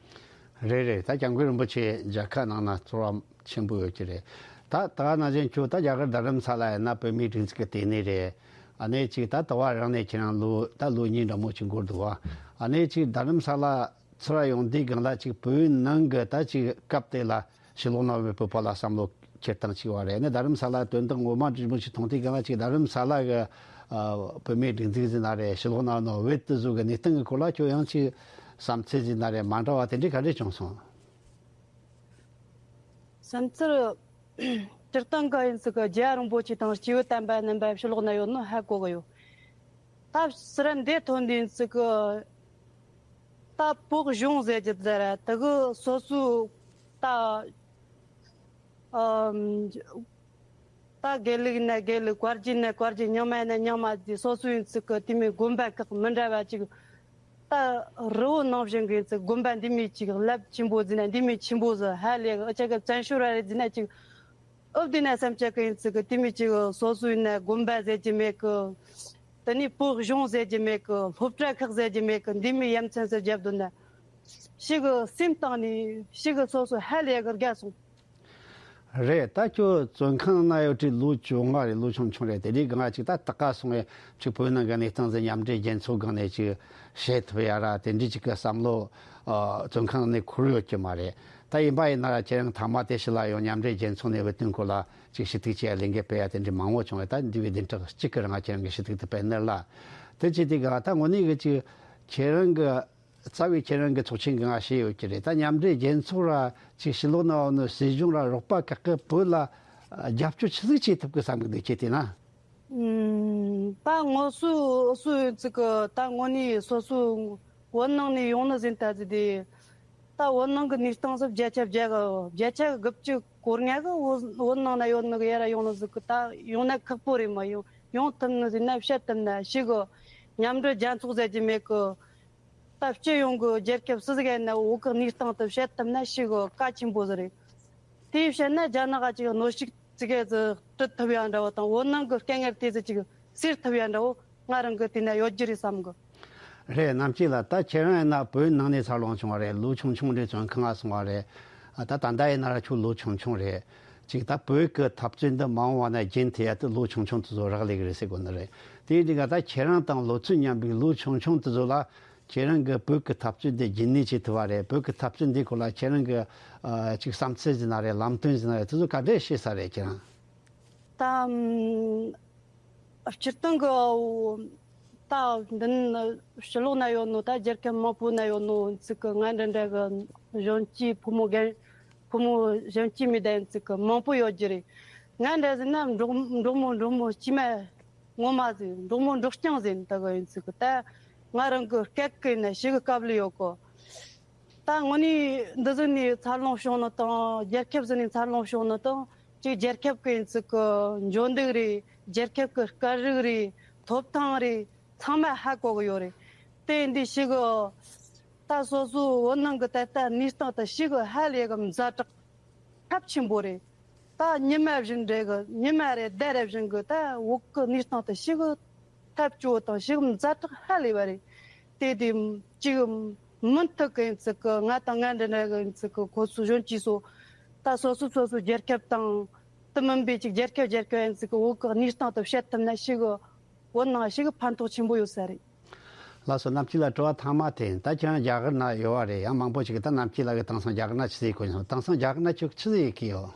རེད་རེད། ད་སྐྱབས་མགོན་རིན་པོ་ཆེ་མཇལ་ཁ་གནང་ན་ཚོར་བ་ཆེན་པོ་ཡོད་ཀྱི་རེད། ད་ད་ག་ནང་བཞིན་ཁྱོད་ད་རྒྱ་གར་རྡ་རམ་ས་ལ་ཡིན་ན་བོད་མིའི་སྒྲིག་འཛུགས་ཀྱི་ལྟེ་གནས་རེད། ཨ་ནེ་ཅིག་ད་ད་བར་རང་ནས་ཁྱེད་རང་ལོ་ད་ལོ་གཉིས་འདྲ་མོ་ཅིག་འགོར་འདུག་བ། ཨ་ནེ་ཅིག་རྡ་རམ་ས་ལ་ཚུར་ཡོང་དུས་སྒང་ལ་ཅིག་བོད་ནང་གི་ད་ཅིག་སྐབས་དེ་ལ་ཕྱི་ལོགས་ན་བོད་པ་ལ་བསམ་བློ་འཁྱེར་སྟངས་ཅིག་བ་རེད། ནི་རྡ་རམ་ས་ལ་དོན་དག་ངོ་མ་འདྲ་མོ་ཅིག་མཐོང་དུས་སྒང་ལ་ཅིག་རྡ་རམ་ས་ལ་གི་ཨ་བོད་མིའི་སྒྲིག་འཛུགས་ཟིན་ན་རེད། ཕྱི་ལོགས་ན་ནོ་བོད་དུ་བཟོ་གི་གནས་སྟངས་ཀྱི་སྐོར་ལ་ཁྱོད་ཡང་ཅིག་བསམ་ཚུལ་ཟིན་ན་རེད། མ་འདྲ་བ་དེ་འདྲའི་ག་འདྲས་བྱུང་སོང་། བསམ་ཚུལ། སྤྱིར་བཏང་གི་ཡིན་ཚུལ་གི་རྒྱལ་བ་རིན་པོ་ཆེ་དང་སྐྱེས་བུ་དམ་པ་རྣམ་པ་ཕྱི་ལོགས་ན་ཡོད་ནོ་ཧ་གོ་གི་ཡོད། ད་ཕྱིར་འདི་ཐོན་དུས་ཡིན་ཚུལ་གི་ད་བོད་གཞུང་ཟེར་རྒྱུ་ཟེར་ར་དེ་གི་སོ་སོའི་ད་ཨམ། ད་དགེ་ལུགས་ན་དགེ་ལུགས། བཀའ་བརྒྱུད་ན་བཀའ་བརྒྱུད། རྙིང་མ་ན་རྙིང་མ་ཟེར་སོ་སོ་ཡིན་ཚུལ་གི་དེ་མོའི་དགོན་པ་ཁག་མི་འདྲ་བ་ཅིག་ད་རི་བོ་ནང་བཞིན་གི་ཡིན་ཚུལ་དགོན་པ་འདི་མོའི་ཅིག་རླབས་ཆེན་པོ་ཟེར་ན་འདི་མོའི་ཆེན་པོ་ཟིག་ཧ་ལས་གི་ཨུ་ཅག་གི་བཙན་བྱོལ་བ་རེད་ཟེར་ན་ཅིག་ཨུབ་དེ་ན་སེམས་ཅག་གི་ཡིན་ཚུལ་གི་དེ་མོའི་ཅིག་སོ་སོ་ཡིན་ན་དགོན་པ་ཟེར་རྒྱུ་མེད་གི། དེ་ནས་བོད་གཞུང་ཟེར་རྒྱུ་མེད་གི། སློབ་གྲྭ་ཁག་ཟེར་རྒྱུ་མེད་གི། འདི་མོའི་ཡ་མཚན་ཟིག་བརྒྱབ་འདུག་ན་ཞིག་གི་སེམས་གཏིང་ནས་ཞིག་གི་སོ་སོ་ཧ་ལས་གི་དགའ་སོང་། རེད། ད་ཁྱོད་བཙོན་ཁང་ན་ཡོད་དུས་ལོ་བཅོ་ལྔ་རེད། ལོ་ཆུང་ཆུང་རེད། དེ་དུས་སྒང་ཅིག་ད་ད་ག་སོང་བས་ཅིག་བོད་ནང་གི་གནས་སྟངས་ཟིག་མཉམ་འབྲེལ་རྒྱལ་ཚོགས་སྒང་ནས་ཅིག་བཤད་ཐུབ་ཡ་ར་དེ་འདྲའི་ཅིག་གི་བསམ་བློ་ཨ་བཙོན་ཁང་ནས་འཁོར་ཡོད་ཀྱི་མ་རེད། ད་ཡིན་པ་ཡིན་ན་ར་ཁྱེད་རང་ཐ་མ་དེ་ཕྱི་ལ་ཡོང་མཉམ་འབྲེལ་རྒྱལ་ཚོགས་ནས་བོད་དོན་སྐོར་ལ་ཅིག་ཞུ་གཏུག་བྱེད་ཡ་ལས་འགུལ་སྤེལ་ཡ་དེ་འདྲའི་མང་བོ་བྱུང་བས། ད་འདི་བའི་བདུན་ཕྲག་གཅིག་གི་རིང་ཁྱེད་རང་གི་ཞུ་གཏུག་དེ་སྤེལ་ནི་ལ། དེ་བྱས་དུས་སྒང་ད་དངོས་གནས་གི་ཅིག་ཁྱེད་རང་གི་རྩ་བའི་ཁྱེད་རང་གི་ཚོགས་ཆེན་གི་ང་བཤད་ཡོད་ཀྱི་རེད། ད་མཉམ་འབྲེལ་རྒྱལ་ཚོགས་ར་ཅིག་ཕྱི་ལོགས་ན་འོ་ནི་སྲིད་གཞུང་ར་རོགས་པ་ཁག་གི་བོད་ལ་རྒྱབ་སྐྱོར་ཆི་ཟིག་བྱེད་ཐུབ་གི་བསམ་གི་འདུག་ཁྱེད་བལྟས་ན། ཨུམ། ད་ངོ་སོ་སོ་ཡིན་ཚུལ་གི་ད་དངོས་གནས་སོ་སོ་བོད་ནང་ནས་ཡོང་ནི་ཟིན་ད་ཟི་དེ། ད་བོད་ནང་གི་གནས་སྟངས་སུ་བརྒྱ་ཆ་བརྒྱ་གི་བརྒྱ་ཆ་དགུ་བཅུ་གོ་ལྔ་གི་བོད་བོད་ནང་ན་ཡོད་ནི་གི་ཡ་ར་ཡོང་ནི་ཟིག་གི་ད་ཡོང་ན་ཁག་པོ་རེད། མ་ཡོང་ཡོང་ཐུབ་ནི་ཟིན་ན་བཤད་ཐུབ་ན་ཞིག་གི་མཉམ་འབྲེལ་རྒྱལ་ཚོགས་ཟེར་རྒྱུ་མེད་གི། ད་སྤྱི་ཡོངས་ཀྱི་རྒྱལ་ཁབ་སུ་ཟིག་ཡིན་ན་བོད་ཀྱི་གནས་སྟངས་དེ་བཤད་ཐུབ་ན་ཞེ་གི་གལ་ཆེན་པོ་ཟིག་རེད། དེ་བཤད་ན་རྒྱ་ནག་ག་ཅིག་གནོན་ཤུགས་ཙི་གེ་ཟིག་སྤྲད་ཐུབ་ཡ་འདྲ་བོ་དང་བོད་ནང་གི་དཀའ་ངལ་དེ་ཟིག་ཅིག་སེལ་ཐུབ་ཡ་འདྲ་བོ་ང་རང་གི་དེ་ན་ཡོད་རྒྱུ་རེད་བསམ་གི། རེད། རྣམ་དཔྱོད་ལགས། ད་ཁྱེད་རང་ཡིན་ན་བོད་ནང་ནས་འཚར་ལོངས་བྱུང་བ་རེད། ལོ་ཆུང་ཆུང་རེད། བཙོན་ཁང་ང་སོང་བ་རེད། ད་ད་ལྟ་ཡིན་ན་ར་ཁྱོད་ལོ་ཆུང་ཆུང་རེད། ཅིག་ད་བོད་ཀྱི་འཐབ་རྩོད་འདི་མ་འོངས་པ་ན་རྒྱུན་མཐུད་ཡ་དེ་ལོ་ཆུང་ཆུང་དེ་ཚོ་རག་ལས་གི་རེད་ཟེར་དགོས་ནི་རེད། དེའི་རིང་ག་ད་ཁྱེད་རང་དང་ལོ་ཚོད་མཉམ་པའི་ལོ་ཆུང་ཆུང་དེ་ཚོ་ལ་ཁྱེད་རང་གི་བོད་ཀྱི་འཐབ་རྩོད་འདི་རྒྱུན་གནས་བྱེད་ཐུབ་པ་རེད། བོད་ཀྱི་འཐབ་རྩོད་འདིའི་སྐོར་ལ་ཁྱེད་རང་གི་ཨ་ཅིག་བསམ་ཚུལ་ཟིན་ན་རེད། ལམ་སྟོན་ཟིན་ན་རེད། དེ་ཚོ་ག་འདྲས་ཤེས་ས་རེད་ཁྱེད་རང་། ད་སྤྱིར་བཏང་གི་ད་འདི་ཕྱི་ལོགས་ན་ཡོད་ནོ་ད་རྒྱལ་ཁབ་མང་པོ་ན་ཡོད་ནོ་ཚིག་གི་ང་འདྲ་འདྲ་གི་གཞོན་སྐྱེས་ཕོ་མོ་རྒན་ཕོ་མོ་གཞོན་སྐྱེས་མི་དེ་ཚིག་གི་མང་པོ་ཡོད་རྒྱུ་རེད། ང་འདྲ་ཟིན་ན་འབྲོག་འབྲོག་མོ་འབྲོག་མོ་སྐྱེས་མ་ངོ་མ་ཟིག་འབྲོག་མོ་འབྲོག་རྐྱང་ཟིན་ད་གི་ཡིན་ཚིག་གི་ད་ང་རང་གི་སྐད་གི་ན་ཞིག་གི་སྐབས་ལ་ཡོད་གོ། ད་དངོས་གནས་འདི་ཟིག་ནས་འཚར་ལོངས་བྱུང་ནི་དང་རྒྱལ་ཁབ་ཟིག་ནས་འཚར་ལོངས་བྱུང་ནི་དང་ཅིག་རྒྱལ་ཁབ་ཀྱི་ཡིན་ཚུལ་གི་འཇོན་སྡུག་རེད། རྒྱལ་ཁབ་ཀྱི་སྐད་རིགས་རེད། ཐོབ་ཐང་རེད། ཚང་མ་ཧ་གོ་གི་ཡོད་རེད། དེ་འདི་ཞིག་གི་ད་སོ་སོའི་བོད་ནང་གི་ད་ལྟ་གནས་སྟངས་ད་ཞིག་གི་ཧ་ལས་གི་ཛ་དྲག་ཚབས་ཆེན་པོ་རེད། ད་ཉི་མ་བཞིན་རེད་གི་ཉི་མ་རེ་ཟླ་རེ་བཞིན་གི་ད་བོད་གི་གནས་སྟངས་ད་ཞིག་གི་ཐབས་སྐྱོ་དང་ཞིག་ཛ་དྲག་ཧ་ལས་པ་རེད། དེ་དེ་གཅིག་མུ་མཐུད་གི་ཡིན་ཚུལ་གི་ང་དང་ང་འདྲ་འདྲ་གི་ཡིན་ཚུལ་གི་ཁོ་ཚོ་གཞོན་སྐྱེས་ཚོ་ད་སོ་སོ་སོ་སོའི་རྒྱལ་ཁབ་དང་དེ་མིན་པའི་ཅིག་རྒྱལ་ཁབ་རྒྱལ་ཁབ་ཡིན་ཚུལ་གི་བོད་གི་གནས་སྟངས་དེ་བཤད་ཐུབ་ན་ཞིག་གི་བོད་ནང་ཞིག་གི་ཕན་ཐོགས་ཆེན་པོ་ཡོད་ས་རེད། ལགས་སོ། རྣམ་དཀྱིལ་ལགས་དྲི་བ་ཐ་མ་དེ། ད་ཁྱེད་རང་རྒྱ་གར་ན་ཡོད་པ་རེད། ཡང་མང་པོ་ཞིག་གིས་ད་རྣམ་དཀྱིལ་ལགས་ཀྱིས་དེང་སང་རྒྱ་གར་ན་ཆི་ཟིག་གོ་སོང་། དེང་སང་རྒྱ་གར་ན་ཁྱོད་ཆི་ཟིག་གི་ཡོད།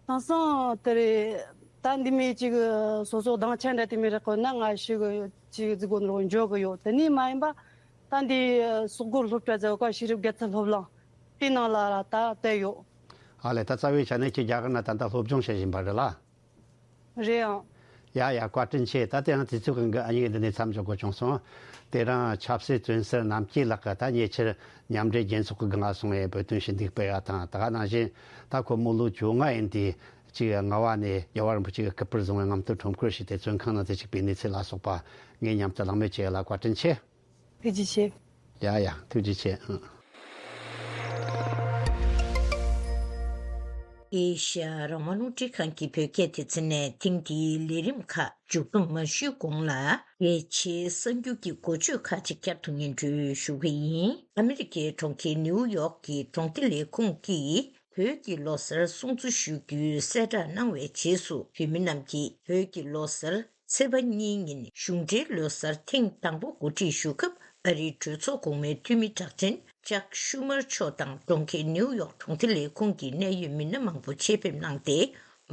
དེང་སང་དེ་རེད། ད་འདི་མོ་ཅིག་སོ་སོ་སྡིངས་ཆ་འདྲ་དེ་མོ་རེ་བསྐོར་ན་ང་ཞེ་གི་ཅིག་ཟིག་གོ་ནོར་འཇོག་གི་ཡོད། དེ་ནས་མ་ཡིན་པ་ད་འདི་སོག་པོའི་སློབ་གྲྭ་ཟེར་བ་ཤེས་རིག་དགེ་རྩ་སློབ་གླིང་དེའི་ནང་ལ་ར་ད་བསྡད་ཡོད། ཨ་ལས། ད་རྩ་བའི་ཆ་ནས་ཁྱེད་རྒྱ་གར་ན་ད་ལྟ་སློབ་སྦྱོང་བྱེད་བཞིན་པ་རེད་ལ། རེད་ཨང་། ཡ་ཡ། བཀའ་དྲིན་ཆེ། ད་དེ་ཡང་དུས་ཚོད་ཀྱི་འགན་ཨ་ནི་འདི་ནས་མཚམས་འཇོག་དགོས་བྱུང་སོང་། དེ་རིང་ཆབ་སྲིད་བཙོན་ཟུར་རྣམ་དཀྱིལ་ལགས་ཀྱིས་ད་ཉེ་ཆར་མཉམ་འབྲེལ་རྒྱལ་ཚོགས་ཀྱི་སྒང་ལ་སོང་བའི་བོད་དོན་ཞུ་གཏུག་སྤེལ་བ་དང་། ད་ག་ནང་བཞིན་ད་ཁོ་མི་ལོ་བཅོ་ལྔ་ཡིན་དུས་ཅིག་རྔ་བ་ནས་རྒྱལ་བ་རིན་པོ་ཆེ་གི་སྐུ་པར་བཟུང་བའི་རྔམ་སྟོན་ཁྲོམ་སྐོར་ཞུས་ཏེ་བཙོན་ཁང་ནང་དུ་ཞུགས་པའི་གནས་ཚུལ་ལ་སོགས་པ་ངས་མཉམ་དུ་གླེང་མོལ་བྱས་ཡོད་ལ། བཀའ་དྲིན་ཆེ། ཐུགས་རྗེ་ཆེ། ཡ་ཡ། ཐུགས་རྗེ་ཆེ། ཨང་། ཨེ་ཤ་ཡ་རང་དབང་རླུང་འཕྲིན་ཁང་གི་བོད་སྐད་སྡེ་ཚན་ནས་ཐེངས་འདིའི་ལས་རིམ་ཁག་མཇུག་བསྡོམས་མ་ཞུས་གོང་ལ། གལ་ཆེའི་གསར་འགྱུར་གྱི་འགོ་བརྗོད་ཁག་ཅིག་བསྐྱར་དུ་སྙན་སྒྲོན་ཞུ་གི་ཡིན། ཨ་མི་རི་ཀའི་གྲོང་ཁྱེར་ནིའུ་ཡོག་གི་གྲོང་སྡེ་ལས་ཁུངས་ཀྱིས་བོད་ཀྱི་ལོ་གསར་སྲུང་བརྩི་ཞུ་རྒྱུའི་གསལ་བསྒྲགས་གནང་བའི་རྗེས་སུ། བོད་མི་རྣམས་ཀྱིས་བོད་ཀྱི་ལོ་གསར་ཚེས་པ་གཉིས་ཉིན་གཞུང་འབྲེལ་ལོ་གསར་ཐེངས་དང་པོ་གོ་སྒྲིག་ཞུ་སྐབས། ཨ་རིའི་གྲོས་ཚོགས་གོང་མའི་འཐུས་མི་གྲགས་ཅན་ཅག་ཤུ་མར་མཆོག་དང་གྲོང་ཁྱེར་ནིའུ་ཡོག་གྲོང་སྡེ་ལས་ཁུངས་ཀྱི་གནད་ཡོད་མི་སྣ་མང་པོ་ཆེད་ཕེབས་གནང་སྟེ།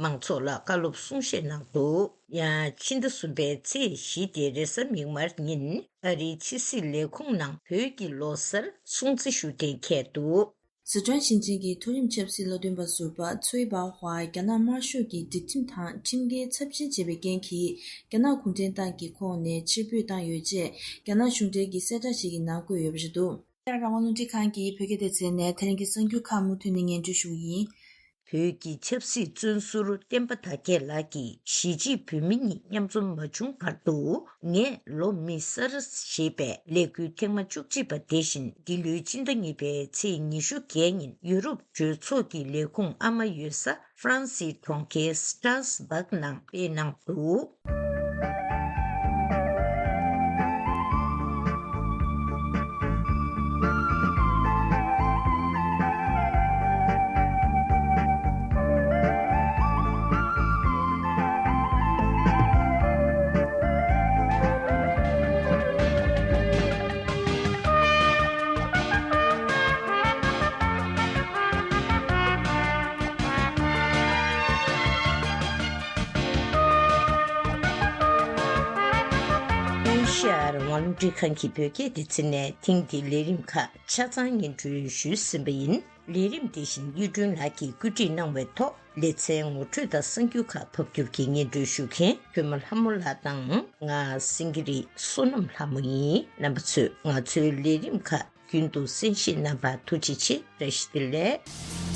མང་ཚོགས་ལ་བཀའ་སློབ་གསུང་བཤད་གནང་འདུག། ཡང་ཕྱི་ཟླ་གསུམ་པའི་ཚེས་བཞི་སྟེ་རེས་གཟའ་མིག་དམར་ཉིན་ཨ་རིའི་ཕྱི་སྲིད་ལས་ཁུངས་ནང་བོད་ཀྱི་ལོ་གསར་སྲུང་བརྩི་ཞུ་གཏན་འཁེལ་འདུག། སི་ཁྲོན་ཞིང་ཆེན་གྱི་མཐོ་རིམ་ཆབ་སྲིད་བློ་འདོན་པ་ཟུར་པ་ཚོའི་པའོ་ཧྭ་རྒྱ་ནག་དམར་ཤོག་གི་སྒྲིག་ཁྲིམས་དང་ཁྲིམས་འགལ་ཚབས་ཆེན་བྱས་པའི་རྐྱེན་གྱིས། རྒྱ་ནག་གུང་ཁྲན་ཏང་གི་ཁོངས་ནས་ཕྱིར་འབུད་བཏང་ཡོད་ཅེས་རྒྱ་ནག་གཞུང་འབྲེལ་གྱི་གསལ་བསྒྲགས་ཤིག་གི་ནང་བཀོད་ཡོད་པ་རེད་འདུག། རང་དབང་རླུང་འཕྲིན་ཁང་གི་བོད་སྐད་སྡེ་ཚན་ནས་དེ་རིང་གི་གསར་འགྱུར་ཁག་མུ་མཐུད་ནས་སྙན་སྒྲོན་ཞུ་གི་ཡིན། བོད་ཀྱི་ཆབ་སྲིད་བཙོན་ཟུར་བསྟན་པ་དར་རྒྱས་ལགས་ཀྱིས་གཞིས་བྱེས་བོད་མི་གཉིས་མཉམ་འཛོམས་མ་བྱུང་བར་དུ། ངས་ལོ་མི་གསར་ཞེས་པའི་ལས་འགུལ་ཐེངས་མ་བཅུ་གཅིག་པ་དེ་བཞིན་འདི་ལོའི་སྤྱི་ཟླ་གཉིས་པའི་ཚེས་ཉི་ཤུ་བརྒྱད་ཉིན་ཡུ་རོབ་གྲོས་ཚོགས་ཀྱི་ལས་ཁུངས་ཨ་མ་ཡོད་ས་ཧྥ་རན་སིའི་གྲོང་ཁྱེར་སི་ཏྲ་སི་སྦག་ནང་སྤེལ་གནང་འདུག། ཨེ་ཤ་ཡ་རང་དབང་རླུང་འཕྲིན་ཁང་གི་བོད་སྐད་སྡེ་ཚན་ནས་ཐེངས་འདིའི་ལས་རིམ་ཁག་ཆ་ཚང་སྙན་སྒྲོན་ཞུས་ཟིན་པ་ཡིན། ལས་རིམ་འདི་བཞིན་གཡུ་སྒྲོན་ལགས་ཀྱིས་བཀོད་སྒྲིག་གནང་བའི་ཐོག་ལེ་ཚན་ངོ་སྤྲོད་དང་གསར་འགྱུར་ཁག་ཕབ་སྒྱུར་གྱིས་སྙན་སྒྲོན་ཞུ་མཁན་ཐོན་མ་ལྷ་མོ་ལགས་དང་། ང་སེང་གེ་རི་བསོད་ནམས་ལྷ་མོ་ཡིན། རྣམ་པ་ཚོས་ང་ཚོའི་ལས་རིམ་ཁག་རྒྱུན་དུ་གསན་བཞེས་གནང་བར་ཐུགས་རྗེ་ཆེ། བཀྲ་ཤིས་བདེ་ལེགས།